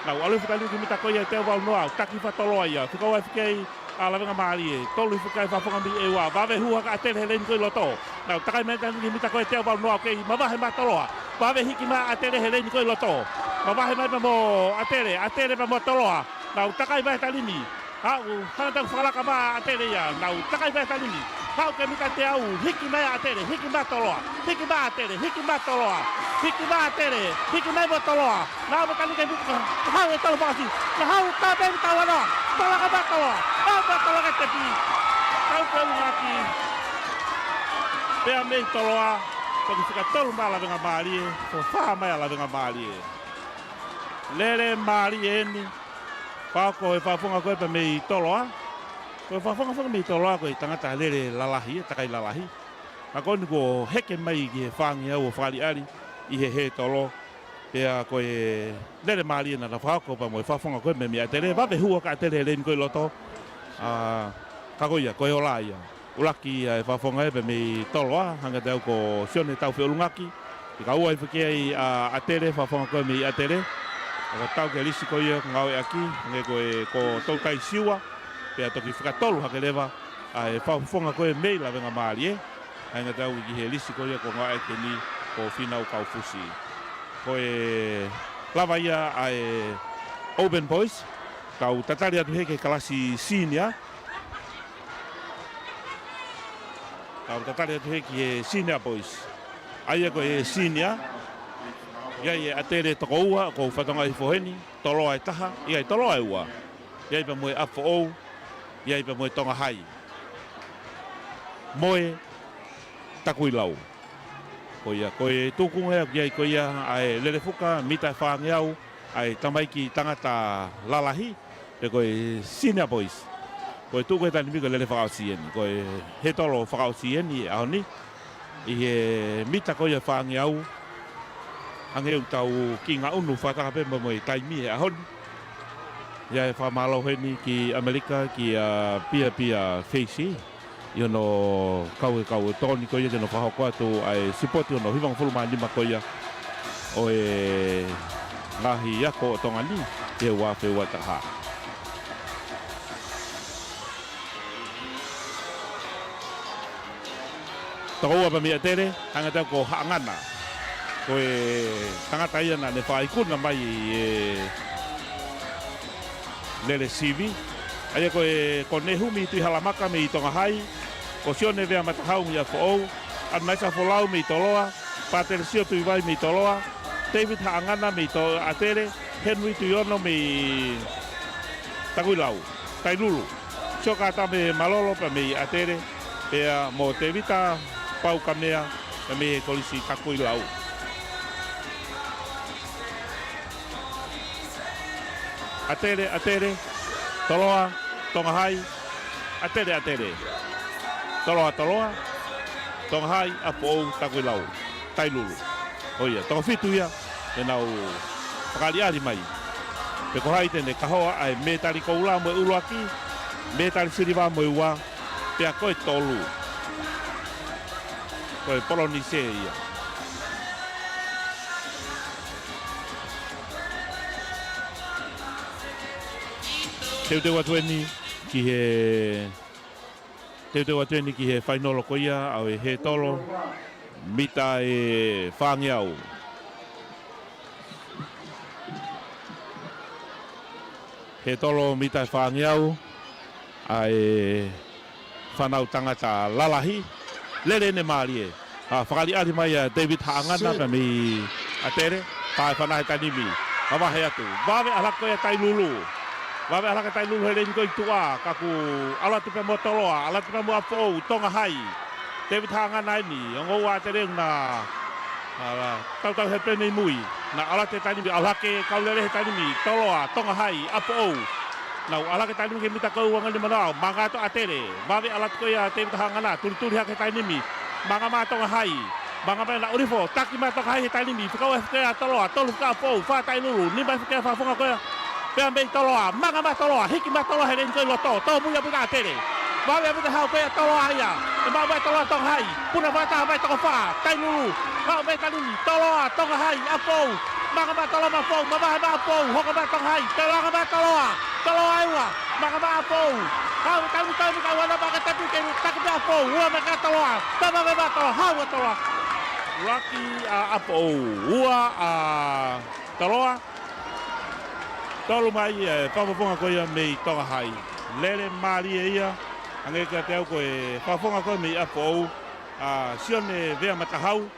Nau ʻalu hifo tanimi ki he mita ko ia ʻe teau valu noa, taki hifo ʻa Toloa ia. Fika ua e fekei ʻa Lavengamālie, tolu hifo e fakafofonga mei ʻeua, vave hū hake ʻa ʻAtele he laini ko ē ʻi loto. Nau takai mai tanimi ki he mita ko ē ʻe teau valu noa, kei mavahe mai ʻa Toloa. Vave hiki mai ʻa ʻAtele he laini ko ē ʻi loto. Mavahe mai pea mo ʻAtele, ʻAtele pea mo Toloa. Nau takai mai tanimi. Haʻu, hanga ʻo fakalaka mai ʻa ʻAtele ia. Nau takai mai tanimi. Haʻu ki he mita ʻe teau, hiki mai ʻa ʻAtele, hiki mai ʻa Toloa. Hiki mai ʻa ʻAtele, hiki mai ʻa Toloa. Hiki mai ʻa ʻAtele, hiki mai mo Toloa. Nau ō mai tanimi ki he mita, haʻu e tolo fakaʻosi. Nau haʻu, taʻe pē mita ua noa. Toloa ka mata Toloa. Nau mata Toloa ki he tepi. Taufeʻulungaki. Pea mei Toloa. Toki fika tolu mai ʻa Lavengamālie. Fika fā mai ʻa Lavengamālie. Lele mālie eni. Fakahoko e fakafofonga ko ē pea mei Toloa. Ko e fakafofonga foki mei Toloa ko e tangata lele lalahi, takai lalahi. Ka ko eni kuo heke mai ki he fāngeau ʻo fakaʻaliʻali ʻi he hētolo. Pea ko e lele mālie naʻa na fakahoko pea mo e fakafofonga ko ē mei ʻAtele. Vave hū hake ʻa ʻAtele he laini ko ē ʻi loto. ʻA, ka ko ia, ko e ola ia. ʻUluaki ia e fakafofonga ia pea mei Toloa, hanga atu ko Sione Taufeʻulungaki. Fika ua e fekei ʻa ʻAtele, fakafofonga ko ē mei ʻAtele. ʻOku tau ki he lisi ko ia ʻoku ngāueʻaki, hangē ko e ko Toutai Siua. Pea toki fika tolu hake leva ʻa e fakafofonga ko ē mei Lavengamālie. Hanga atu ki he lisi ko ia ʻoku ngāueʻaki ni ko Fīnau Kaufusi. Ko e lava ia ʻa e Auburn Boys, kau tatali atu hē ki he kalasi senior. Kau tatali atu hē ki he senior boys. ʻA ia ko e senior. ʻI ai e ʻAtele toko ua, ʻoku ou fakatokangaʻi hifo heni, Toloa ʻe taha, ʻi ai Toloa ʻe ua. ʻI ai pea mo e ʻApifoʻou, ʻi ai pea mo e Tonga Hai. Mo e Takuilau. Ko ia, ko e tūkunga ia, ʻoku ʻi ai ko ia ʻa e lele fuka, mita ʻe fāngeau, ʻa e tamaiki tangata lalahi, pe ko e senior boys. Ko e tuʻu ko ē tanimi ko e lele fakaʻosi eni, ko e hētolo fakaʻosi eni he ʻaho ni. ʻI he mita ko ia ʻe fāngeau, hangē ʻoku tau kiʻi ngaʻunu fakataha pē mo, mo e taimi he ʻaho ni. ʻI ai e fakamālō heni ki ʻAmelika, kia Pia Pia Feisi. ʻI hono kau e kau tokoni ko ia ke ne fakahoko atu ʻa e sipoti hono hivangofulu mā nima ko ia ʻo e ngaahi ako ʻo Tonga ni, ʻi he ua afe ua taha. Toko ua pea mei ʻAtele, hanga atu ko Haʻangana. Ko e tangata ia naʻa ne fakaikuna mai e lele sivi. ʻA ia ko e, ko Nehumi Tuʻihalamaka mei Tonga Hai, ko Sione Vea Matahau mei ʻApifoʻou, ʻAnaisa Folau mei Toloa, Patelesio Tuivai mei Toloa, David Haʻangana mei To-, ʻAtele, Henry Tuiono mei Takuilau, Tailulu, Siokatame Malolo pea mei ʻAtele, pea mo Tevita Paukamea pea mei he Kolisi Takuilau. ʻAtele, ʻAtele, Toloa, Tonga Hai, ʻAtele, ʻAtele. Toloa, Toloa, Tonga Hai, ʻApifoʻou, Takuilau, Tailulu. ʻO ia, toko fitu ia, te nau fakaʻaliʻali mai. Pe ko hai te ne kahoa ʻa e mētali koula mo e ʻuluaki, mētali siliva mo e ua, pea ko e tolu. Ko e Polonise ia. Teuteu atu eni ki he, teuteu atu eni ki he fainolo ko ia ʻo e hētolo mita ʻe fāngeau. Hētolo mita ʻe fāngeau, ʻa e fānau tangata lalahi, lele eni mālie. ʻA, fakaʻaliʻali mai ʻa David Haʻangana pea mei ʻAtele, pea fanahe tanimi. Mavahe atu. Vave ʻalu hake ko ia Tailulu. Vave ʻalu hake Tailulu he leini ko ē ʻi tuʻa. Ka kuo ʻalu atu pē mo Toloa. ʻAlu atu pē mo ʻApifoʻou. Tonga Hai. Tevita Haʻangana eni. Ongo ua ʻAtele na. ʻAlu, tautau he pene ʻi mui. Na ʻalu atu he taimi ni. ʻAlu hake kau lele he taimi ni. Toloa. Tonga Hai. ʻApifoʻou. Nau ʻalu hake taimi ni ki he mita ko ē ua ngani manao. Manga atu ʻAtele. Vave ʻalu atu ko ia Tevita Haʻangana. Tulituli hake he taimi ni. Manga mai Tonga Hai. Manga mai na Ulifo, taki mai Tonga Hai he taimi ni, fekau e fika ʻa Toloa, tolu fika ʻApifoʻou, fā Tailulu, nima fika ʻa Fakafofonga ko ia. Pea mei Toloa, manga mai Toloa, hiki mai Toloa he leini ko ē ʻi loto, tōmui ʻaupito ʻAtele. Vave ʻaupito hau ko ia Toloa ia, ʻe maʻu mai Toloa Tonga Hai, puna fakataha mai toko fā, Tailulu, maʻu mai taimi ni, Toloa, Tonga Hai, ʻApifoʻou, manga mai Toloa mo ʻApifoʻou, mavahe mai ʻApifoʻou, hoko mai Tonga Hai, tolonga mai Toloa, Toloa ʻe ua, manga mai ʻApifoʻou, hau taimi taimi ka ua na maka tapi ke taki pē ʻApifoʻou, ua maka Toloa, tama maka Toloa, hau ʻa Toloa. Laki ʻa ʻApifoʻou, ua ʻa Toloa. Tolu mai e Fakafofonga ko ia mei Tonga Hai. Lele mālie ia, hangē kiate au ko e Fakafofonga ko ia mei ʻApifoʻou, ʻa Sione Vea Matahau,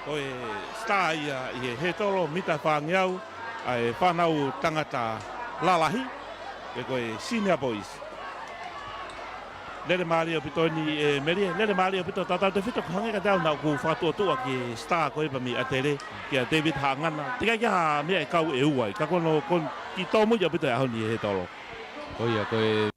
ko e star ia ʻi he hētolo mita fāngeau, ʻa e fānau tangata lalahi, pe ko e senior boys. Lele mālie ʻaupito eni ē Melie, lele mālie ʻaupito tautautefito, ko e hangē kiate au naʻa ku fakatuʻotuʻa ki he star ko ia pē mei ʻAtele, kia Tevita Haʻangana. Teʻeki ai ke ʻi ai ha meʻa ʻe kau ʻe ua ai, ka ko hono, ko hono kiʻi tōmui ʻaupito he ʻaho ni he hētolo. Ko ia, ko e